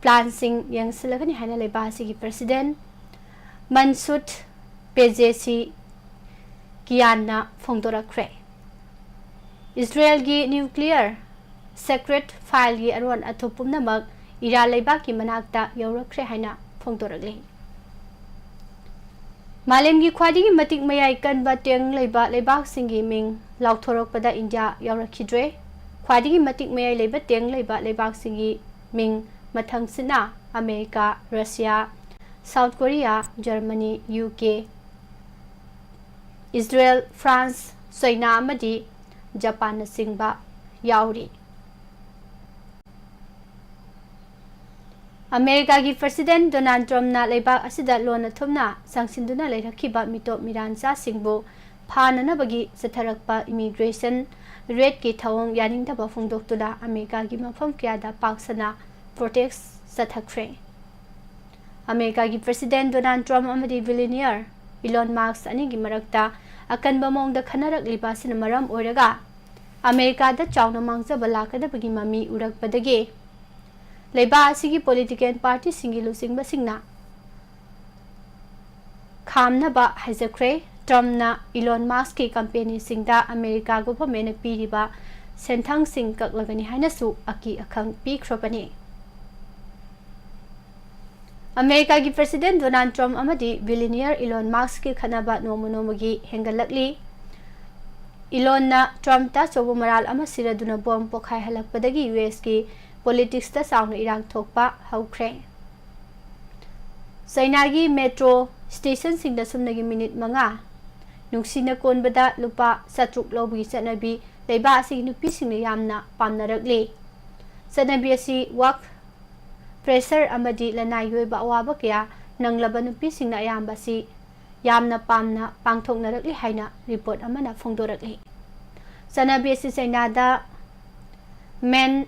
ꯄ꯭ꯂꯥꯟꯁꯤꯡ ꯌꯦꯡꯁꯤꯜꯂꯒꯅꯤ ꯍꯥꯏꯅ ꯂꯩꯕꯥꯛ ꯑꯁꯤꯒꯤ ꯄ꯭ꯔꯁꯤꯗꯦꯟ ꯃꯟꯁꯨꯗ ꯄꯦꯖꯦꯁꯤ ꯀꯤꯌꯥꯟꯅ ꯐꯣꯡꯗꯣꯔꯛꯈ꯭ꯔꯦ꯫ ꯏꯁꯔꯦꯜꯒꯤ ꯅ꯭ꯌꯨꯀ꯭ꯂꯤꯌꯔ ꯁꯦꯀ꯭ꯔꯦꯠ ꯐꯥꯏꯜꯒꯤ ꯑꯔꯣꯟ ꯑꯊꯨꯞ ꯄꯨꯝꯅꯃꯛ ꯏꯔꯥꯟ ꯂꯩꯕꯥꯛꯀꯤ ꯃꯅꯥꯛꯇ ꯌꯧꯔꯛꯈ꯭ꯔꯦ ꯍꯥꯏꯅ ꯐꯣꯡꯗꯣꯔꯛꯂꯤ꯫ ꯃꯥꯂꯦꯝꯒꯤ ꯈ꯭ꯋꯥꯏꯗꯒꯤ ꯃꯇꯤꯛ ꯃꯌꯥꯏ ꯀꯟꯕ ꯇꯦꯡ ꯂꯩꯕ ꯂꯩꯕꯥꯛꯁꯤꯡꯒꯤ ꯃꯤꯡ ꯂꯥꯎꯊꯣꯔꯛꯄꯗ ꯏꯟꯗꯤꯌꯥ ꯌꯥꯎꯔꯛꯈꯤꯗ꯭ꯔꯦ꯫ ꯈ꯭ꯋꯥꯏꯗꯒꯤ ꯃꯇꯤꯛ ꯃꯌꯥꯏ ꯂꯩꯕ ꯇꯦꯡ ꯂꯩꯕ ꯂꯩꯕꯥꯛꯁꯤꯡꯒꯤ ꯃꯤꯡ ꯃꯊꯪꯁꯤꯠꯅ America, Russia, South Korea, Germany, U K, Israel, France, China ꯑꯃꯗꯤ ꯖꯄꯥꯟꯅꯆꯤꯡꯕ ꯌꯥꯎꯔꯤ꯫ ꯑꯃꯦꯔꯤꯀꯥꯒꯤ ꯄ꯭ꯔꯁꯤꯗꯦꯟ ꯗꯣꯅꯥꯜꯗ ꯇ꯭ꯔꯝꯞꯅ ꯂꯩꯕꯥꯛ ꯑꯁꯤꯗ ꯂꯣꯟꯅ ꯊꯨꯞꯅ ꯆꯪꯁꯤꯟꯗꯨꯅ ꯂꯩꯔꯛꯈꯤꯕ ꯃꯤꯇꯣꯞ ꯃꯤꯔꯥꯟꯆꯥꯁꯤꯡꯕꯨ ꯐꯥꯅꯅꯕꯒꯤ ꯆꯠꯊꯔꯛꯄ ꯏꯃꯤꯒ꯭ꯔꯦꯁꯟ ꯔꯦꯗꯀꯤ ꯊꯧꯑꯣꯡ ꯌꯥꯅꯤꯡꯗꯕ ꯐꯣꯡꯗꯣꯛꯇꯨꯅ ꯑꯃꯦꯔꯤꯀꯥꯒꯤ ꯃꯐꯝ ꯀꯌꯥꯗ ꯄꯥꯛ ꯁꯟꯅ ꯄ꯭ꯔꯣꯇꯦꯁ ꯆꯠꯊꯈ꯭ꯔꯦ꯫ ꯑꯃꯦꯔꯤꯀꯥꯒꯤ ꯄ꯭ꯔꯁꯤꯗꯦꯟ ꯗꯣꯅꯥꯜꯗ ꯇ꯭ꯔꯝꯞ ꯑꯃꯗꯤ ꯕꯤꯂꯤꯅꯤꯌꯔ ꯏꯂꯣꯟ ꯃꯥꯁꯛ ꯑꯅꯤꯒꯤ ꯃꯔꯛꯇ ꯑꯀꯟꯕ ꯃꯑꯣꯡꯗ ꯈꯟꯅꯔꯛꯂꯤꯕ ꯑꯁꯤꯅ ꯃꯔꯝ ꯑꯣꯏꯔꯒ ꯑꯃꯦꯔꯤꯀꯥꯗ ꯆꯥꯎꯅ ꯃꯥꯡꯖꯕ ꯂꯥꯛꯀꯗꯕꯒꯤ ꯃꯃꯤ ꯎꯔꯛꯄꯗꯒꯤ ꯂꯩꯕꯥꯛ ꯑꯁꯤꯒꯤ ꯄꯣꯂꯤꯇꯤꯀꯦꯜ ꯄꯥꯔꯇꯤꯁꯤꯡꯒꯤ ꯂꯨꯆꯤꯡꯕꯁꯤꯡꯅ ꯈꯥꯝꯅꯕ ꯍꯥꯏꯖꯈ꯭ꯔꯦ꯫ ꯇ꯭ꯔꯝꯞꯅ ꯏꯂꯣꯟ ꯃꯥꯁꯛꯀꯤ ꯀꯝꯄꯦꯅꯤꯁꯤꯡꯗ ꯑꯃꯦꯔꯤꯀꯥ ꯒꯣꯚꯔꯟꯃꯦꯟꯠꯅ ꯄꯤꯔꯤꯕ ꯁꯦꯟꯊꯪꯁꯤꯡ ꯀꯛꯂꯒꯅꯤ ꯍꯥꯏꯅꯁꯨ ꯑꯀꯤ ꯑꯈꯪ ꯄꯤꯈ꯭ꯔꯕꯅꯤ꯫ ꯑꯃꯦꯔꯤꯀꯥꯒꯤ ꯄ꯭ꯔꯁꯤꯗꯦꯟꯠ ꯗꯣꯅꯥꯜꯗ ꯇ꯭ꯔꯝꯞ ꯑꯃꯗꯤ ꯕꯤꯂꯤꯅꯤꯌꯔ ꯏꯂꯣꯟ ꯃꯥꯁꯛꯀꯤ ꯈꯠꯅꯕ ꯅꯣꯡꯃ ꯅꯣꯡꯃꯒꯤ ꯍꯦꯟꯒꯠꯂꯛꯂꯤ꯫ ꯏꯂꯣꯟꯅ ꯇ꯭ꯔꯝꯞꯇ ꯑꯆꯧꯕ ꯃꯔꯥꯜ ꯑꯃ ꯁꯤꯔꯗꯨꯅ ꯕꯣꯝ ꯄꯣꯈꯥꯏꯍꯜꯂꯛꯄꯗꯒꯤ ꯌꯨ ꯑꯦꯁꯀꯤ ꯄꯣꯂꯤꯇꯤꯛꯁꯇ ꯆꯥꯎꯅ ꯏꯔꯥꯡ ꯊꯣꯛꯄ ꯍꯧꯈ꯭ꯔꯦ꯫ ꯆꯩꯅꯥꯒꯤ ꯃꯦꯇ꯭ꯔꯣ ꯁ꯭ꯇꯦꯁꯟꯁꯤꯡꯗ ꯁꯨꯞꯅꯒꯤ ꯃꯤꯅꯤꯠ ꯃꯉꯥ ꯅꯨꯡꯁꯤꯅ ꯀꯣꯟꯕꯗ ꯂꯨꯄꯥ ꯆꯥꯇ꯭ꯔꯨꯛ ꯂꯧꯕꯒꯤ ꯆꯠꯅꯕꯤ ꯂꯩꯕꯥꯛ ꯑꯁꯤꯒꯤ ꯅꯨꯄꯤꯁꯤꯡꯅ ꯌꯥꯝꯅ ꯄꯥꯝꯅꯔꯛꯂꯤ꯫ ꯆꯠꯅꯕꯤ ꯑꯁꯤ ꯋꯥꯛ ꯄ꯭ꯔꯦꯁꯔ ꯑꯃꯗꯤ ꯂꯅꯥꯏꯒꯤ ꯑꯣꯏꯕ ꯑꯋꯥꯕ ꯀꯌꯥ ꯅꯪꯂꯕ ꯅꯨꯄꯤꯁꯤꯡꯅ ꯑꯌꯥꯝꯕ ꯑꯁꯤ ꯌꯥꯝꯅ ꯄꯥꯝꯅ ꯄꯥꯡꯊꯣꯛꯅꯔꯛꯂꯤ ꯍꯥꯏꯅ ꯔꯤꯄꯣꯔꯠ ꯑꯃꯅ ꯐꯣꯡꯗꯣꯔꯛꯂꯤ꯫ ꯆꯠꯅꯕꯤ ꯑꯁꯤ ꯆꯩꯅꯥꯗ ꯃꯦꯟ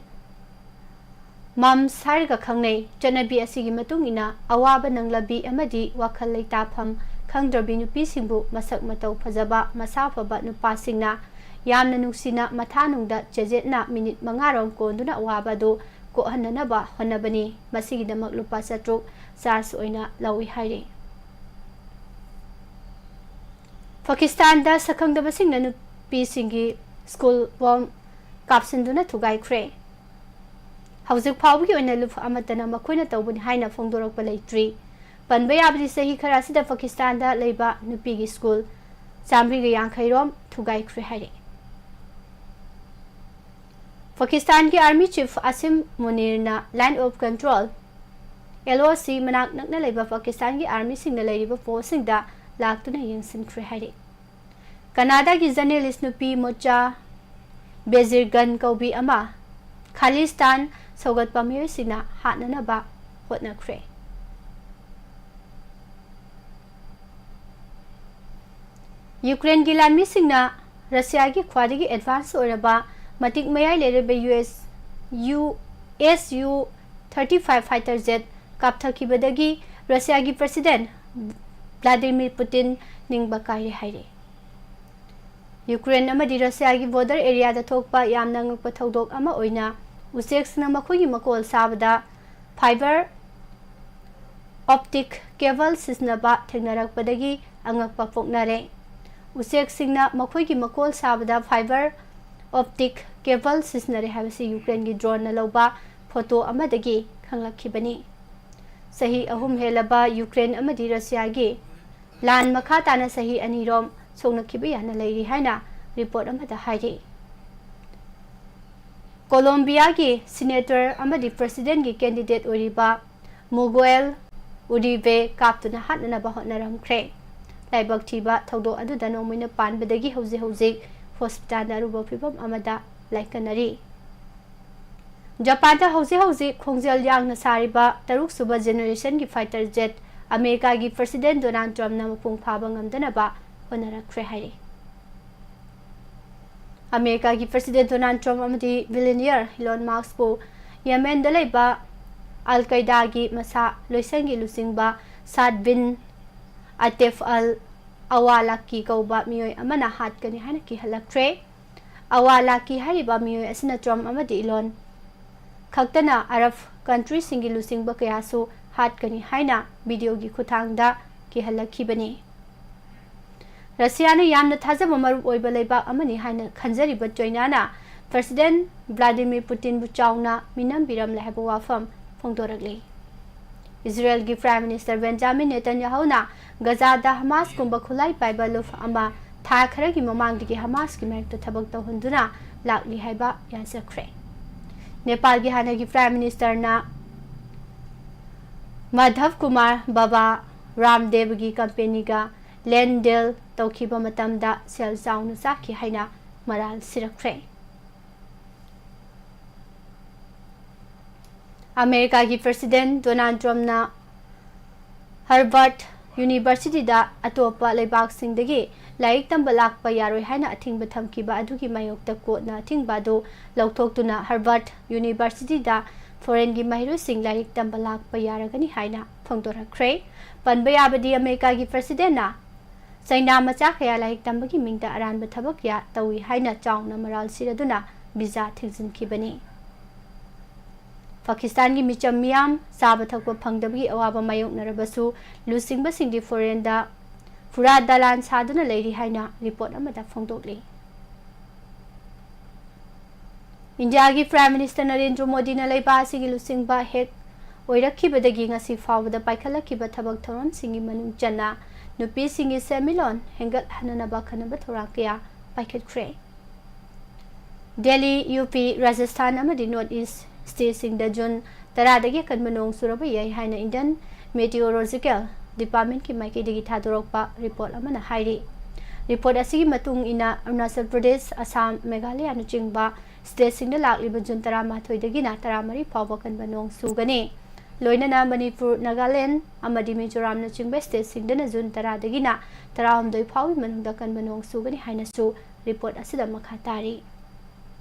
ꯃꯝꯁ ꯍꯥꯏꯔꯒ ꯈꯪꯅꯩ꯫ ꯆꯠꯅꯕꯤ ꯑꯁꯤꯒꯤ ꯃꯇꯨꯡ ꯏꯟꯅ ꯑꯋꯥꯕ ꯅꯪꯂꯕꯤ ꯑꯃꯗꯤ ꯋꯥꯈꯜ ꯂꯩꯇꯥꯐꯝ ꯈꯪꯗ꯭ꯔꯕꯤ ꯅꯨꯄꯤꯁꯤꯡꯕꯨ ꯃꯁꯛ ꯃꯇꯧ ꯐꯖꯕ, ꯃꯁꯥ ꯐꯕ ꯅꯨꯄꯥꯁꯤꯡꯅ ꯌꯥꯝꯅ ꯅꯨꯡꯁꯤꯅ ꯃꯊꯥꯅꯨꯡꯗ ꯆꯦꯖꯦꯠꯅ ꯃꯤꯅꯤꯠ ꯃꯉꯥꯔꯣꯝ ꯀꯣꯟꯗꯨꯅ ꯑꯋꯥꯕ ꯑꯗꯨ ꯀꯣꯛꯍꯟꯅꯅꯕ ꯍꯣꯠꯅꯕꯅꯤ꯫ ꯃꯁꯤꯒꯤꯗꯃꯛ ꯂꯨꯄꯥ ꯆꯥꯇ꯭ꯔꯨꯛ ꯆꯥꯔꯖ ꯑꯣꯏꯅ ꯂꯧꯏ ꯍꯥꯏꯔꯤ꯫ ꯄꯥꯀꯤꯁꯇꯥꯟꯗ ꯁꯛꯈꯪꯗꯕꯁꯤꯡꯅ ꯅꯨꯄꯤꯁꯤꯡꯒꯤ ꯁ꯭ꯀꯨꯜ ꯕꯣꯝ ꯀꯥꯞꯁꯤꯟꯗꯨꯅ ꯊꯨꯒꯥꯏꯈ꯭ꯔꯦ꯫ ꯍꯧꯖꯤꯛ ꯐꯥꯎꯕꯒꯤ ꯑꯣꯏꯅ ꯂꯨꯞ ꯑꯃꯠꯇꯅ ꯃꯈꯣꯏꯅ ꯇꯧꯕꯅꯤ ꯍꯥꯏꯅ ꯐꯣꯡꯗꯣꯔꯛꯄ ꯂꯩꯇ꯭ꯔꯤ꯫ ꯄꯟꯕ ꯌꯥꯕꯗꯤ ꯆꯍꯤ ꯈꯔ ꯑꯁꯤꯗ ꯄꯥꯀꯤꯁꯇꯥꯟꯗ ꯂꯩꯕ ꯅꯨꯄꯤꯒꯤ ꯁ꯭ꯀꯨꯜ ꯆꯥꯃꯔꯤꯒ ꯌꯥꯡꯈꯩ ꯔꯣꯝ ꯊꯨꯒꯥꯏꯈ꯭ꯔꯦ ꯍꯥꯏꯔꯤ꯫ ꯄꯥꯀꯤꯁꯇꯥꯟꯒꯤ ꯑꯥꯔꯃꯤ ꯆꯤꯐ ꯑꯁꯤꯝ ꯃꯨꯅꯤꯔꯅ Line of Control, L O C, ꯃꯅꯥꯛ ꯅꯛꯅ ꯂꯩꯕ ꯄꯥꯀꯤꯁꯇꯥꯟꯒꯤ ꯑꯥꯔꯃꯤꯁꯤꯡꯅ ꯂꯩꯔꯤꯕ ꯄꯣꯁꯁꯤꯡꯗ ꯂꯥꯛꯇꯨꯅ ꯌꯦꯡꯁꯤꯟꯈ꯭ꯔꯦ ꯍꯥꯏꯔꯤ꯫ ꯀꯅꯥꯗꯥꯒꯤ ꯖꯔꯅꯦꯂꯤꯁ ꯅꯨꯄꯤ ꯃꯣꯆꯥ ꯕꯦꯖꯤꯔꯒꯟ ꯀꯧꯕꯤ ꯑꯃ ꯈꯥꯂꯤꯁꯇꯥꯟ ꯁꯧꯒꯠꯄ ꯃꯤꯑꯣꯏꯁꯤꯡꯅ ꯍꯥꯠꯅꯅꯕ ꯍꯣꯠꯅꯈ꯭ꯔꯦ꯫ ꯌꯨꯀ꯭ꯔꯦꯟꯒꯤ ꯂꯥꯟꯃꯤꯁꯤꯡꯅ ꯔꯁꯤꯌꯥꯒꯤ ꯈ꯭ꯋꯥꯏꯗꯒꯤ ꯑꯦꯗꯚꯥꯟꯁ ꯑꯣꯏꯔꯕ ꯃꯇꯤꯛ ꯃꯌꯥꯏ ꯂꯩꯔꯕ U S U S U thirty five fighter jet ꯀꯥꯞꯊꯈꯤꯕꯗꯒꯤ ꯔꯁꯤꯌꯥꯒꯤ ꯄ꯭ꯔꯁꯤꯗꯦꯟ ꯚ꯭ꯂꯥꯗꯤꯃꯤꯔ ꯄꯨꯇꯤꯟ ꯅꯤꯡꯕ ꯀꯥꯏꯔꯦ ꯍꯥꯏꯔꯤ꯫ ꯌꯨꯀ꯭ꯔꯦꯟ ꯑꯃꯗꯤ ꯔꯁꯤꯌꯥꯒꯤ ꯕꯣꯔꯗꯔ ꯑꯦꯔꯤꯌꯥꯗ ꯊꯣꯛꯄ ꯌꯥꯝꯅ ꯑꯉꯛꯄ ꯊꯧꯗꯣꯛ ꯑꯃ ꯑꯣꯏꯅ ꯎꯆꯦꯛꯁꯤꯡꯅ ꯃꯈꯣꯏꯒꯤ ꯃꯀꯣꯜ ꯁꯥꯕꯗ fiber optic cable ꯁꯤꯖꯤꯟꯅꯕ ꯊꯦꯡꯅꯔꯛꯄꯗꯒꯤ ꯑꯉꯛꯄ ꯄꯣꯛꯅꯔꯦ꯫ ꯎꯆꯦꯛꯁꯤꯡꯅ ꯃꯈꯣꯏꯒꯤ ꯃꯀꯣꯜ ꯁꯥꯕꯗ fiber optic cable ꯁꯤꯖꯤꯟꯅꯔꯦ ꯍꯥꯏꯕꯁꯤ ꯌꯨꯀ꯭ꯔꯦꯟꯒꯤ ꯗ꯭ꯔꯣꯟꯅ ꯂꯧꯕ ꯐꯣꯇꯣ ꯑꯃꯗꯒꯤ ꯈꯪꯂꯛꯈꯤꯕꯅꯤ꯫ ꯆꯍꯤ ꯑꯍꯨꯝ ꯍꯦꯜꯂꯕ ꯌꯨꯀ꯭ꯔꯦꯟ ꯑꯃꯗꯤ ꯔꯁꯤꯌꯥꯒꯤ ꯂꯥꯟ ꯃꯈꯥ ꯇꯥꯅ ꯆꯍꯤ ꯑꯅꯤꯔꯣꯝ ꯁꯣꯛꯅꯈꯤꯕ ꯌꯥꯅ ꯂꯩꯔꯤ ꯍꯥꯏꯅ ꯔꯤꯄꯣꯔꯠ ꯑꯃꯗ ꯍꯥꯏꯔꯤ꯫ ꯀꯣꯂꯣꯝꯕꯤꯌꯥꯒꯤ ꯁꯤꯅꯦꯇꯔ ꯑꯃꯗꯤ ꯄ꯭ꯔꯁꯤꯗꯦꯟꯒꯤ ꯀꯦꯟꯗꯤꯗꯦꯠ ꯑꯣꯏꯔꯤꯕ ꯃꯨꯒꯨꯑꯦꯜ ꯎꯔꯤꯕꯦ ꯀꯥꯞꯇꯨꯅ ꯍꯥꯠꯅꯅꯕ ꯍꯣꯠꯅꯔꯝꯈ꯭ꯔꯦ꯫ ꯂꯥꯏꯕꯛ ꯊꯤꯕ ꯊꯧꯗꯣꯛ ꯑꯗꯨꯗ ꯅꯣꯡꯃꯩꯅ ꯄꯥꯟꯕꯗꯒꯤ ꯍꯧꯖꯤꯛ ꯍꯧꯖꯤꯛ ꯍꯣꯁꯄꯤꯇꯥꯜꯗ ꯑꯔꯨꯕ ꯐꯤꯕꯝ ꯑꯃꯗ ꯂꯥꯏꯀꯠꯅꯔꯤ꯫ ꯖꯄꯥꯟꯗ ꯍꯧꯖꯤꯛ ꯍꯧꯖꯤꯛ ꯈꯣꯡꯖꯦꯜ ꯌꯥꯡꯅ ꯁꯥꯔꯤꯕ ꯇꯔꯨꯛ ꯁꯨꯕ ꯖꯦꯅꯦꯔꯦꯁꯟꯒꯤ ꯐꯥꯏꯇꯔ ꯖꯦꯠ ꯑꯃꯦꯔꯤꯀꯥꯒꯤ ꯄ꯭ꯔꯁꯤꯗꯦꯟ ꯗꯣꯅꯥꯜꯗ ꯇ꯭ꯔꯝꯞꯅ ꯃꯄꯨꯡ ꯐꯥꯕ ꯉꯝꯗꯅꯕ ꯍꯣꯠꯅꯔꯛꯈ꯭ꯔꯦ ꯍꯥꯏꯔꯤ꯫ ꯑꯃꯦꯔꯤꯀꯥꯒꯤ ꯄ꯭ꯔꯁꯤꯗꯦꯟ ꯗꯣꯅꯥꯜꯗ ꯇ꯭ꯔꯝꯞ ꯑꯃꯗꯤ ꯕꯤꯂꯤꯅꯤꯌꯔ ꯏꯂꯣꯟ ꯃꯥꯁꯛꯄꯨ ꯌꯦꯃꯦꯟꯗ ꯂꯩꯕ ꯑꯜ ꯀꯩꯗꯥꯒꯤ ꯃꯁꯥ ꯂꯣꯏꯁꯪꯒꯤ ꯂꯨꯆꯤꯡꯕ ꯁꯥꯗ ꯕꯤꯟ ꯑꯇꯦꯐ ꯑꯜ ꯑꯋꯥꯂꯥꯀꯤ ꯀꯧꯕ ꯃꯤꯑꯣꯏ ꯑꯃꯅ ꯍꯥꯠꯀꯅꯤ ꯍꯥꯏꯅ ꯀꯤꯍꯜꯂꯛꯈ꯭ꯔꯦ꯫ ꯑꯋꯥ ꯂꯥꯛꯀꯤ ꯍꯥꯏꯔꯤꯕ ꯃꯤꯑꯣꯏ ꯑꯁꯤꯅ ꯇ꯭ꯔꯝꯞ ꯑꯃꯗꯤ ꯏꯂꯣꯟ ꯈꯛꯇꯅ ꯑꯔꯕ ꯀꯟꯇ꯭ꯔꯤꯁꯤꯡꯒꯤ ꯂꯨꯆꯤꯡꯕ ꯀꯌꯥꯁꯨ ꯍꯥꯠꯀꯅꯤ ꯍꯥꯏꯅ ꯚꯤꯗꯤꯑꯣꯒꯤ ꯈꯨꯠꯊꯥꯡꯗ ꯀꯤꯍꯜꯂꯛꯈꯤꯕꯅꯤ꯫ ꯔꯁꯤꯌꯥꯅ ꯌꯥꯝꯅ ꯊꯥꯖꯕ ꯃꯔꯨꯞ ꯑꯣꯏꯕ ꯂꯩꯕꯥꯛ ꯑꯃꯅꯤ ꯍꯥꯏꯅ ꯈꯟꯖꯔꯤꯕ ꯆꯥꯏꯅꯥꯅ ꯄ꯭ꯔꯁꯤꯗꯦꯟ ꯚ꯭ꯂꯥꯗꯤꯃꯤꯔ ꯄꯨꯇꯤꯟꯕꯨ ꯆꯥꯎꯅ ꯃꯤꯅꯝꯕꯤꯔꯝꯂꯦ ꯍꯥꯏꯕ ꯋꯥꯐꯝ ꯐꯣꯡꯗꯣꯔꯛꯂꯤ꯫ ꯏꯖꯔꯦꯜꯒꯤ ꯄ꯭ꯔꯥꯏꯝ ꯃꯤꯅꯤꯁꯇꯔ ꯕꯦꯟꯖꯥꯃꯤꯟ ꯅꯦꯇꯟꯌꯥꯍꯨꯅ ꯒꯖꯥꯗ ꯍꯃꯥꯁꯀꯨꯝꯕ ꯈꯨꯠꯂꯥꯏ ꯄꯥꯏꯕ ꯂꯨꯞ ꯑꯃ ꯊꯥ ꯈꯔꯒꯤ ꯃꯃꯥꯡꯗꯒꯤ ꯍꯃꯥꯁꯀꯤ ꯃꯥꯌꯣꯛꯇ ꯊꯕꯛ ꯇꯧꯍꯟꯗꯨꯅ ꯂꯥꯛꯂꯤ ꯍꯥꯏꯕ ꯌꯥꯖꯈ꯭ꯔꯦ꯫ ꯅꯦꯄꯥꯜꯒꯤ ꯍꯥꯟꯅꯒꯤ ꯄ꯭ꯔꯥꯏꯝ ꯃꯤꯅꯤꯁꯇꯔꯅ ꯃꯥꯙꯕ ꯀꯨꯃꯥꯔ ꯕꯥꯕꯥ ꯔꯥꯝꯗꯦꯕꯒꯤ ꯀꯝꯄꯦꯅꯤꯒ ꯂꯦꯟ ꯗꯤꯜ ꯇꯧꯈꯤꯕ ꯃꯇꯝꯗ ꯁꯦꯜ ꯆꯥꯎꯅ ꯆꯥꯈꯤ ꯍꯥꯏꯅ ꯃꯔꯥꯜ ꯁꯤꯔꯛꯈ꯭ꯔꯦ꯫ ꯑꯃꯦꯔꯤꯀꯥꯒꯤ ꯄ꯭ꯔꯁꯤꯗꯦꯟ ꯗꯣꯅꯥꯜꯗ ꯇ꯭ꯔꯝꯞꯅ ꯍꯔꯕꯔꯠ ꯌꯨꯅꯤꯚꯔꯁꯤꯇꯤꯗ ꯑꯇꯣꯞꯄ ꯂꯩꯕꯥꯛꯁꯤꯡꯗꯒꯤ ꯂꯥꯏꯔꯤꯛ ꯇꯝꯕ ꯂꯥꯛꯄ ꯌꯥꯔꯣꯏ ꯍꯥꯏꯅ ꯑꯊꯤꯡꯕ ꯊꯝꯈꯤꯕ ꯑꯗꯨꯒꯤ ꯃꯥꯌꯣꯛꯇ ꯀꯣꯔꯠꯅ ꯑꯊꯤꯡꯕ ꯑꯗꯨ ꯂꯧꯊꯣꯛꯇꯨꯅ ꯍꯔꯕꯔꯠ ꯌꯨꯅꯤꯚꯔꯁꯤꯇꯤꯗ ꯐꯣꯔꯦꯟꯒꯤ ꯃꯍꯩꯔꯣꯏꯁꯤꯡ ꯂꯥꯏꯔꯤꯛ ꯇꯝꯕ ꯂꯥꯛꯄ ꯌꯥꯔꯒꯅꯤ ꯍꯥꯏꯅ ꯐꯣꯡꯗꯣꯔꯛꯈ꯭ꯔꯦ꯫ ꯄꯟꯕ ꯌꯥꯕꯗꯤ ꯑꯃꯦꯔꯤꯀꯥꯒꯤ ꯄ꯭ꯔꯁꯤꯗꯦꯟꯅ ꯆꯩꯅꯥ ꯃꯆꯥ ꯀꯌꯥ ꯂꯥꯏꯔꯤꯛ ꯇꯝꯕꯒꯤ ꯃꯤꯡꯗ ꯑꯔꯥꯟꯕ ꯊꯕꯛ ꯀꯌꯥ ꯇꯧꯏ ꯍꯥꯏꯅ ꯆꯥꯎꯅ ꯃꯔꯥꯜ ꯁꯤꯔꯗꯨꯅ ꯚꯤꯖꯥ ꯊꯤꯡꯖꯤꯟꯈꯤꯕꯅꯤ꯫ ꯄꯥꯀꯤꯁꯇꯥꯟꯒꯤ ꯃꯤꯆꯝ ꯃꯤꯌꯥꯝ ꯆꯥꯕ ꯊꯛꯄ ꯐꯪꯗꯕꯒꯤ ꯑꯋꯥꯕ ꯃꯥꯌꯣꯛꯅꯔꯕꯁꯨ ꯂꯨꯆꯤꯡꯕꯁꯤꯡꯗꯤ ꯐꯣꯔꯦꯟꯗ ꯐꯨꯔꯥ ꯗꯂꯥꯟ ꯁꯥꯗꯨꯅ ꯂꯩꯔꯤ ꯍꯥꯏꯅ ꯔꯤꯄꯣꯔꯠ ꯑꯃꯗ ꯐꯣꯡꯗꯣꯛꯂꯤ꯫ ꯏꯟꯗꯤꯌꯥꯒꯤ ꯄ꯭ꯔꯥꯏꯝ ꯃꯤꯅꯤꯁꯇꯔ ꯅꯔꯦꯟꯗ꯭ꯔ ꯃꯣꯗꯤꯅ ꯂꯩꯕꯥꯛ ꯑꯁꯤꯒꯤ ꯂꯨꯆꯤꯡꯕ ꯍꯦꯛ ꯑꯣꯏꯔꯛꯈꯤꯕꯗꯒꯤ ꯉꯁꯤ ꯐꯥꯎꯕꯗ ꯄꯥꯏꯈꯠꯂꯛꯈꯤꯕ ꯊꯕꯛ ꯊꯧꯔꯝꯁꯤꯡꯒꯤ ꯃꯅꯨꯡ ꯆꯟꯅ ꯅꯨꯄꯤꯁꯤꯡꯒꯤ ꯁꯦꯟꯃꯤꯠꯂꯣꯟ ꯍꯦꯟꯒꯠꯍꯟꯅꯅꯕ ꯑꯈꯟꯅꯕ ꯊꯧꯔꯥꯡ ꯀꯌꯥ ꯄꯥꯏꯈꯠꯈ꯭ꯔꯦ꯫ ꯗꯦꯜꯂꯤ, ꯌꯨ ꯄꯤ, ꯔꯥꯖꯁꯊꯥꯟ ꯑꯃꯗꯤ ꯅꯣꯔꯠ ꯏꯁ ꯁ꯭ꯇꯦꯠꯁꯤꯡꯗ ꯖꯨꯟ ꯇꯔꯥꯗꯒꯤ ꯑꯀꯟꯕ ꯅꯣꯡ ꯆꯨꯔꯕ ꯌꯥꯏ ꯍꯥꯏꯅ ꯏꯟꯗꯤꯌꯟ ꯃꯦꯇꯤꯑꯣꯔꯣꯖꯤꯀꯦꯜ ꯗꯤꯄꯥꯔꯠꯃꯦꯟꯠꯀꯤ ꯃꯥꯏꯀꯩꯗꯒꯤ ꯊꯥꯗꯣꯔꯛꯄ ꯔꯤꯄꯣꯔꯠ ꯑꯃꯅ ꯍꯥꯏꯔꯤ꯫ ꯔꯤꯄꯣꯔꯠ ꯑꯁꯤꯒꯤ ꯃꯇꯨꯡ ꯏꯟꯅ ꯑꯔꯨꯅꯥꯆꯜ ꯄ꯭ꯔꯗꯦꯁ, ꯑꯁꯥꯝ, ꯃꯦꯘꯥꯂꯌꯥꯅꯆꯤꯡꯕ ꯁ꯭ꯇꯦꯠꯁꯤꯡꯗ ꯂꯥꯛꯂꯤꯕ ꯖꯨꯟ ꯇꯔꯥꯃꯥꯊꯣꯏꯗꯒꯤꯅ ꯇꯔꯥꯃꯔꯤ ꯐꯥꯎꯕ ꯑꯀꯟꯕ ꯅꯣꯡ ꯆꯨꯒꯅꯤ꯫ ꯂꯣꯏꯅꯅ ꯃꯅꯤꯄꯨꯔ, ꯅꯥꯒꯥꯂꯦꯟ ꯑꯃꯗꯤ ꯃꯤꯖꯣꯔꯥꯝꯅꯆꯤꯡꯕ ꯁ꯭ꯇꯦꯠꯁꯤꯡꯗꯅ ꯖꯨꯟ ꯇꯔꯥꯗꯒꯤꯅ ꯇꯔꯥꯍꯨꯝꯗꯣꯏ ꯐꯥꯎꯒꯤ ꯃꯅꯨꯡꯗ ꯑꯀꯟꯕ ꯅꯣꯡ ꯆꯨꯒꯅꯤ ꯍꯥꯏꯅꯁꯨ ꯔꯤꯄꯣꯔꯠ ꯑꯁꯤꯗ ꯃꯈꯥ ꯇꯥꯔꯤ꯫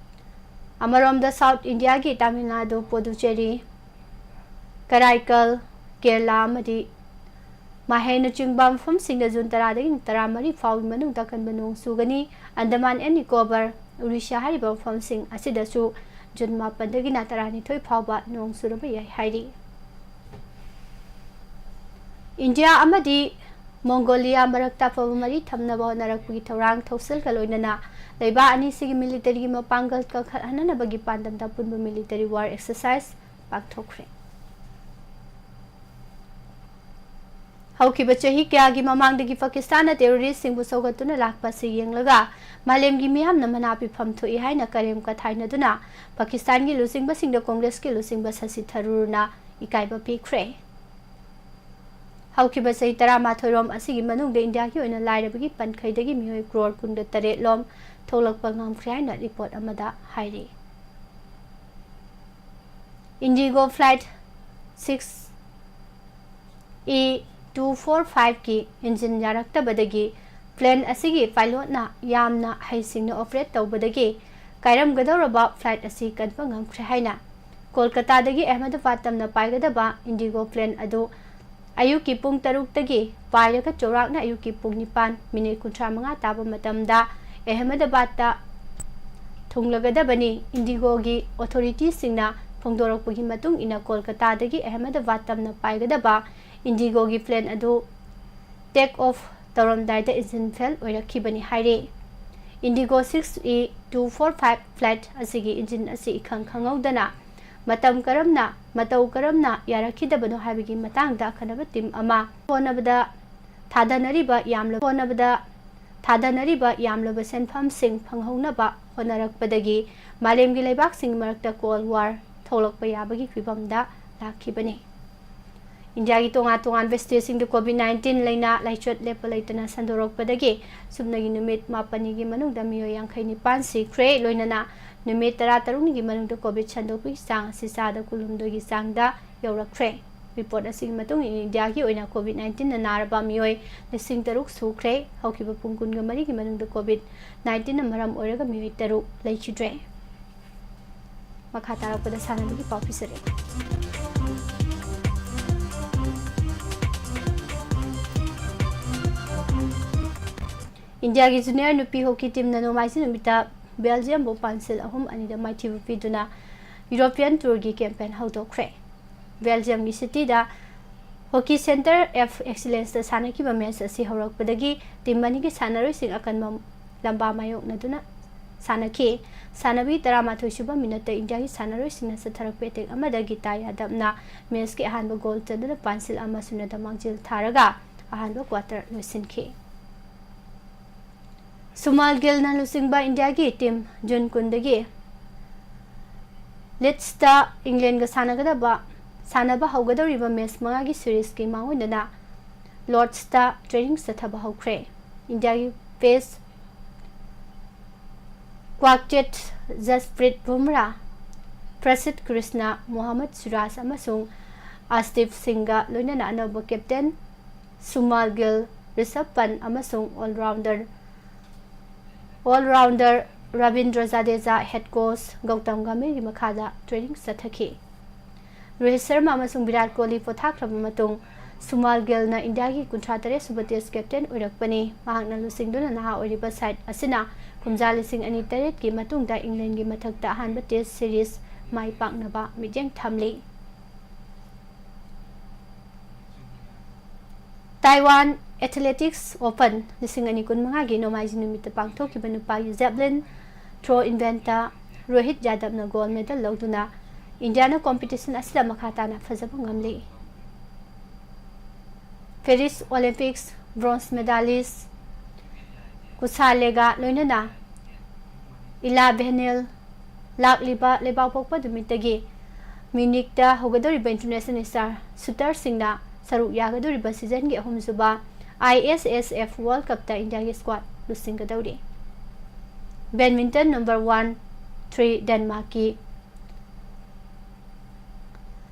ꯑꯃꯔꯣꯝꯗ ꯁꯥꯎꯠ ꯏꯟꯗꯤꯌꯥꯒꯤ ꯇꯥꯃꯤꯜ ꯅꯥꯗꯨ, ꯄꯨꯗꯨꯆꯦꯔꯤ, ꯀꯔꯥꯏꯀꯜ, ꯀꯦꯔꯂꯥ ꯑꯃꯗꯤ ꯃꯥꯍꯦꯅꯆꯤꯡꯕ ꯃꯐꯝꯁꯤꯡꯗ ꯖꯨꯟ ꯇꯔꯥꯗꯒꯤ ꯇꯔꯥꯃꯔꯤ ꯐꯥꯎꯒꯤ ꯃꯅꯨꯡꯗ ꯑꯀꯟꯕ ꯅꯣꯡ ꯆꯨꯒꯅꯤ꯫ ꯑꯟꯗꯃꯥꯟ ꯑꯦꯟ ꯅꯤꯀꯣꯕꯔ ꯎꯔꯤꯁꯥ ꯍꯥꯏꯔꯤꯕ ꯃꯐꯝꯁꯤꯡ ꯑꯁꯤꯗꯁꯨ ꯖꯨꯟ ꯃꯥꯄꯟꯗꯒꯤꯅ ꯇꯔꯥꯅꯤꯊꯣꯏ ꯐꯥꯎꯕ ꯅꯣꯡ ꯆꯨꯔꯕ ꯌꯥꯏ ꯍꯥꯏꯔꯤ꯫ ꯏꯟꯗꯤꯌꯥ ꯑꯃꯗꯤ ꯃꯣꯡꯒꯣꯂꯤꯌꯥ ꯃꯔꯛꯇ ꯑꯐꯕ ꯃꯔꯤ ꯊꯝꯅꯕ ꯍꯣꯠꯅꯔꯛꯄꯒꯤ ꯊꯧꯔꯥꯡ ꯊꯧꯁꯤꯜꯒ ꯂꯣꯏꯅꯅ ꯂꯩꯕꯥꯛ ꯑꯅꯤꯁꯤꯒꯤ ꯃꯤꯂꯤꯇꯔꯤꯒꯤ ꯃꯄꯥꯡꯒꯜ ꯀꯟꯈꯠꯍꯟꯅꯕꯒꯤ ꯄꯥꯟꯗꯝꯗ ꯑꯄꯨꯟꯕ ꯃꯤꯂꯤꯇꯔꯤ ꯋꯥꯔ ꯑꯦꯛꯁꯔꯁꯥꯏꯁ ꯄꯥꯡꯊꯣꯛꯈ꯭ꯔꯦ꯫ ꯍꯧꯈꯤꯕ ꯆꯍꯤ ꯀꯌꯥꯒꯤ ꯃꯃꯥꯡꯗꯒꯤ ꯄꯥꯀꯤꯁꯇꯥꯟꯅ ꯇꯦꯔꯣꯔꯤꯁꯁꯤꯡꯕꯨ ꯁꯧꯒꯠꯇꯨꯅ ꯂꯥꯛꯄ ꯑꯁꯤ ꯌꯦꯡꯂꯒ ꯃꯥꯂꯦꯝꯒꯤ ꯃꯤꯌꯥꯝꯅ ꯃꯅꯥ ꯄꯤꯐꯝ ꯊꯣꯛꯏ ꯍꯥꯏꯅ ꯀꯔꯦꯝ ꯀꯊꯥꯏꯅꯗꯨꯅ ꯄꯥꯀꯤꯁꯇꯥꯟꯒꯤ ꯂꯨꯆꯤꯡꯕꯁꯤꯡꯗ ꯀꯣꯡꯒ꯭ꯔꯦꯁꯀꯤ ꯂꯨꯆꯤꯡꯕ ꯁꯁꯤ ꯊꯔꯨꯔꯅ ꯏꯀꯥꯏꯕ ꯄꯤꯈ꯭ꯔꯦ꯫ ꯍꯧꯈꯤꯕ ꯆꯍꯤ ꯇꯔꯥꯃꯥꯊꯣꯏ ꯔꯣꯝ ꯑꯁꯤꯒꯤ ꯃꯅꯨꯡꯗ ꯏꯟꯗꯤꯌꯥꯒꯤ ꯑꯣꯏꯅ ꯂꯥꯏꯔꯕꯒꯤ ꯄꯟꯈꯩꯗꯒꯤ ꯃꯤꯑꯣꯏ ꯀ꯭ꯔꯣꯔ ꯀꯨꯟꯒ ꯇꯔꯦꯠ ꯂꯣꯝ ꯊꯣꯛꯂꯛꯄ ꯉꯝꯈ꯭ꯔꯦ ꯍꯥꯏꯅ ꯔꯤꯄꯣꯔꯠ ꯑꯃꯗ ꯍꯥꯏꯔꯤ꯫ IndiGo flight six E two four ꯐꯥꯏꯚꯀꯤ ꯏꯟꯖꯤꯟ ꯌꯥꯔꯛꯇꯕꯗꯒꯤ ꯄ꯭ꯂꯦꯟ ꯑꯁꯤꯒꯤ ꯄꯥꯏꯂꯣꯠꯅ ꯌꯥꯝꯅ ꯍꯩꯁꯤꯡꯅ ꯑꯣꯄꯔꯦꯠ ꯇꯧꯕꯗꯒꯤ ꯀꯥꯏꯔꯝꯒꯗꯧꯔꯕ ꯐ꯭ꯂꯥꯏꯠ ꯑꯁꯤ ꯀꯟꯕ ꯉꯝꯈ꯭ꯔꯦ ꯍꯥꯏꯅ ꯀꯣꯜꯀꯇꯥꯗꯒꯤ ꯑꯍꯃꯗꯕꯥꯗ ꯇꯝꯅ ꯄꯥꯏꯒꯗꯕ ꯏꯟꯗꯤꯒꯣ ꯄ꯭ꯂꯦꯟ ꯑꯗꯨ ꯑꯌꯨꯛꯀꯤ ꯄꯨꯡ ꯇꯔꯨꯛꯇꯒꯤ ꯄꯥꯏꯔꯒ ꯆꯥꯎꯔꯥꯛꯅ ꯑꯌꯨꯛꯀꯤ ꯄꯨꯡ ꯅꯤꯄꯥꯟ ꯃꯤꯅꯤꯠ ꯀꯨꯟꯊ꯭ꯔꯥ ꯃꯉꯥ ꯇꯥꯕ ꯃꯇꯝꯗ ꯑꯍꯃꯗꯕꯥꯗꯇ ꯊꯨꯡꯂꯒꯗꯕꯅꯤ꯫ ꯏꯟꯗꯤꯒꯣꯒꯤ ꯑꯣꯊꯣꯔꯤꯇꯤꯁꯤꯡꯅ ꯐꯣꯡꯗꯣꯔꯛꯄꯒꯤ ꯃꯇꯨꯡ ꯏꯟꯅ ꯀꯣꯜꯀꯇꯥꯗꯒꯤ ꯑꯍꯃꯗꯕꯥꯗ ꯇꯝꯅ ꯄꯥꯏꯒꯗꯕ ꯏꯟꯗꯤꯒꯣꯒꯤ ꯄ꯭ꯂꯦꯟ ꯑꯗꯨ ꯇꯦꯛ ꯑꯣꯐ ꯇꯧꯔꯝꯗꯥꯏꯗ ꯏꯟꯖꯤꯟ ꯐꯦꯜ ꯑꯣꯏꯔꯛꯈꯤꯕꯅꯤ ꯍꯥꯏꯔꯤ꯫ IndiGo six E two four five flight ꯑꯁꯤꯒꯤ ꯏꯟꯖꯤꯟ ꯑꯁꯤ ꯏꯈꯪ ꯈꯪꯍꯧꯗꯅ ꯃꯇꯝ ꯀꯔꯝꯅ, ꯃꯇꯧ ꯀꯔꯝꯅ ꯌꯥꯔꯛꯈꯤꯗꯕꯅꯣ ꯍꯥꯏꯕꯒꯤ ꯃꯇꯥꯡꯗ ꯑꯈꯟꯅꯕ ꯇꯤꯝ ꯑꯃ ꯍꯣꯠꯅꯕꯗ ꯊꯥꯗꯅꯔꯤꯕ ꯌꯥꯝꯂ-, ꯍꯣꯠꯅꯕꯗ ꯊꯥꯗꯅꯔꯤꯕ ꯌꯥꯝꯂꯕ ꯁꯦꯟꯐꯝꯁꯤꯡ ꯐꯪꯍꯧꯅꯕ ꯍꯣꯠꯅꯔꯛꯄꯗꯒꯤ ꯃꯥꯂꯦꯝꯒꯤ ꯂꯩꯕꯥꯛꯁꯤꯡꯒꯤ ꯃꯔꯛꯇ ꯀꯣꯜ ꯋꯥꯔ ꯊꯣꯛꯂꯛꯄ ꯌꯥꯕꯒꯤ ꯐꯤꯚꯝꯗ ꯂꯥꯛꯈꯤꯕꯅꯤ꯫ ꯏꯟꯗꯤꯌꯥꯒꯤ ꯇꯣꯉꯥꯟ ꯇꯣꯉꯥꯟꯕ ꯁ꯭ꯇꯦꯠꯁꯤꯡꯗ ꯀꯣꯚꯤꯗ ꯅꯥꯏꯟꯇꯤꯟ ꯂꯥꯏꯅꯥ ꯂꯥꯏꯆꯠ ꯂꯦꯞꯄ ꯂꯩꯇꯅ ꯁꯟꯗꯣꯔꯛꯄꯗꯒꯤ ꯁꯨꯞꯅꯒꯤ ꯅꯨꯃꯤꯠ ꯃꯥꯄꯟꯅꯤꯒꯤ ꯃꯅꯨꯡꯗ ꯃꯤꯑꯣꯏ ꯌꯥꯡꯈꯩ ꯅꯤꯄꯥꯟ ꯁꯤꯈ꯭ꯔꯦ, ꯂꯣꯏꯅꯅ ꯅꯨꯃꯤꯠ ꯇꯔꯥꯇꯔꯨꯛꯅꯤꯒꯤ ꯃꯅꯨꯡꯗ ꯀꯣꯚꯤꯗ ꯁꯟꯗꯣꯛꯄꯒꯤ ꯆꯥꯡ ꯑꯁꯤ ꯆꯥꯗ ꯀꯨꯟꯍꯨꯝꯗꯣꯏꯒꯤ ꯆꯥꯡꯗ ꯌꯧꯔꯛꯈ꯭ꯔꯦ꯫ ꯔꯤꯄꯣꯔꯠ ꯑꯁꯤꯒꯤ ꯃꯇꯨꯡ ꯏꯟꯅ ꯏꯟꯗꯤꯌꯥꯒꯤ ꯑꯣꯏꯅ ꯀꯣꯚꯤꯗ ꯅꯥꯏꯟꯇꯤꯟꯅ ꯅꯥꯔꯕ ꯃꯤꯑꯣꯏ ꯂꯤꯁꯤꯡ ꯇꯔꯨꯛ ꯁꯨꯈ꯭ꯔꯦ꯫ ꯍꯧꯈꯤꯕ ꯄꯨꯡ ꯀꯨꯟꯒ ꯃꯔꯤꯒꯤ ꯃꯅꯨꯡꯗ ꯀꯣꯚꯤꯗ ꯅꯥꯏꯟꯇꯤꯟꯅ ꯃꯔꯝ ꯑꯣꯏꯔꯒ ꯃꯤꯑꯣꯏ ꯇꯔꯨꯛ ꯂꯩꯈꯤꯗ꯭ꯔꯦ꯫ ꯃꯈꯥ ꯇꯥꯔꯛꯄꯗ ꯁꯥꯟꯅꯕꯒꯤ ꯄꯥꯎ ꯄꯤꯖꯔꯤ꯫ ꯏꯟꯗꯤꯌꯥꯒꯤ ꯖꯨꯅꯤꯌꯔ ꯅꯨꯄꯤ ꯍꯣꯀꯤ ꯇꯤꯝꯅ ꯅꯣꯡꯃꯥꯏꯖꯤꯡ ꯅꯨꯃꯤꯠꯇ ꯕꯦꯜꯖꯤꯌꯝꯕꯨ ꯄꯥꯟꯁꯤꯜ ꯑꯍꯨꯝ ꯑꯅꯤꯗ ꯃꯥꯏꯊꯤꯕ ꯄꯤꯗꯨꯅ ꯌꯨꯔꯣꯄꯤꯌꯟ ꯇꯨꯔꯒꯤ ꯀꯦꯝꯄꯦꯟ ꯍꯧꯗꯣꯛꯈ꯭ꯔꯦ꯫ ꯕꯦꯜꯖꯤꯌꯝꯒꯤ ꯁꯤꯇꯤꯗ ꯍꯣꯀꯤ ꯁꯦꯟꯇꯔ ꯑꯦꯐ ꯑꯦꯛꯁꯤꯂꯦꯟꯁꯇ ꯁꯥꯟꯅꯈꯤꯕ ꯃꯦꯆ ꯑꯁꯤ ꯍꯧꯔꯛꯄꯗꯒꯤ ꯇꯤꯝ ꯑꯅꯤꯒꯤ ꯁꯥꯟꯅꯔꯣꯏꯁꯤꯡ ꯑꯀꯟꯕ ꯂꯝꯕꯥ ꯃꯥꯌꯣꯛꯅꯗꯨꯅ ꯁꯥꯟꯅꯈꯤ꯫ ꯁꯥꯟꯅꯕꯤ ꯇꯔꯥꯃꯥꯊꯣꯏ ꯁꯨꯕ ꯃꯤꯅꯠꯇ ꯏꯟꯗꯤꯌꯥꯒꯤ ꯁꯥꯟꯅꯔꯣꯏꯁꯤꯡꯅ ꯆꯠꯊꯔꯛꯄ ꯑꯦꯇꯦꯛ ꯑꯃꯗ ꯒꯤꯇꯥ ꯌꯥꯗꯕꯅ ꯃꯦꯆꯀꯤ ꯑꯍꯥꯟꯕ ꯒꯣꯜ ꯆꯟꯗꯨꯅ ꯄꯥꯟꯁꯤꯜ ꯑꯃ ꯁꯨꯟꯌꯗ ꯃꯥꯡꯖꯤꯜ ꯊꯥꯔꯒ ꯑꯍꯥꯟꯕ ꯀ꯭ꯋꯥꯇꯔ ꯂꯣꯏꯁꯤꯟꯈꯤ꯫ ꯁꯨꯃꯥꯜ ꯒꯤꯜꯅ ꯂꯨꯆꯤꯡꯕ ꯏꯟꯗꯤꯌꯥꯒꯤ ꯇꯤꯝ ꯖꯨꯟ ꯀꯨꯟꯗꯒꯤ ꯂꯤꯗꯁꯇ ꯏꯪꯂꯦꯟꯒ ꯁꯥꯟꯅꯒꯗꯕ, ꯁꯥꯟꯅꯕ ꯍꯧꯒꯗꯧꯔꯤꯕ ꯃꯦꯆ ꯃꯉꯥꯒꯤ ꯁꯤꯔꯤꯖꯀꯤ ꯃꯥꯡꯑꯣꯏꯅꯅ ꯂꯣꯔꯗꯁꯇ ꯇ꯭ꯔꯦꯅꯤꯡ ꯆꯠꯊꯕ ꯍꯧꯈ꯭ꯔꯦ꯫ ꯏꯟꯗꯤꯌꯥꯒꯤ ꯄꯦꯁ ꯀ꯭ꯋꯥꯛꯆꯦꯠ ꯖꯁꯄ꯭ꯔꯤꯠ ꯕꯨꯝꯔꯥ, ꯄ꯭ꯔꯁꯤꯗ ꯀ꯭ꯔꯤꯁꯅ, ꯃꯣꯍꯝꯃꯗ ꯁꯤꯔꯥꯖ ꯑꯃꯁꯨꯡ ꯑꯁꯗꯤꯞ ꯁꯤꯡꯒ ꯂꯣꯏꯅꯅ ꯑꯅꯧꯕ ꯀꯦꯞꯇꯦꯟ ꯁꯨꯃꯥꯜ ꯒꯤꯜ, ꯔꯤꯁꯕ ꯄꯟ ꯑꯃꯁꯨꯡ all-rounder, all-rounder Ravindra Jadeja, head coach Gautam ꯒꯝꯚꯤꯔꯒꯤ ꯃꯈꯥꯗ ꯇ꯭ꯔꯦꯅꯤꯡ ꯆꯠꯊꯈꯤ꯫ ꯔꯣꯍꯤꯠ ꯁꯔꯃ ꯑꯃꯁꯨꯡ ꯚꯤꯔꯥꯠ ꯀꯣꯍꯂꯤ ꯄꯣꯊꯥꯈ꯭ꯔꯕ ꯃꯇꯨꯡ, ꯁꯨꯃꯥꯜ ꯒꯤꯜꯅ ꯏꯟꯗꯤꯌꯥꯒꯤ ꯀꯨꯟꯊ꯭ꯔꯥ ꯇꯔꯦꯠ ꯁꯨꯕ ꯇꯦꯁ ꯀꯦꯞꯇꯦꯟ ꯑꯣꯏꯔꯛꯄꯅꯤ꯫ ꯃꯍꯥꯛꯅ ꯂꯨꯆꯤꯡꯗꯨꯅ ꯅꯍꯥ ꯑꯣꯏꯔꯤꯕ ꯁꯥꯏꯠ ꯑꯁꯤꯅ ꯀꯨꯝꯖꯥ ꯂꯤꯁꯤꯡ ꯑꯅꯤ ꯇꯔꯦꯠꯀꯤ ꯃꯇꯨꯡꯗ ꯏꯪꯂꯦꯟꯒꯤ ꯃꯊꯛꯇ ꯑꯍꯥꯟꯕ ꯇꯦꯁ ꯁꯤꯔꯤꯖ ꯃꯥꯏ ꯄꯥꯛꯅꯕ ꯃꯤꯠꯌꯦꯡ ꯊꯝꯂꯤ꯫ ꯇꯥꯏꯋꯥꯟ ꯑꯦꯊꯂꯦꯇꯤꯛꯁ ꯑꯣꯄꯟ ꯂꯤꯁꯤꯡ ꯑꯅꯤ ꯀꯨꯟꯃꯉꯥꯒꯤ ꯅꯣꯡꯃꯥꯏꯖꯤꯡ ꯅꯨꯃꯤꯠꯇ ꯄꯥꯡꯊꯣꯛꯈꯤꯕ ꯅꯨꯄꯥꯒꯤ ꯖꯦꯕꯂꯤꯟ ꯊ꯭ꯔꯣ ꯏꯚꯦꯟꯠꯇ ꯔꯣꯍꯤꯠ ꯌꯥꯗꯕꯅ ꯒꯣꯜ ꯃꯦꯗꯜ ꯂꯧꯗꯨꯅ ꯏꯟꯗꯤꯌꯥꯅ ꯀꯣꯝꯄꯤꯇꯤꯁꯟ ꯑꯁꯤꯗ ꯃꯈꯥ ꯇꯥꯅ ꯐꯖꯕ ꯉꯝꯂꯤ꯫ ꯄꯦꯔꯤꯁ ꯑꯣꯂꯤꯝꯄꯤꯛꯁ ꯕ꯭ꯔꯣꯟꯖ ꯃꯦꯗꯥꯂꯤꯁ ꯀꯨꯁꯥꯂꯦꯒ ꯂꯣꯏꯅꯅ ꯏꯂꯥ ꯚꯦꯅꯦꯜ ꯂꯥꯛꯂꯤꯕ ꯂꯩꯕꯥꯛꯄꯣꯛꯄ ꯅꯨꯃꯤꯠꯇꯒꯤ ꯃ꯭ꯌꯨꯅꯤꯛꯇ ꯍꯧꯒꯗꯧꯔꯤꯕ ꯏꯟꯇꯔꯅꯦꯁꯅꯦꯜ ꯁ꯭ꯇꯥꯔ ꯁꯨꯇꯔꯁꯤꯡꯅ ꯁꯔꯨꯛ ꯌꯥꯒꯗꯧꯔꯤꯕ ꯁꯤꯖꯟꯒꯤ ꯑꯍꯨꯝꯁꯨꯕ ꯑꯥꯏ ꯑꯦꯁ ꯑꯦꯁ ꯑꯦꯐ ꯋꯥꯔꯜ ꯀꯞꯇ ꯏꯟꯗꯤꯌꯥꯒꯤ ꯁ꯭ꯀ꯭ꯋꯥꯗ ꯂꯨꯆꯤꯡꯒꯗꯧꯔꯤ꯫ ꯕꯦꯗꯃꯤꯟꯇꯟ ꯅꯝꯕꯔ ꯋꯥꯟ ꯊ꯭ꯔꯤ ꯗꯦꯟꯃꯥꯔꯛꯀꯤ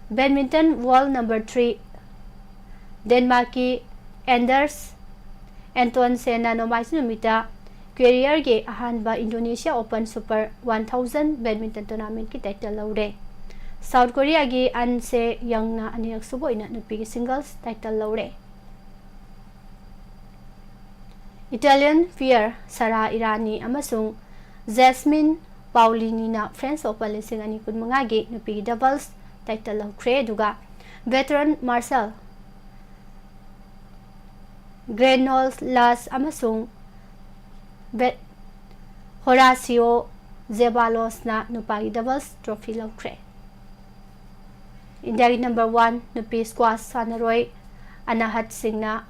ꯕꯦꯗꯃꯤꯟꯇꯟ ꯋꯥꯔꯜ ꯅꯝꯕꯔ ꯊ꯭ꯔꯤ ꯗꯦꯟꯃꯥꯔꯛꯀꯤ ꯑꯦꯟꯗꯔꯁ ꯑꯦꯟꯇꯣꯟꯁꯦꯟꯅ ꯅꯣꯡꯃꯥꯏꯖꯤꯡ ꯅꯨꯃꯤꯠꯇ ꯀꯦꯔꯤꯌꯔꯒꯤ ꯑꯍꯥꯟꯕ Indonesia open super one thousand badminton ꯇꯣꯔꯅꯥꯃꯦꯟꯠꯀꯤ ꯇꯥꯏꯇꯜ ꯂꯧꯔꯦ꯫ ꯁꯥꯎꯠ ꯀꯣꯔꯤꯌꯥꯒꯤ ꯑꯟ ꯁꯦ ꯌꯪꯅ ꯑꯅꯤꯔꯛ ꯁꯨꯕ ꯑꯣꯏꯅ ꯅꯨꯄꯤꯒꯤ ꯁꯤꯡꯒꯜꯁ ꯇꯥꯏꯇꯜ ꯂꯧꯔꯦ꯫ ꯏꯇꯥꯂꯤꯌꯟ ꯄꯤꯌꯔ ꯁꯥꯔꯥ ꯏꯔꯥꯅꯤ ꯑꯃꯁꯨꯡ ꯖꯦꯁꯃꯤꯟ ꯄꯥꯎꯂꯤꯅꯤꯅ French Open ꯂꯤꯁꯤꯡ ꯑꯅꯤ ꯀꯨꯟꯃꯉꯥꯒꯤ ꯅꯨꯄꯤꯒꯤ doubles title ꯂꯧꯈ꯭ꯔꯦ꯫ ꯑꯗꯨꯒ Bertrand Marcel, Grenouillas ꯑꯃꯁꯨꯡ ꯕꯦꯠ-, Horacio Zeballos ꯅ ꯅꯨꯄꯥꯒꯤ doubles trophy ꯂꯧꯈ꯭ꯔꯦ꯫ ꯏꯟꯗꯤꯌꯥꯒꯤ number one ꯅꯨꯄꯤ squash ꯁꯥꯟꯅꯔꯣꯏ ꯑꯅꯥꯍꯠ ꯁꯤꯡꯅ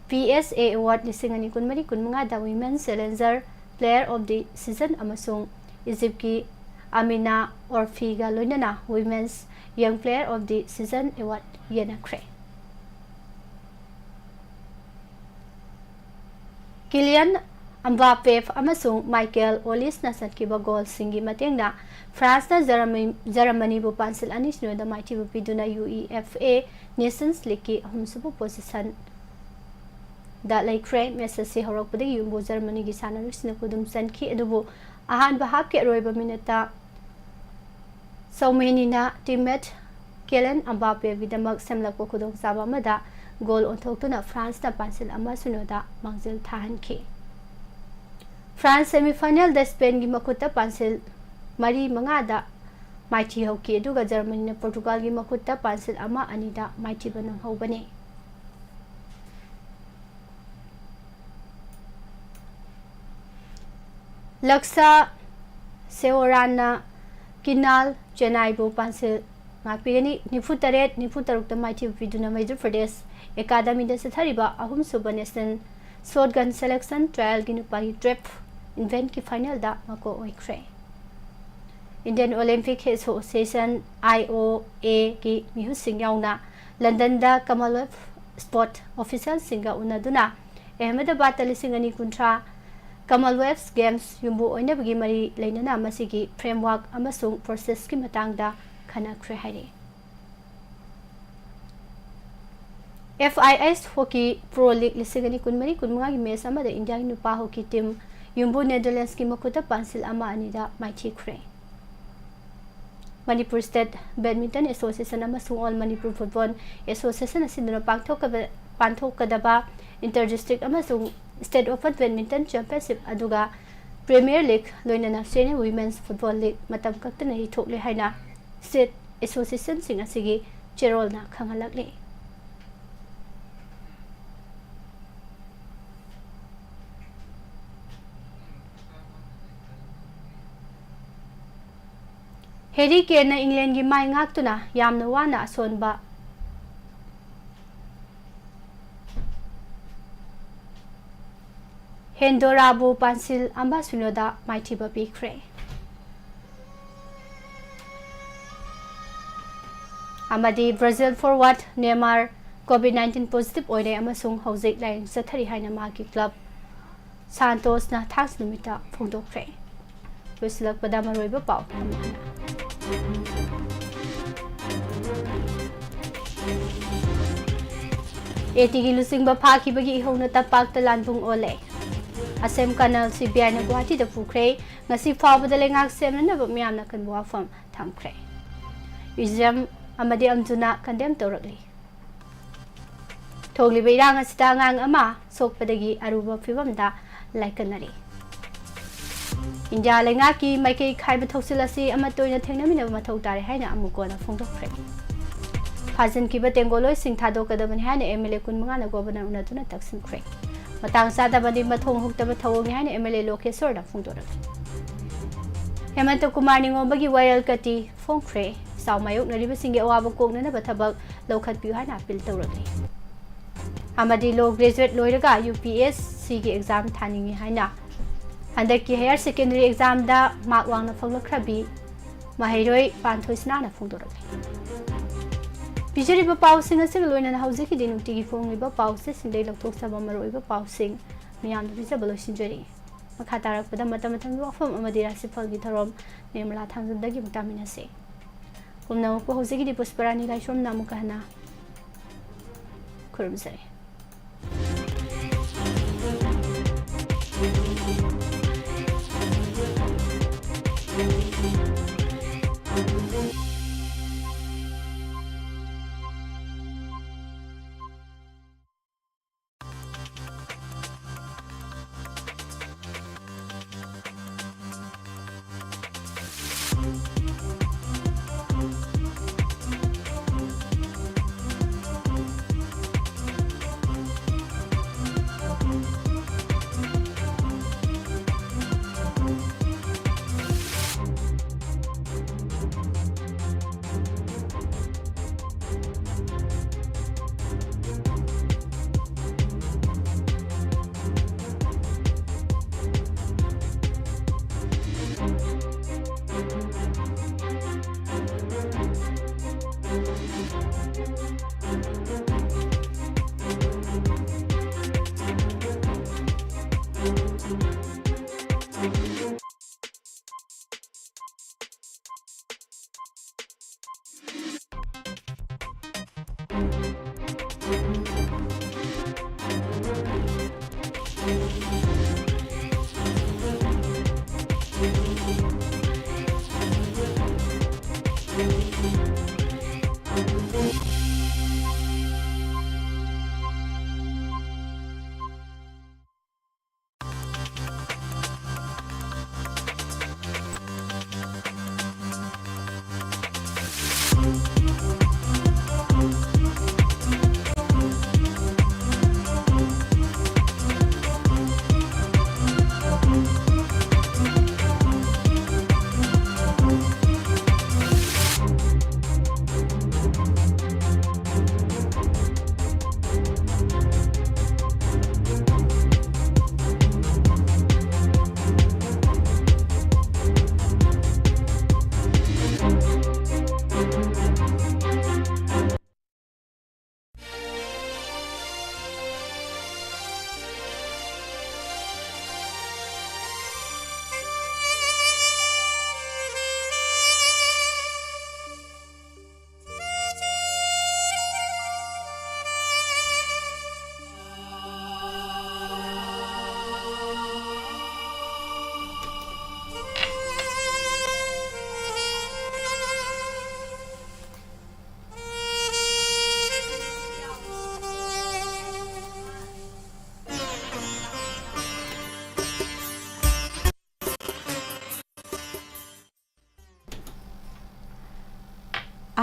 P S A Award ꯂꯤꯁꯤꯡ ꯑꯅꯤ ꯀꯨꯟꯃꯔꯤ ꯀꯨꯟꯃꯉꯥꯗ Women's Challenger Player of the Season ꯑꯃꯁꯨꯡ ꯏꯖꯤꯞꯀꯤ ꯑꯃꯤꯅꯥ ꯑꯣꯔꯐꯤꯒ ꯂꯣꯏꯅꯅ Women's Young Player of the Season Award ꯌꯦꯟꯅꯈ꯭ꯔꯦ꯫ ꯀꯤꯂꯤꯌꯟ ꯑꯝꯕꯥꯄꯦ ꯑꯃꯁꯨꯡ ꯃꯥꯏꯀꯦꯜ ꯑꯣꯂꯤꯁꯅ ꯆꯟꯈꯤꯕ ꯒꯣꯜꯁꯤꯡꯒꯤ ꯃꯇꯦꯡꯅ ꯐ꯭ꯔꯥꯟꯁꯅ ꯖꯔꯃꯅꯤ-, ꯖꯔꯃꯅꯤꯕꯨ ꯄꯥꯟꯁꯤꯜ ꯑꯅꯤ ꯁꯤꯅꯣꯗ ꯃꯥꯏꯊꯤꯕ ꯄꯤꯗꯨꯅ UEFA Nations Leagueꯀꯤ ꯑꯍꯨꯝꯁꯨꯕ positionꯗ ꯂꯩꯈ꯭ꯔꯦ꯫ Match ꯑꯁꯤ ꯍꯧꯔꯛꯄꯗꯒꯤ ꯌꯨꯝꯕꯨ ꯖꯔꯃꯅꯤꯒꯤ ꯁꯥꯟꯅꯔꯣꯏꯁꯤꯡꯅ ꯈꯨꯗꯨꯝ ꯆꯟꯈꯤ, ꯑꯗꯨꯕꯨ ꯑꯍꯥꯟꯕ halfꯀꯤ ꯑꯔꯣꯏꯕ minuteꯇ ꯆꯧꯃꯦꯅꯤꯅ teammate ꯀꯦꯂꯦꯟ ꯑꯝꯕꯥꯄꯦꯒꯤꯗꯃꯛ ꯁꯦꯝꯂꯛꯄ ꯈꯨꯗꯣꯡꯆꯥꯕ ꯑꯃꯗ ꯒꯣꯜ ꯑꯣꯟꯊꯣꯛꯇꯨꯅ ꯐ꯭ꯔꯥꯟꯁꯅ ꯄꯥꯟꯁꯤꯜ ꯑꯃ ꯁꯤꯅꯣꯗ ꯃꯥꯡꯖꯤꯜ ꯊꯥꯍꯟꯈꯤ꯫ ꯐ꯭ꯔꯥꯟꯁ semifinalꯗ ꯁ꯭ꯄꯦꯟꯒꯤ ꯃꯈꯨꯠꯇ ꯄꯥꯟꯁꯤꯜ ꯃꯔꯤ ꯃꯉꯥꯗ ꯃꯥꯏꯊꯤ ꯍꯧꯈꯤ, ꯑꯗꯨꯒ ꯖꯔꯃꯅꯤꯅ ꯄꯣꯔꯇꯨꯒꯥꯜꯒꯤ ꯃꯈꯨꯠꯇ ꯄꯥꯟꯁꯤꯜ ꯑꯃ ꯑꯅꯤꯗ ꯃꯥꯏꯊꯤꯕ ꯅꯪꯍꯧꯕꯅꯤ꯫ ꯂꯛꯁꯥ ꯁꯦꯑꯣꯔꯥꯟꯅ ꯀꯤꯅꯥꯜ ꯆꯦꯟꯅꯥꯏꯕꯨ ꯄꯥꯟꯁꯤꯜ ꯉꯥꯛꯄꯤꯒꯅꯤ꯫ ꯅꯤꯐꯨ ꯇꯔꯦꯠ, ꯅꯤꯐꯨ ꯇꯔꯨꯛꯇ ꯃꯥꯏꯊꯤꯕ ꯄꯤꯗꯨꯅ ꯃꯩꯙ꯭ꯔ ꯄ꯭ꯔꯗꯦꯁ ꯑꯦꯀꯥꯗꯃꯤꯗ ꯆꯠꯊꯔꯤꯕ ꯑꯍꯨꯝꯁꯨꯕ National Shotgun Selection Trialꯒꯤ ꯅꯨꯄꯥꯒꯤ trap eventꯀꯤ finalꯗ ꯃꯀꯣꯛ ꯑꯣꯏꯈ꯭ꯔꯦ꯫ Indian Olympic Association, IOAꯒꯤ ꯃꯤꯍꯨꯠꯁꯤꯡ ꯌꯥꯎꯅ ꯂꯟꯗꯟꯗ Commonwealth Sport officialꯁꯤꯡꯒ ꯎꯅꯗꯨꯅ ꯑꯍꯃꯦꯗꯕꯥꯗꯇ ꯂꯤꯁꯤꯡ ꯑꯅꯤ ꯀꯨꯟꯊ꯭ꯔꯥ Commonwealth Games ꯌꯨꯝꯕꯨ ꯑꯣꯏꯅꯕꯒꯤ ꯃꯔꯤ ꯂꯩꯅꯅ ꯃꯁꯤꯒꯤ framework ꯑꯃꯁꯨꯡ processꯀꯤ ꯃꯇꯥꯡꯗ ꯈꯟꯅꯈ꯭ꯔꯦ ꯍꯥꯏꯔꯤ꯫ FIH Hockey Pro League ꯂꯤꯁꯤꯡ ꯑꯅꯤ ꯀꯨꯟꯃꯔꯤ ꯀꯨꯟꯃꯉꯥꯒꯤ match ꯑꯃꯗ ꯏꯟꯗꯤꯌꯥꯒꯤ ꯅꯨꯄꯥ hockey team ꯌꯨꯝꯕꯨ Netherlandsꯀꯤ ꯃꯈꯨꯠꯇ ꯄꯥꯟꯁꯤꯜ ꯑꯃ ꯑꯅꯤꯗ ꯃꯥꯏꯊꯤꯈ꯭ꯔꯦ꯫ ꯃꯅꯤꯄꯨꯔ State Badminton Association ꯑꯃꯁꯨꯡ All Manipur Football Association ꯑꯁꯤꯟꯗꯨꯅ ꯄꯥꯡꯊꯣꯛꯀꯕ-, ꯄꯥꯡꯊꯣꯛꯀꯗꯕ Inter District ꯑꯃꯁꯨꯡ State Open Badminton Championship ꯑꯗꯨꯒ Premier League ꯂꯣꯏꯅꯅ Senior Women's Football League ꯃꯇꯝ ꯀꯛꯇꯅ ꯌꯩꯊꯣꯛꯂꯦ ꯍꯥꯏꯅ state associationꯁꯤꯡ ꯑꯁꯤꯒꯤ ꯆꯦꯔꯣꯜꯅ ꯈꯪꯍꯜꯂꯛꯂꯤ꯫ ꯍꯦꯔꯤ ꯀꯦꯟꯅ ꯏꯪꯂꯦꯟꯒꯤ ꯃꯥꯏ ꯉꯥꯛꯇꯨꯅ ꯌꯥꯝꯅ ꯋꯥꯅ ꯑꯁꯣꯟꯕ ꯍꯦꯟꯗꯣꯔꯥꯕꯨ ꯄꯥꯟꯁꯤꯜ ꯑꯃ ꯁꯤꯅꯣꯗ ꯃꯥꯏꯊꯤꯕ ꯄꯤꯈ꯭ꯔꯦ꯫ ꯑꯃꯗꯤ Brazil forward Neymar COVID nineteen positive ꯑꯣꯏꯔꯦ ꯑꯃꯁꯨꯡ ꯍꯧꯖꯤꯛ ꯂꯥꯌꯦꯡ ꯆꯠꯊꯔꯤ ꯍꯥꯏꯅ ꯃꯍꯥꯛꯀꯤ club ꯁꯥꯟꯇꯣꯁꯅ ꯊꯥꯡꯖ ꯅꯨꯃꯤꯠꯇ ꯐꯣꯡꯗꯣꯛꯈ꯭ꯔꯦ꯫ ꯂꯣꯏꯁꯤꯜꯂꯛꯄꯗ ꯃꯔꯨꯑꯣꯏꯕ ꯄꯥꯎ ꯑꯃ ꯍꯥꯟꯅ꯫ ATꯒꯤ ꯂꯨꯆꯤꯡꯕ ꯐꯥꯈꯤꯕꯒꯤ ꯏꯍꯧꯅ ꯇꯝꯄꯥꯛꯇ ꯂꯥꯟꯕꯨꯡ ꯑꯣꯜꯂꯦ꯫ ꯑꯁꯦꯝ ꯀꯔꯅꯜ CBIꯅ ꯒꯨꯋꯥꯍꯥꯇꯤꯗ ꯄꯨꯈ꯭ꯔꯦ꯫ ꯉꯁꯤ ꯐꯥꯎꯕꯗ ꯂꯩꯉꯥꯛ ꯁꯦꯝꯅꯅꯕ ꯃꯤꯌꯥꯝꯅ ꯀꯟꯕ ꯋꯥꯐꯝ ꯊꯝꯈ꯭ꯔꯦ꯫ ꯏꯖꯝ ꯑꯃꯗꯤ ꯑꯝꯖꯨꯅ condemn ꯇꯧꯔꯛꯂꯤ꯫ ꯊꯣꯛꯂꯤꯕ ꯏꯔꯥꯡ ꯑꯁꯤꯗ ꯑꯉꯥꯡ ꯑꯃ ꯁꯣꯛꯄꯗꯒꯤ ꯑꯔꯨꯕ ꯐꯤꯚꯝꯗ ꯂꯥꯏꯀꯠꯅꯔꯤ꯫ ꯏꯟꯗꯤꯌꯥ ꯂꯩꯉꯥꯛꯀꯤ ꯃꯥꯏꯀꯩ ꯈꯥꯏꯕ ꯊꯧꯁꯤꯜ ꯑꯁꯤ ꯑꯃꯠꯇ ꯑꯣꯏꯅ ꯊꯦꯡꯅꯃꯤꯟꯅꯕ ꯃꯊꯧ ꯇꯥꯔꯦ ꯍꯥꯏꯅ ꯑꯃꯨꯛ ꯍꯟꯅ ꯐꯣꯡꯗꯣꯛꯈ꯭ꯔꯦ꯫ ꯐꯥꯖꯤꯟꯈꯤꯕ ꯇꯦꯡꯒꯣꯂꯣꯏꯁꯤꯡ ꯊꯥꯗꯣꯛꯀꯗꯕꯅꯤ ꯍꯥꯏꯅ MLA ꯀꯨꯟꯃꯉꯥꯅ Governor ꯎꯅꯗꯨꯅ ꯇꯛꯁꯤꯟꯈ꯭ꯔꯦ꯫ ꯃꯇꯥꯡ ꯆꯥꯗꯕꯗꯤ ꯃꯊꯣꯡ ꯍꯨꯛꯇꯕ ꯊꯧꯑꯣꯡꯅꯤ ꯍꯥꯏꯅ MLA ꯂꯣꯀꯦꯁꯣꯔꯅ ꯐꯣꯡꯗꯣꯔꯛꯂꯤ꯫ ꯍꯦꯃꯟꯇ ꯀꯨꯃꯥꯔ ꯅꯤꯡꯉꯣꯝꯕꯒꯤ ꯋꯥꯌꯦꯜ ꯀꯇꯤ ꯐꯣꯡꯈ꯭ꯔꯦ꯫ ꯆꯥꯎ ꯃꯥꯌꯣꯛꯅꯔꯤꯕꯁꯤꯡꯒꯤ ꯑꯋꯥꯕ ꯀꯣꯛꯅꯅꯕ ꯊꯕꯛ ꯂꯧꯈꯠꯄꯤꯌꯨ ꯍꯥꯏꯅ appeal ꯇꯧꯔꯛꯂꯤ꯫ ꯑꯃꯗꯤ law graduate ꯂꯣꯏꯔꯒ UPSCꯒꯤ exam ꯊꯥꯅꯤꯡꯏ ꯍꯥꯏꯅ ꯍꯟꯗꯛꯀꯤ higher secondary examꯗ mark ꯋꯥꯡꯅ ꯐꯪꯂꯛꯈ꯭ꯔꯕꯤ ꯃꯍꯩꯔꯣꯏ ꯄꯥꯟꯊꯣꯏꯁꯅꯥꯅ ꯐꯣꯡꯗꯣꯔꯛꯂꯤ꯫ ꯄꯤꯖꯔꯤꯕ ꯄꯥꯎꯁꯤꯡ ꯑꯁꯤꯒ ꯂꯣꯏꯅꯅ ꯍꯧꯖꯤꯛꯀꯤꯗꯤ ꯅꯨꯡꯇꯤꯒꯤ ꯐꯣꯡꯂꯤꯕ ꯄꯥꯎꯆꯦꯁꯤꯡꯗꯒꯤ ꯂꯧꯊꯣꯛꯆꯕ ꯃꯔꯨꯑꯣꯏꯕ ꯄꯥꯎꯁꯤꯡ ꯃꯤꯌꯥꯝꯗ ꯄꯤꯖꯕ ꯂꯣꯏꯁꯤꯟꯖꯔꯤ꯫ ꯃꯈꯥ ꯇꯥꯔꯛꯄꯗ ꯃꯇꯝ ꯃꯇꯝꯒꯤ ꯋꯥꯐꯝ ꯑꯃꯗꯤ ꯔꯥꯁꯤꯐꯜꯒꯤ ꯊꯧꯔꯝ ꯅꯤꯔꯃꯂꯥ ꯊꯥꯡꯖꯝꯗꯒꯤ ꯑꯃꯨꯛ ꯇꯥꯃꯤꯟꯅꯁꯤ꯫ ꯄꯨꯝꯅꯃꯛꯄꯨ ꯍꯧꯖꯤꯛꯀꯤꯗꯤ ꯄꯨꯁꯄꯔꯥꯅꯤ ꯂꯥꯏꯁ꯭ꯔꯝꯅ ꯑꯃꯨꯛꯀ ꯍꯟꯅ ꯈꯨꯔꯨꯝꯖꯔꯤ꯫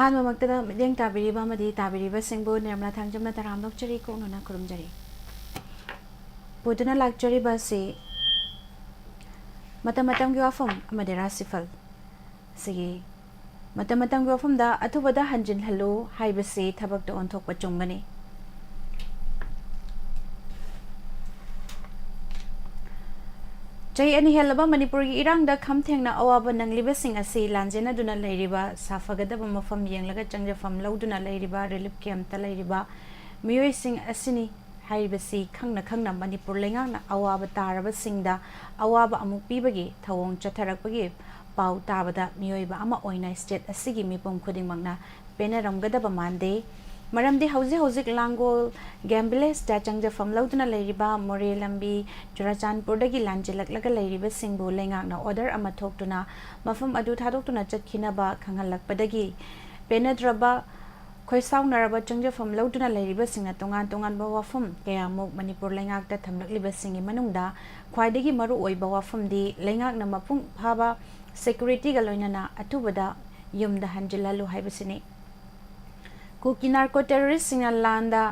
ꯑꯍꯥꯟꯕꯃꯛꯇꯗ ꯃꯤꯠꯌꯦꯡ ꯇꯥꯕꯤꯔꯤꯕ ꯑꯃꯗꯤ ꯇꯥꯕꯤꯔꯤꯕꯁꯤꯡꯕꯨ ꯅꯤꯔꯃꯂꯥ ꯊꯥꯡꯖꯝꯅ ꯇꯔꯥꯝꯅ ꯑꯣꯛꯆꯔꯤ, ꯀꯣꯛꯅꯅ ꯈꯨꯔꯨꯝꯖꯔꯤ꯫ ꯄꯨꯗꯨꯅ ꯂꯥꯛꯆꯔꯤꯕ ꯑꯁꯤ ꯃꯇꯝ ꯃꯇꯝꯒꯤ ꯋꯥꯐꯝ ꯑꯃꯗꯤ ꯔꯥꯁꯤꯐꯜ꯫ ꯁꯤꯒꯤ ꯃꯇꯝ ꯃꯇꯝꯒꯤ ꯋꯥꯐꯝꯗ ꯑꯊꯨꯕꯗ ꯍꯟꯖꯤꯜꯍꯜꯂꯨ ꯍꯥꯏꯕꯁꯤ ꯊꯕꯛꯇ ꯑꯣꯟꯊꯣꯛꯄ ꯆꯨꯝꯒꯅꯤ꯫ ꯆꯍꯤ ꯑꯅꯤ ꯍꯦꯜꯂꯕ ꯃꯅꯤꯄꯨꯔꯒꯤ ꯏꯔꯥꯡꯗ ꯈꯝ ꯊꯦꯡꯅ ꯑꯋꯥꯕ ꯅꯪꯂꯤꯕꯁꯤꯡ ꯑꯁꯤ ꯂꯥꯟꯖꯦꯟꯅꯗꯨꯅ ꯂꯩꯔꯤꯕ, ꯁꯥꯐꯒꯗꯕ ꯃꯐꯝ ꯌꯦꯡꯂꯒ ꯆꯪꯖꯐꯝ ꯂꯧꯗꯨꯅ ꯂꯩꯔꯤꯕ ꯔꯤꯂꯤꯐ ꯀꯦꯝꯞꯇ ꯂꯩꯔꯤꯕ ꯃꯤꯑꯣꯏꯁꯤꯡ ꯑꯁꯤꯅꯤ ꯍꯥꯏꯔꯤꯕꯁꯤ ꯈꯪꯅ ꯈꯪꯅ ꯃꯅꯤꯄꯨꯔ ꯂꯩꯉꯥꯛꯅ ꯑꯋꯥꯕ ꯇꯥꯔꯕꯁꯤꯡꯗ ꯑꯋꯥꯕ ꯑꯃꯨꯛ ꯄꯤꯕꯒꯤ ꯊꯧꯑꯣꯡ ꯆꯠꯊꯔꯛꯄꯒꯤ ꯄꯥꯎ ꯇꯥꯕꯗ ꯃꯤꯑꯣꯏꯕ ꯑꯃ ꯑꯣꯏꯅ ꯁ꯭ꯇꯦꯠ ꯑꯁꯤꯒꯤ ꯃꯤꯄꯨꯝ ꯈꯨꯗꯤꯡꯃꯛꯅ ꯄꯦꯟꯅꯔꯝꯒꯗꯕ ꯃꯥꯟꯗꯦ꯫ ꯃꯔꯝꯗꯤ ꯍꯧꯖꯤꯛ ꯍꯧꯖꯤꯛ ꯂꯥꯡꯒꯣꯜ ꯒꯦꯝ ꯚꯤꯂꯦꯖꯇ ꯆꯪꯖꯐꯝ ꯂꯧꯗꯨꯅ ꯂꯩꯔꯤꯕ ꯃꯣꯔꯦ ꯂꯝꯕꯤ ꯆꯨꯔꯥꯆꯥꯟꯄꯨꯔꯗꯒꯤ ꯂꯥꯟꯖꯦꯜꯂꯛꯂꯒ ꯂꯩꯔꯤꯕꯁꯤꯡꯕꯨ ꯂꯩꯉꯥꯛꯅ ꯑꯣꯔꯗꯔ ꯑꯃ ꯊꯣꯛꯇꯨꯅ ꯃꯐꯝ ꯑꯗꯨ ꯊꯥꯗꯣꯛꯇꯨꯅ ꯆꯠꯈꯤꯅꯕ ꯈꯪꯍꯜꯂꯛꯄꯗꯒꯤ ꯄꯦꯟꯅꯗ꯭ꯔꯕ, ꯈꯣꯏꯁꯥꯎꯅꯔꯕ ꯆꯪꯖꯐꯝ ꯂꯧꯗꯨꯅ ꯂꯩꯔꯤꯕꯁꯤꯡꯅ ꯇꯣꯉꯥꯟ ꯇꯣꯉꯥꯟꯕ ꯋꯥꯐꯝ ꯀꯌꯥꯃꯨꯛ ꯃꯅꯤꯄꯨꯔ ꯂꯩꯉꯥꯛꯇ ꯊꯝꯂꯛꯂꯤꯕꯁꯤꯡꯒꯤ ꯃꯅꯨꯡꯗ ꯈ꯭ꯋꯥꯏꯗꯒꯤ ꯃꯔꯨ ꯑꯣꯏꯕ ꯋꯥꯐꯝꯗꯤ ꯂꯩꯉꯥꯛꯅ ꯃꯄꯨꯡ ꯐꯥꯕ ꯁꯦꯀ꯭ꯌꯨꯔꯤꯇꯤꯒ ꯂꯣꯏꯅꯅ ꯑꯊꯨꯕꯗ ꯌꯨꯝꯗ ꯍꯟꯖꯤꯜꯍꯜꯂꯨ ꯍꯥꯏꯕꯁꯤꯅꯤ꯫ ꯀꯨꯀꯤ ꯅꯥꯔꯀꯣ ꯇꯦꯔꯣꯔꯤꯁꯁꯤꯡꯅ ꯂꯥꯟꯗ,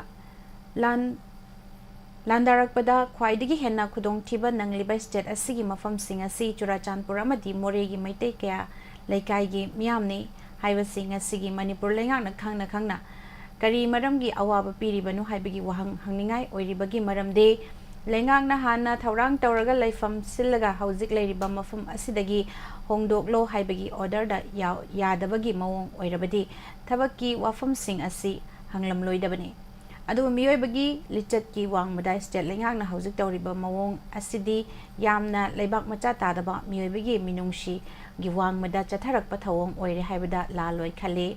ꯂꯥꯟ, ꯂꯥꯟꯗꯥꯔꯛꯄꯗ ꯈ꯭ꯋꯥꯏꯗꯒꯤ ꯍꯦꯟꯅ ꯈꯨꯗꯣꯡꯊꯤꯕ ꯅꯪꯂꯤꯕ ꯁ꯭ꯇꯦꯠ ꯑꯁꯤꯒꯤ ꯃꯐꯝꯁꯤꯡ ꯑꯁꯤ ꯆꯨꯔꯥꯆꯥꯟꯄꯨꯔ ꯑꯃꯗꯤ ꯃꯣꯔꯦꯒꯤ ꯃꯩꯇꯩ ꯀꯌꯥ ꯂꯩꯀꯥꯏꯒꯤ ꯃꯤꯌꯥꯝꯅꯤ ꯍꯥꯏꯕꯁꯤ ꯉꯁꯤꯒꯤ ꯃꯅꯤꯄꯨꯔ ꯂꯩꯉꯥꯛꯅ ꯈꯪꯅ ꯈꯪꯅ ꯀꯔꯤ ꯃꯔꯝꯒꯤ ꯑꯋꯥꯕ ꯄꯤꯔꯤꯕꯅꯣ ꯍꯥꯏꯕꯒꯤ ꯋꯥꯍꯪ ꯍꯪꯅꯤꯡꯉꯥꯏ ꯑꯣꯏꯔꯤꯕꯒꯤ ꯃꯔꯝꯗꯤ ꯂꯩꯉꯥꯛꯅ ꯍꯥꯟꯅ ꯊꯧꯔꯥꯡ ꯇꯧꯔꯒ ꯂꯩꯐꯝ ꯁꯤꯜꯂꯒ ꯍꯧꯖꯤꯛ ꯂꯩꯔꯤꯕ ꯃꯐꯝ ꯑꯁꯤꯗꯒꯤ ꯍꯣꯡꯗꯣꯛꯂꯣ ꯍꯥꯏꯕꯒꯤ ꯑꯣꯔꯗꯔꯗ ꯌꯥꯎ-, ꯌꯥꯗꯕꯒꯤ ꯃꯑꯣꯡ ꯑꯣꯏꯔꯕꯗꯤ ꯊꯕꯛꯀꯤ ꯋꯥꯐꯝꯁꯤꯡ ꯑꯁꯤ ꯍꯪꯂꯝꯂꯣꯏꯗꯕꯅꯤ꯫ ꯑꯗꯨꯕꯨ ꯃꯤꯑꯣꯏꯕꯒꯤ ꯂꯤꯆꯠꯀꯤ ꯋꯥꯡꯃꯗ ꯁ꯭ꯇꯦꯠ ꯂꯩꯉꯥꯛꯅ ꯍꯧꯖꯤꯛ ꯇꯧꯔꯤꯕ ꯃꯑꯣꯡ ꯑꯁꯤꯗꯤ ꯌꯥꯝꯅ ꯂꯩꯕꯥꯛ ꯃꯆꯥ ꯇꯥꯗꯕ ꯃꯤꯑꯣꯏꯕꯒꯤ ꯃꯤꯅꯨꯡꯁꯤꯒꯤ ꯋꯥꯡꯃꯗ ꯆꯠꯊꯔꯛꯄ ꯊꯧꯑꯣꯡ ꯑꯣꯏꯔꯦ ꯍꯥꯏꯕꯗ ꯂꯥꯜꯂꯣꯏ ꯈꯜꯂꯤ꯫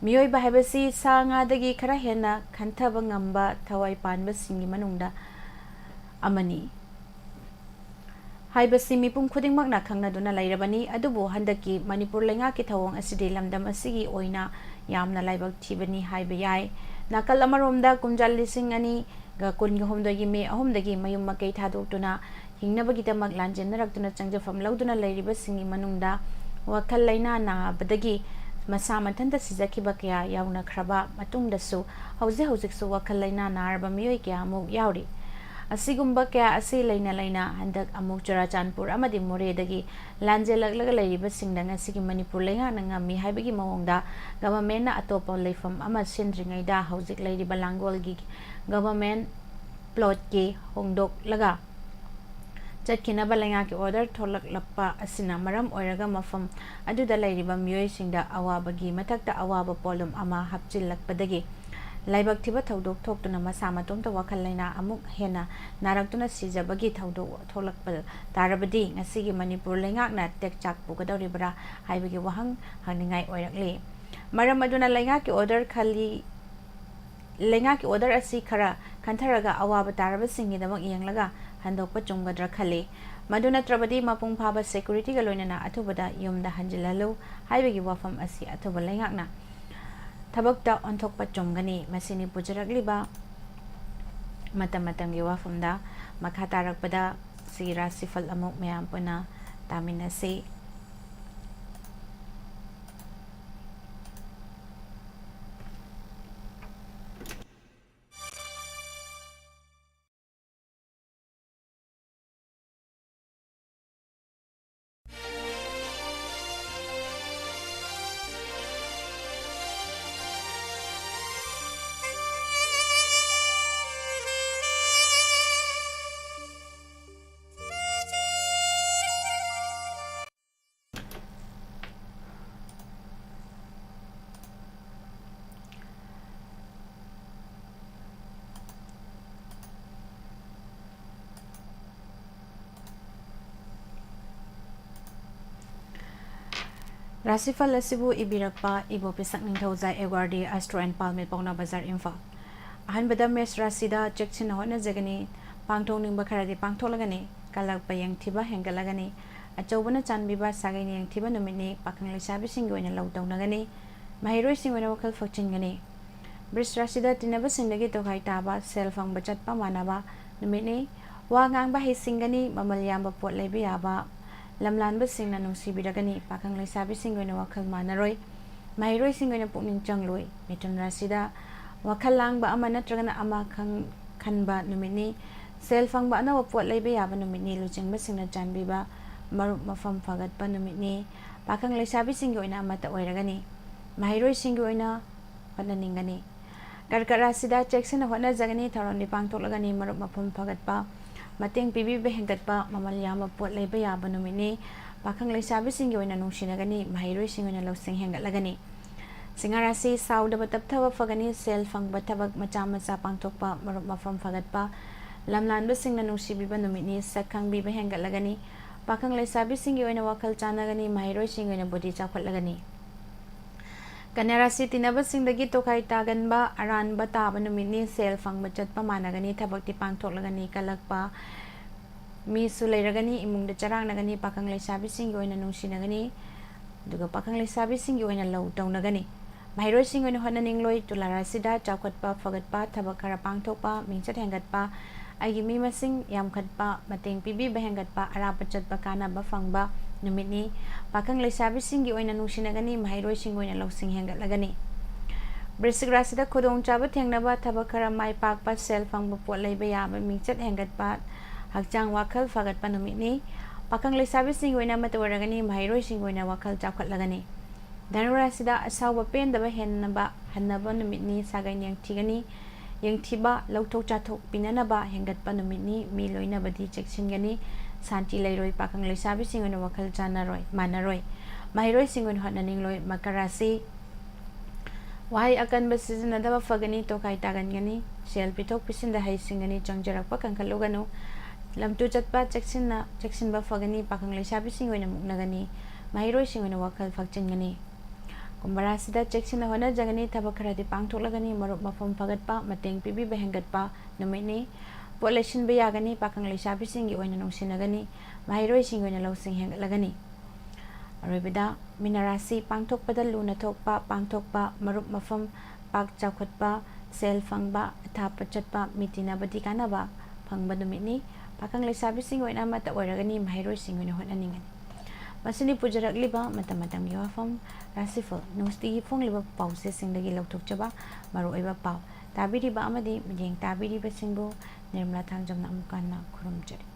ꯃꯤꯑꯣꯏꯕ ꯍꯥꯏꯕꯁꯤ ꯁꯥ ꯉꯥꯗꯒꯤ ꯈꯔ ꯍꯦꯟꯅ ꯈꯟꯊꯕ ꯉꯝꯕ ꯊꯋꯥꯏ ꯄꯥꯟꯕꯁꯤꯡꯒꯤ ꯃꯅꯨꯡꯗ ꯑꯃꯅꯤ ꯍꯥꯏꯕꯁꯤ ꯃꯤꯄꯨꯝ ꯈꯨꯗꯤꯡꯃꯛꯅ ꯈꯪꯅꯗꯨꯅ ꯂꯩꯔꯕꯅꯤ꯫ ꯑꯗꯨꯕꯨ ꯍꯟꯗꯛꯀꯤ ꯃꯅꯤꯄꯨꯔ ꯂꯩꯉꯥꯛꯀꯤ ꯊꯧꯑꯣꯡ ꯑꯁꯤꯗꯤ ꯂꯝꯗꯝ ꯑꯁꯤꯒꯤ ꯑꯣꯏꯅ ꯌꯥꯝꯅ ꯂꯥꯏꯕꯛ ꯊꯤꯕꯅꯤ ꯍꯥꯏꯕ ꯌꯥꯏ꯫ ꯅꯥꯀꯜ ꯑꯃꯔꯣꯝꯗ ꯀꯨꯝꯖꯥ ꯂꯤꯁꯤꯡ ꯑꯅꯤꯒ ꯀꯨꯟꯒ ꯍꯨꯝꯗꯣꯏꯒꯤ ꯃꯦ ꯑꯍꯨꯝꯗꯒꯤ ꯃꯌꯨꯝ ꯃꯀꯩ ꯊꯥꯗꯣꯛꯇꯨꯅ ꯍꯤꯡꯅꯕꯒꯤꯗꯃꯛ ꯂꯥꯟꯖꯦꯟꯅꯔꯛꯇꯨꯅ ꯆꯪꯖꯐꯝ ꯂꯧꯗꯨꯅ ꯂꯩꯔꯤꯕꯁꯤꯡꯒꯤ ꯃꯅꯨꯡꯗ ꯋꯥꯈꯜ ꯂꯩꯅꯥ ꯅꯥꯕꯗꯒꯤ ꯃꯁꯥ ꯃꯊꯟꯇ ꯁꯤꯖꯈꯤꯕ ꯀꯌꯥ ꯌꯥꯎꯅꯈ꯭ꯔꯕ ꯃꯇꯨꯡꯗꯁꯨ ꯍꯧꯖꯤꯛ ꯍꯧꯖꯤꯛꯁꯨ ꯋꯥꯈꯜ ꯂꯩꯅꯥ ꯅꯥꯔꯕ ꯃꯤꯑꯣꯏ ꯀꯌꯥ ꯑꯃꯨꯛ ꯌꯥꯎꯔꯤ꯫ ꯑꯁꯤꯒꯨꯝꯕ ꯀꯌꯥ ꯑꯁꯤ ꯂꯩꯅ ꯂꯩꯅ ꯍꯟꯗꯛ ꯑꯃꯨꯛ ꯆꯨꯔꯥꯆꯥꯟꯄꯨꯔ ꯑꯃꯗꯤ ꯃꯣꯔꯦꯗꯒꯤ ꯂꯥꯟꯖꯦꯜꯂꯛꯂꯒ ꯂꯩꯔꯤꯕꯁꯤꯡꯗ ꯉꯁꯤꯒꯤ ꯃꯅꯤꯄꯨꯔ ꯂꯩꯉꯥꯛꯅ ꯉꯝꯃꯤ ꯍꯥꯏꯕꯒꯤ ꯃꯑꯣꯡꯗ ꯒꯚꯔꯟꯃꯦꯟꯠꯅ ꯑꯇꯣꯞꯄ ꯂꯩꯐꯝ ꯑꯃ ꯁꯤꯟꯗ꯭ꯔꯤꯉꯩꯗ ꯍꯧꯖꯤꯛ ꯂꯩꯔꯤꯕ ꯂꯥꯡꯒꯣꯜꯒꯤ ꯒꯚꯔꯟꯃꯦꯟꯠ ꯄ꯭ꯂꯣꯠꯀꯤ ꯍꯣꯡꯗꯣꯛꯂꯒ ꯆꯠꯈꯤꯅꯕ ꯂꯩꯉꯥꯛꯀꯤ ꯑꯣꯔꯗꯔ ꯊꯣꯛꯂꯛꯂꯛꯄ ꯑꯁꯤꯅ ꯃꯔꯝ ꯑꯣꯏꯔꯒ ꯃꯐꯝ ꯑꯗꯨꯗ ꯂꯩꯔꯤꯕ ꯃꯤꯑꯣꯏꯁꯤꯡꯗ ꯑꯋꯥꯕꯒꯤ ꯃꯊꯛꯇ ꯑꯋꯥꯕ ꯄꯣꯠꯂꯨꯝ ꯑꯃ ꯍꯥꯞꯆꯤꯜꯂꯛꯄꯗꯒꯤ ꯂꯥꯏꯕꯛ ꯊꯤꯕ ꯊꯧꯗꯣꯛ ꯊꯣꯛꯇꯨꯅ ꯃꯁꯥ ꯃꯇꯣꯝꯇ ꯋꯥꯈꯜ ꯂꯩꯅꯥ ꯑꯃꯨꯛ ꯍꯦꯟꯅ ꯅꯥꯔꯛꯇꯨꯅ ꯁꯤꯖꯕꯒꯤ ꯊꯧꯗꯣꯛ ꯊꯣꯛꯂꯛꯄ ꯇꯥꯔꯕꯗꯤ ꯉꯁꯤꯒꯤ ꯃꯅꯤꯄꯨꯔ ꯂꯩꯉꯥꯛꯅ ꯇꯦꯛꯆꯥꯛ ꯄꯨꯒꯗꯧꯔꯤꯕ꯭ꯔꯥ ꯍꯥꯏꯕꯒꯤ ꯋꯥꯍꯪ ꯍꯪꯅꯤꯡꯉꯥꯏ ꯑꯣꯏꯔꯛꯂꯤ꯫ ꯃꯔꯝ ꯑꯗꯨꯅ ꯂꯩꯉꯥꯛꯀꯤ ꯑꯣꯔꯗꯔ ꯈꯜꯂꯤ, ꯂꯩꯉꯥꯛꯀꯤ order ꯑꯁꯤ ꯈꯔ ꯈꯟꯊꯔꯒ ꯑꯋꯥꯕ ꯇꯥꯔꯕꯁꯤꯡꯒꯤꯗꯃꯛ ꯌꯦꯡꯂꯒ ꯍꯟꯗꯣꯛꯄ ꯆꯨꯝꯒꯗ꯭ꯔꯥ ꯈꯜꯂꯤ꯫ ꯃꯗꯨ ꯅꯠꯇ꯭ꯔꯕꯗꯤ ꯃꯄꯨꯡ ꯐꯥꯕ securityꯒ ꯂꯣꯏꯅꯅ ꯑꯊꯨꯕꯗ ꯌꯨꯝꯗ ꯍꯟꯖꯤꯜꯍꯜꯂꯨ ꯍꯥꯏꯕꯒꯤ ꯋꯥꯐꯝ ꯑꯁꯤ ꯑꯊꯨꯕ ꯂꯩꯉꯥꯛꯅ ꯊꯕꯛꯇ ꯑꯣꯟꯊꯣꯛꯄ ꯆꯨꯝꯒꯅꯤ꯫ ꯃꯁꯤꯅꯤ ꯄꯨꯖꯔꯛꯂꯤꯕ ꯃꯇꯝ ꯃꯇꯝꯒꯤ ꯋꯥꯐꯝꯗ꯫ ꯃꯈꯥ ꯇꯥꯔꯛꯄꯗ ꯁꯤ ꯔꯥꯁꯤꯐꯜ ꯑꯃꯨꯛ ꯃꯌꯥꯝ ꯄꯨꯟꯅ ꯇꯥꯃꯤꯟꯅꯁꯤ꯫ ꯔꯥꯁꯤꯐꯜ ꯑꯁꯤꯕꯨ ꯏꯕꯤꯔꯛꯄ ꯏꯕꯣ ꯄꯤꯁꯛ ꯅꯤꯡꯊꯧꯖꯥ, ꯑꯦꯋꯥꯔꯗꯤ, ꯑꯁꯇ꯭ꯔꯣ ꯑꯦꯟ ꯄꯥꯜ, ꯃꯤꯠ ꯄꯥꯎꯅꯥ ꯕꯖꯥꯔ, ꯏꯝꯐꯥꯜ꯫ ꯑꯍꯥꯟꯕꯗ ꯃꯦꯁ ꯔꯥꯁꯤꯗ ꯆꯦꯛꯁꯤꯟꯅ ꯍꯣꯠꯅꯖꯒꯅꯤ꯫ ꯄꯥꯡꯊꯣꯛꯅꯤꯡꯕ ꯈꯔꯗꯤ ꯄꯥꯡꯊꯣꯛꯂꯒꯅꯤ꯫ ꯀꯂꯛꯄ ꯌꯦꯡꯊꯤꯕ ꯍꯦꯟꯒꯠꯂꯒꯅꯤ꯫ ꯑꯆꯧꯕꯅ ꯆꯥꯟꯕꯤꯕ ꯁꯥꯒꯩꯅ ꯌꯦꯡꯊꯤꯕ ꯅꯨꯃꯤꯠꯅꯤ꯫ ꯄꯥꯈꯪ ꯂꯩꯁꯥꯕꯤꯁꯤꯡꯒꯤ ꯑꯣꯏꯅ ꯂꯧ ꯇꯧꯅꯒꯅꯤ꯫ ꯃꯍꯩꯔꯣꯏꯁꯤꯡ ꯑꯣꯏꯅ ꯋꯥꯈꯜ ꯐꯛꯆꯤꯟꯒꯅꯤ꯫ ꯕ꯭ꯔꯤꯖ ꯔꯥꯁꯤꯗ ꯇꯤꯟꯅꯕꯁꯤꯡꯗꯒꯤ ꯇꯣꯈꯥꯏ ꯇꯥꯕ, ꯁꯦꯜ ꯐꯪꯕ ꯆꯠꯄ ꯃꯥꯟꯅꯕ ꯅꯨꯃꯤꯠꯅꯤ꯫ ꯋꯥ ꯉꯥꯡꯕ ꯍꯩꯁꯤꯡꯒꯅꯤ, ꯃꯃꯜ ꯌꯥꯝꯕ ꯄꯣꯠ ꯂꯩꯕ ꯌꯥꯕ, ꯂꯝꯂꯥꯟꯕꯁꯤꯡꯅ ꯅꯨꯡꯁꯤꯕꯤꯔꯒꯅꯤ꯫ ꯄꯥꯈꯪ ꯂꯩꯁꯥꯕꯤꯁꯤꯡꯒꯤ ꯑꯣꯏꯅ ꯋꯥꯈꯜ ꯃꯥꯟꯅꯔꯣꯏ꯫ ꯃꯍꯩꯔꯣꯏꯁꯤꯡꯒꯤ ꯑꯣꯏꯅ ꯄꯨꯛꯅꯤꯡ ꯆꯪꯂꯣꯏ꯫ ꯃꯤꯊꯨꯟ ꯔꯥꯁꯤꯗ ꯋꯥꯈꯜ ꯂꯥꯡꯕ ꯑꯃ ꯅꯠꯇ꯭ꯔꯒꯅ ꯑꯃ ꯈꯪ-, ꯈꯟꯕ ꯅꯨꯃꯤꯠꯅꯤ꯫ ꯁꯦꯜ ꯐꯪꯕ ꯑꯅꯧꯕ ꯄꯣꯠ ꯂꯩꯕ ꯌꯥꯕ ꯅꯨꯃꯤꯠꯅꯤ꯫ ꯂꯨꯆꯤꯡꯕꯁꯤꯡꯅ ꯆꯥꯟꯕꯤꯕ, ꯃꯔꯨꯞ ꯃꯐꯝ ꯐꯒꯠꯄ ꯅꯨꯃꯤꯠꯅꯤ꯫ ꯄꯥꯈꯪ ꯂꯩꯁꯥꯕꯤꯁꯤꯡꯒꯤ ꯑꯣꯏꯅ ꯑꯃꯠꯇ ꯑꯣꯏꯔꯒꯅꯤ꯫ ꯃꯍꯩꯔꯣꯏꯁꯤꯡꯒꯤ ꯑꯣꯏꯅ ꯍꯣꯠꯅꯅꯤꯡꯒꯅꯤ꯫ ꯀꯔꯀꯠ ꯔꯥꯁꯤꯗ ꯆꯦꯛꯁꯤꯟꯅ ꯍꯣꯠꯅꯖꯒꯅꯤ, ꯊꯧꯔꯝꯗꯤ ꯄꯥꯡꯊꯣꯛꯂꯒꯅꯤ, ꯃꯔꯨꯞ ꯃꯐꯝ ꯐꯒꯠꯄ, ꯃꯇꯦꯡ ꯄꯤꯕꯤꯕ ꯍꯦꯟꯒꯠꯄ, ꯃꯃꯜ ꯌꯥꯝꯕ ꯄꯣꯠ ꯂꯩꯕ ꯌꯥꯕ ꯅꯨꯃꯤꯠꯅꯤ꯫ ꯄꯥꯈꯪ ꯂꯩꯁꯥꯕꯤꯁꯤꯡꯒꯤ ꯑꯣꯏꯅ ꯅꯨꯡꯁꯤꯅꯒꯅꯤ, ꯃꯍꯩꯔꯣꯏꯁꯤꯡ ꯑꯣꯏꯅ ꯂꯧꯁꯤꯡ ꯍꯦꯟꯒꯠꯂꯒꯅꯤ꯫ ꯁꯤꯡꯍ ꯔꯥꯁꯤ ꯁꯥꯎꯗꯕ ꯇꯞꯊꯕ ꯐꯒꯅꯤ, ꯁꯦꯜ ꯐꯪꯕ, ꯊꯕꯛ ꯃꯆꯥ ꯃꯆꯥ ꯄꯥꯡꯊꯣꯛꯄ, ꯃꯔꯨꯞ ꯃꯐꯝ ꯐꯒꯠꯄ, ꯂꯝꯂꯥꯟꯕꯁꯤꯡꯅ ꯅꯨꯡꯁꯤꯕꯤꯕ ꯅꯨꯃꯤꯠꯅꯤ, ꯁꯛ ꯈꯪꯕꯤꯕ ꯍꯦꯟꯒꯠꯂꯒꯅꯤ꯫ ꯄꯥꯈꯪ ꯂꯩꯁꯥꯕꯤꯁꯤꯡꯒꯤ ꯑꯣꯏꯅ ꯋꯥꯈꯜ ꯆꯥꯟꯅꯒꯅꯤ, ꯃꯍꯩꯔꯣꯏꯁꯤꯡꯒꯤ ꯑꯣꯏꯅ ꯕꯨꯗꯤ ꯆꯥꯎꯈꯠꯂꯒꯅꯤ꯫ ꯀꯟꯌꯥ ꯔꯥꯁꯤ ꯇꯤꯟꯅꯕꯁꯤꯡꯗꯒꯤ ꯇꯣꯈꯥꯏ ꯇꯥꯒꯟꯕ ꯑꯔꯥꯟꯕ ꯇꯥꯕ ꯅꯨꯃꯤꯠꯅꯤ꯫ ꯁꯦꯜ ꯐꯪꯕ ꯆꯠꯄ ꯃꯥꯟꯅꯒꯅꯤ, ꯊꯕꯛꯇꯤ ꯄꯥꯡꯊꯣꯛꯂꯒꯅꯤ, ꯀꯜꯂꯛꯄ ꯃꯤꯁꯨ ꯂꯩꯔꯒꯅꯤ, ꯏꯃꯨꯡꯗ ꯆꯔꯥꯡꯅꯒꯅꯤ, ꯄꯥꯈꯪ ꯂꯩꯁꯥꯕꯤꯁꯤꯡꯒꯤ ꯑꯣꯏꯅ ꯅꯨꯡꯁꯤꯅꯒꯅꯤ, ꯑꯗꯨꯒ ꯄꯥꯈꯪ ꯂꯩꯁꯥꯕꯤꯁꯤꯡꯒꯤ ꯑꯣꯏꯅ ꯂꯧ ꯇꯧꯅꯒꯅꯤ꯫ ꯃꯍꯩꯔꯣꯏꯁꯤꯡꯒꯤ ꯑꯣꯏꯅ ꯍꯣꯠꯅꯅꯤꯡꯂꯣꯏ꯫ ꯇꯨꯂꯥ ꯔꯥꯁꯤꯗ ꯆꯥꯎꯈꯠꯄ, ꯐꯒꯠꯄ, ꯊꯕꯛ ꯈꯔ ꯄꯥꯡꯊꯣꯛꯄ, ꯃꯤꯡꯆꯠ ꯍꯦꯟꯒꯠꯄ, ꯑꯩꯒꯤ ꯃꯤ ꯃꯁꯤꯡ ꯌꯥꯝꯈꯠꯄ, ꯃꯇꯦꯡ ꯄꯤꯕꯤꯕ ꯍꯦꯟꯒꯠꯄ, ꯑꯔꯥꯞꯄ ꯆꯠꯄ ꯀꯥꯟꯅꯕ ꯐꯪꯕ ꯅꯨꯃꯤꯠꯅꯤ꯫ ꯄꯥꯈꯪ ꯂꯩꯁꯥꯕꯤꯁꯤꯡꯒꯤ ꯑꯣꯏꯅ ꯅꯨꯡꯁꯤꯅꯒꯅꯤ, ꯃꯍꯩꯔꯣꯏꯁꯤꯡꯒꯤ ꯑꯣꯏꯅ ꯂꯧꯁꯤꯡ ꯍꯦꯟꯒꯠꯂꯒꯅꯤ꯫ ꯕ꯭ꯔꯤꯁꯤꯛ ꯔꯥꯁꯤꯗ ꯈꯨꯗꯣꯡꯆꯥꯕ ꯊꯦꯡꯅꯕ, ꯊꯕꯛ ꯈꯔ ꯃꯥꯏ ꯄꯥꯛꯄ, ꯁꯦꯜ ꯐꯪꯕ, ꯄꯣꯠ ꯂꯩꯕ ꯌꯥꯕ, ꯃꯤꯡꯆꯠ ꯍꯦꯟꯒꯠꯄ, ꯍꯛꯆꯥꯡ ꯋꯥꯈꯜ ꯐꯒꯠꯄ ꯅꯨꯃꯤꯠꯅꯤ꯫ ꯄꯥꯈꯪ ꯂꯩꯁꯥꯕꯤꯁꯤꯡꯒꯤ ꯑꯣꯏꯅ ꯑꯃꯠꯇ ꯑꯣꯏꯔꯒꯅꯤ, ꯃꯍꯩꯔꯣꯏꯁꯤꯡꯒꯤ ꯑꯣꯏꯅ ꯋꯥꯈꯜ ꯆꯥꯎꯈꯠꯂꯒꯅꯤ꯫ ꯙꯅꯨ ꯔꯥꯁꯤꯗ ꯑꯁꯥꯎꯕ ꯄꯦꯟꯗꯕ ꯍꯦꯟꯅꯕ ꯍꯟꯅꯕ ꯅꯨꯃꯤꯠꯅꯤ꯫ ꯁꯥꯒꯩ ꯌꯦꯡꯊꯤꯒꯅꯤ꯫ ꯌꯦꯡꯊꯤꯕ, ꯂꯧꯊꯣꯛ ꯆꯥꯊꯣꯛ ꯄꯤꯅꯅꯕ ꯍꯦꯟꯒꯠꯄ ꯅꯨꯃꯤꯠꯅꯤ꯫ ꯃꯤ ꯂꯣꯏꯅꯕꯗꯤ ꯆꯦꯛꯁꯤꯟꯒꯅꯤ꯫ ꯁꯥꯟꯇꯤ ꯂꯩꯔꯣꯏ꯫ ꯄꯥꯈꯪ ꯂꯩꯁꯥꯕꯤꯁꯤꯡ ꯑꯣꯏꯅ ꯋꯥꯈꯜ ꯆꯥꯟꯅꯔꯣꯏ, ꯃꯥꯟꯅꯔꯣꯏ꯫ ꯃꯍꯩꯔꯣꯏꯁꯤꯡ ꯑꯣꯏꯅ ꯍꯣꯠꯅꯅꯤꯡꯂꯣꯏ꯫ ꯃꯀꯔ ꯔꯥꯁꯤ, ꯋꯥꯍꯩ ꯑꯀꯟꯕ ꯁꯤꯖꯤꯟꯅꯗꯕ ꯐꯒꯅꯤ꯫ ꯇꯣꯈꯥꯏ ꯇꯥꯒꯟꯒꯅꯤ꯫ ꯁꯦꯜ ꯄꯤꯊꯣꯛ ꯄꯤꯁꯤꯟꯗ ꯍꯩꯁꯤꯡꯒꯅꯤ꯫ ꯆꯪꯖꯔꯛꯄ ꯀꯟꯈꯠꯂꯨꯒꯅꯨ꯫ ꯂꯝꯇꯨ ꯆꯠꯄ ꯆꯦꯛꯁꯤꯟꯅ ꯆꯦꯛꯁꯤꯟꯕ ꯐꯒꯅꯤ꯫ ꯄꯥꯈꯪ ꯂꯩꯁꯥꯕꯤꯁꯤꯡ ꯑꯣꯏꯅ ꯃꯨꯛꯅꯒꯅꯤ꯫ ꯃꯍꯩꯔꯣꯏꯁꯤꯡ ꯑꯣꯏꯅ ꯋꯥꯈꯜ ꯐꯛꯆꯤꯟꯒꯅꯤ꯫ ꯀꯨꯝꯚ ꯔꯥꯁꯤꯗ ꯆꯦꯛꯁꯤꯟꯅ ꯍꯣꯠꯅꯖꯒꯅꯤ꯫ ꯊꯕꯛ ꯈꯔꯗꯤ ꯄꯥꯡꯊꯣꯛꯂꯒꯅꯤ꯫ ꯃꯔꯨꯞ ꯃꯄꯨꯡ ꯐꯒꯠꯄ, ꯃꯇꯦꯡ ꯄꯤꯕꯤꯕ ꯍꯦꯟꯒꯠꯄ ꯅꯨꯃꯤꯠꯅꯤ꯫ ꯄꯣꯠ ꯂꯩꯁꯤꯟꯕ ꯌꯥꯒꯅꯤ꯫ ꯄꯥꯈꯪ ꯂꯩꯁꯥꯕꯤꯁꯤꯡꯒꯤ ꯑꯣꯏꯅ ꯅꯨꯡꯁꯤꯅꯒꯅꯤ꯫ ꯃꯍꯩꯔꯣꯏꯁꯤꯡꯒꯤ ꯑꯣꯏꯅ ꯂꯧꯁꯤꯡ ꯍꯦꯟꯒꯠꯂꯒꯅꯤ꯫ ꯑꯔꯣꯏꯕꯗ ꯃꯤꯅ ꯔꯥꯁꯤ ꯄꯥꯡꯊꯣꯛꯄꯗ ꯂꯨꯅ ꯊꯣꯛꯄ, ꯄꯥꯡꯊꯣꯛꯄ, ꯃꯔꯨꯞ ꯃꯐꯝ, ꯄꯥꯛ ꯆꯥꯎꯈꯠꯄ, ꯁꯦꯜ ꯐꯪꯕ, ꯑꯊꯥꯞꯄ ꯆꯠꯄ, ꯃꯤ ꯇꯤꯟꯅꯕꯗꯤ ꯀꯥꯟꯅꯕ ꯐꯪꯕ ꯅꯨꯃꯤꯠꯅꯤ꯫ ꯄꯥꯈꯪ ꯂꯩꯁꯥꯕꯤꯁꯤꯡꯒꯤ ꯑꯣꯏꯅ ꯑꯃꯠꯇ ꯑꯣꯏꯔꯒꯅꯤ, ꯃꯍꯩꯔꯣꯏꯁꯤꯡꯒꯤ ꯑꯣꯏꯅ ꯍꯣꯠꯅꯅꯤꯡꯒꯅꯤ꯫ ꯃꯁꯤꯅꯤ ꯄꯨꯖꯔꯛꯂꯤꯕ ꯃꯇꯝ ꯃꯇꯝꯒꯤ ꯋꯥꯐꯝ, ꯔꯥꯁꯤꯐꯜ, ꯅꯨꯡꯁꯤꯒꯤ ꯐꯣꯡꯂꯤꯕ ꯄꯥꯎꯆꯦꯁꯤꯡꯗꯒꯤ ꯂꯧꯊꯣꯛꯆꯕ ꯃꯔꯨꯑꯣꯏꯕ ꯄꯥꯎ꯫ ꯇꯥꯕꯤꯔꯤꯕ ꯑꯃꯗꯤ ꯃꯤꯠꯌꯦꯡ ꯇꯥꯕꯤꯔꯤꯕꯁꯤꯡꯕꯨ ꯅꯤꯔꯃꯂꯥ ꯊꯥꯡꯖꯝꯅ ꯑꯃꯨꯛ ꯍꯟꯅ ꯈꯨꯔꯨꯝꯖꯔꯤ꯫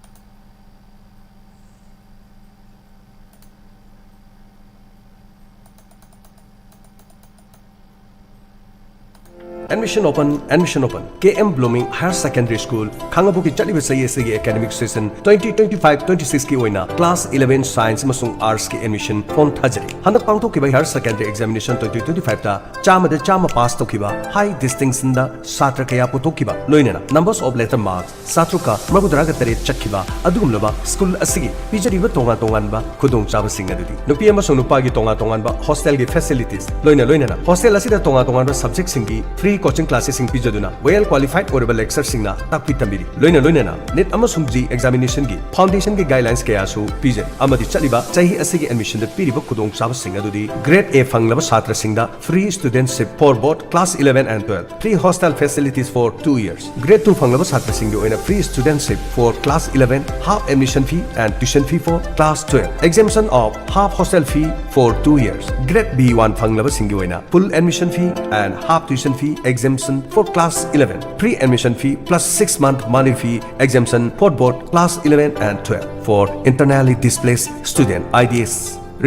Admission open, admission open. K M Blooming Higher Secondary School, ꯈꯥꯡꯉꯕꯣꯛꯀꯤ ꯆꯠꯂꯤꯕ ꯆꯍꯤ ꯑꯁꯤꯒꯤ academic session twenty twenty-five twenty-six ꯀꯤ ꯑꯣꯏꯅ class eleven science ꯑꯃꯁꯨꯡ arts ꯀꯤ admission form ꯊꯥꯖꯔꯤ꯫ ꯍꯟꯗꯛ ꯄꯥꯡꯊꯣꯛꯈꯤꯕ Higher Secondary Examination twenty twenty-five ꯇ ꯆꯥꯝꯃꯗ ꯆꯥꯝꯃ pass ꯇꯧꯈꯤꯕ, high distinction ꯗ ꯁꯥꯇ꯭ꯔ ꯀꯌꯥ ꯄꯨꯊꯣꯛꯈꯤꯕ, ꯂꯣꯏꯅꯅ number of letter marks ꯆꯥꯇ꯭ꯔꯨꯛꯀ ꯃꯔꯤꯐꯨꯇꯔꯥꯒ ꯇꯔꯦꯠ ꯆꯠꯈꯤꯕ ꯑꯗꯨꯒꯨꯝꯂꯕ school ꯑꯁꯤꯒꯤ ꯄꯤꯖꯔꯤꯕ ꯇꯣꯉꯥꯟ ꯇꯣꯉꯥꯟꯕ ꯈꯨꯗꯣꯡꯆꯥꯕꯁꯤꯡ ꯑꯗꯨꯗꯤ ꯅꯨꯄꯤ ꯑꯃꯁꯨꯡ ꯅꯨꯄꯥꯒꯤ ꯇꯣꯉꯥꯟ ꯇꯣꯉꯥꯟꯕ hostel ꯒꯤ facilities, ꯂꯣꯏꯅ ꯂꯣꯏꯅꯅ hostel ꯑꯁꯤꯗ ꯇꯣꯉꯥꯟ ꯇꯣꯉꯥꯟꯕ subject ꯁꯤꯡꯒꯤ free coaching classes ꯁꯤꯡ ꯄꯤꯖꯗꯨꯅ well qualified ꯑꯣꯏꯔꯕ lecturer ꯁꯤꯡꯅ ꯇꯥꯛꯄꯤ ꯇꯝꯕꯤꯔꯤ꯫ ꯂꯣꯏꯅ ꯂꯣꯏꯅꯅ NEET ꯑꯃꯁꯨꯡ JEE examination ꯒꯤ foundation ꯒꯤ guidelines ꯀꯌꯥꯁꯨ ꯄꯤꯖꯔꯤ ꯑꯃꯗꯤ ꯆꯠꯂꯤꯕ ꯆꯍꯤ ꯑꯁꯤꯒꯤ admission ꯗ ꯄꯤꯔꯤꯕ ꯈꯨꯗꯣꯡꯆꯥꯕꯁꯤꯡ ꯑꯗꯨꯗꯤ: Grade A ꯐꯪꯂꯕ ꯁꯥꯇ꯭ꯔꯁꯤꯡꯗ free studentship for both class eleven and twelve, free hostel facilities for two years. Grade two ꯐꯪꯂꯕ ꯁꯥꯇ꯭ꯔꯁꯤꯡꯒꯤ ꯑꯣꯏꯅ free studentship for class eleven, half admission fee and tuition fee for class twelve. Exemption of half hostel fee for two years. Grade B one ꯐꯪꯂꯕꯁꯤꯡꯒꯤ ꯑꯣꯏꯅ full admission fee and half tuition fee exemption for class eleven. Free admission fee plus six month monthly fee exemption for both class eleven and twelve. For internally displaced student, I D S,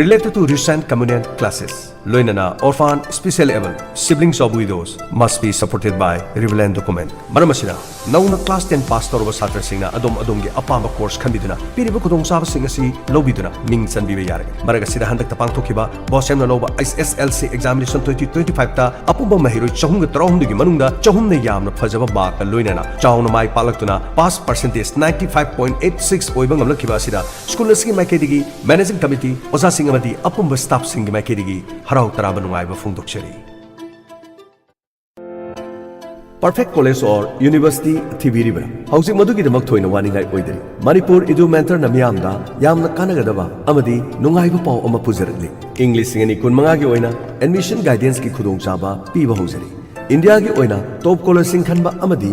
related to recent communion classes, ꯂꯣꯏꯅꯅ orphan, specially abled, siblings of widows must be supported by relevant document. ꯃꯔꯝ ꯑꯁꯤꯅ, ꯅꯧꯅ class ten pass ꯇꯧꯔꯕ ꯁꯥꯇ꯭ꯔꯁꯤꯡꯅ ꯑꯗꯣꯝ ꯑꯗꯣꯝꯒꯤ ꯑꯄꯥꯝꯕ course ꯈꯟꯕꯤꯗꯨꯅ ꯄꯤꯔꯤꯕ ꯈꯨꯗꯣꯡꯆꯥꯕꯁꯤꯡ ꯑꯁꯤ ꯂꯧꯕꯤꯗꯨꯅ ꯃꯤꯡ ꯆꯟꯕꯤꯕ ꯌꯥꯔꯒꯅꯤ꯫ ꯃꯔꯛ ꯑꯁꯤꯗ ꯍꯟꯗꯛꯇ ꯄꯥꯡꯊꯣꯛꯈꯤꯕ BOSEM ꯅ ꯂꯧꯕ H S S L C examination twenty twenty-five ꯇ ꯑꯄꯨꯟꯕ ꯃꯍꯩꯔꯣꯏ ꯆꯍꯨꯝꯒ ꯇꯔꯥꯍꯨꯝꯗꯣꯏꯒꯤ ꯃꯅꯨꯡꯗ ꯆꯍꯨꯝꯅ ꯌꯥꯝꯅ ꯐꯖꯕ mark ꯀ ꯂꯣꯏꯅꯅ ꯆꯥꯎꯅ ꯃꯥꯏ ꯄꯥꯛꯂꯛꯇꯨꯅ pass percentage ninety five point eight six ꯑꯣꯏꯕ ꯉꯝꯂꯛꯈꯤꯕ ꯑꯁꯤꯗ school ꯑꯁꯤꯒꯤ ꯃꯥꯏꯀꯩꯗꯒꯤ managing committee, ꯑꯣꯖꯥꯁꯤꯡ ꯑꯃꯗꯤ ꯑꯄꯨꯟꯕ staff ꯁꯤꯡꯒꯤ ꯃꯥꯏꯀꯩꯗꯒꯤ ꯍꯔꯥꯎ ꯇꯔꯥꯕ ꯅꯨꯡꯉꯥꯏꯕ ꯐꯣꯡꯗꯣꯛꯆꯔꯤ꯫ Perfect college or university ꯊꯤꯕꯤꯔꯤꯕ꯭ꯔꯥ? ꯍꯧꯖꯤꯛ ꯃꯗꯨꯒꯤꯗꯃꯛ ꯊꯣꯏꯅ ꯋꯥꯅꯤꯡꯉꯥꯏ ꯑꯣꯏꯗꯔꯤ꯫ ꯃꯅꯤꯄꯨꯔ Edu Mentor ꯅ ꯃꯤꯌꯥꯝꯗ ꯌꯥꯝꯅ ꯀꯥꯟꯅꯒꯗꯕ ꯑꯃꯗꯤ ꯅꯨꯡꯉꯥꯏꯕ ꯄꯥꯎ ꯑꯃ ꯄꯨꯖꯔꯛꯂꯤ꯫ ꯏꯪ ꯂꯤꯁꯤꯡ ꯑꯅꯤ ꯀꯨꯟꯃꯉꯥꯒꯤ ꯑꯣꯏꯅ admission guidance ꯀꯤ ꯈꯨꯗꯣꯡꯆꯥꯕ ꯄꯤꯕ ꯍꯧꯖꯔꯤ꯫ ꯏꯟꯗꯤꯌꯥꯒꯤ ꯑꯣꯏꯅ top college ꯁꯤꯡ ꯈꯟꯕ ꯑꯃꯗꯤ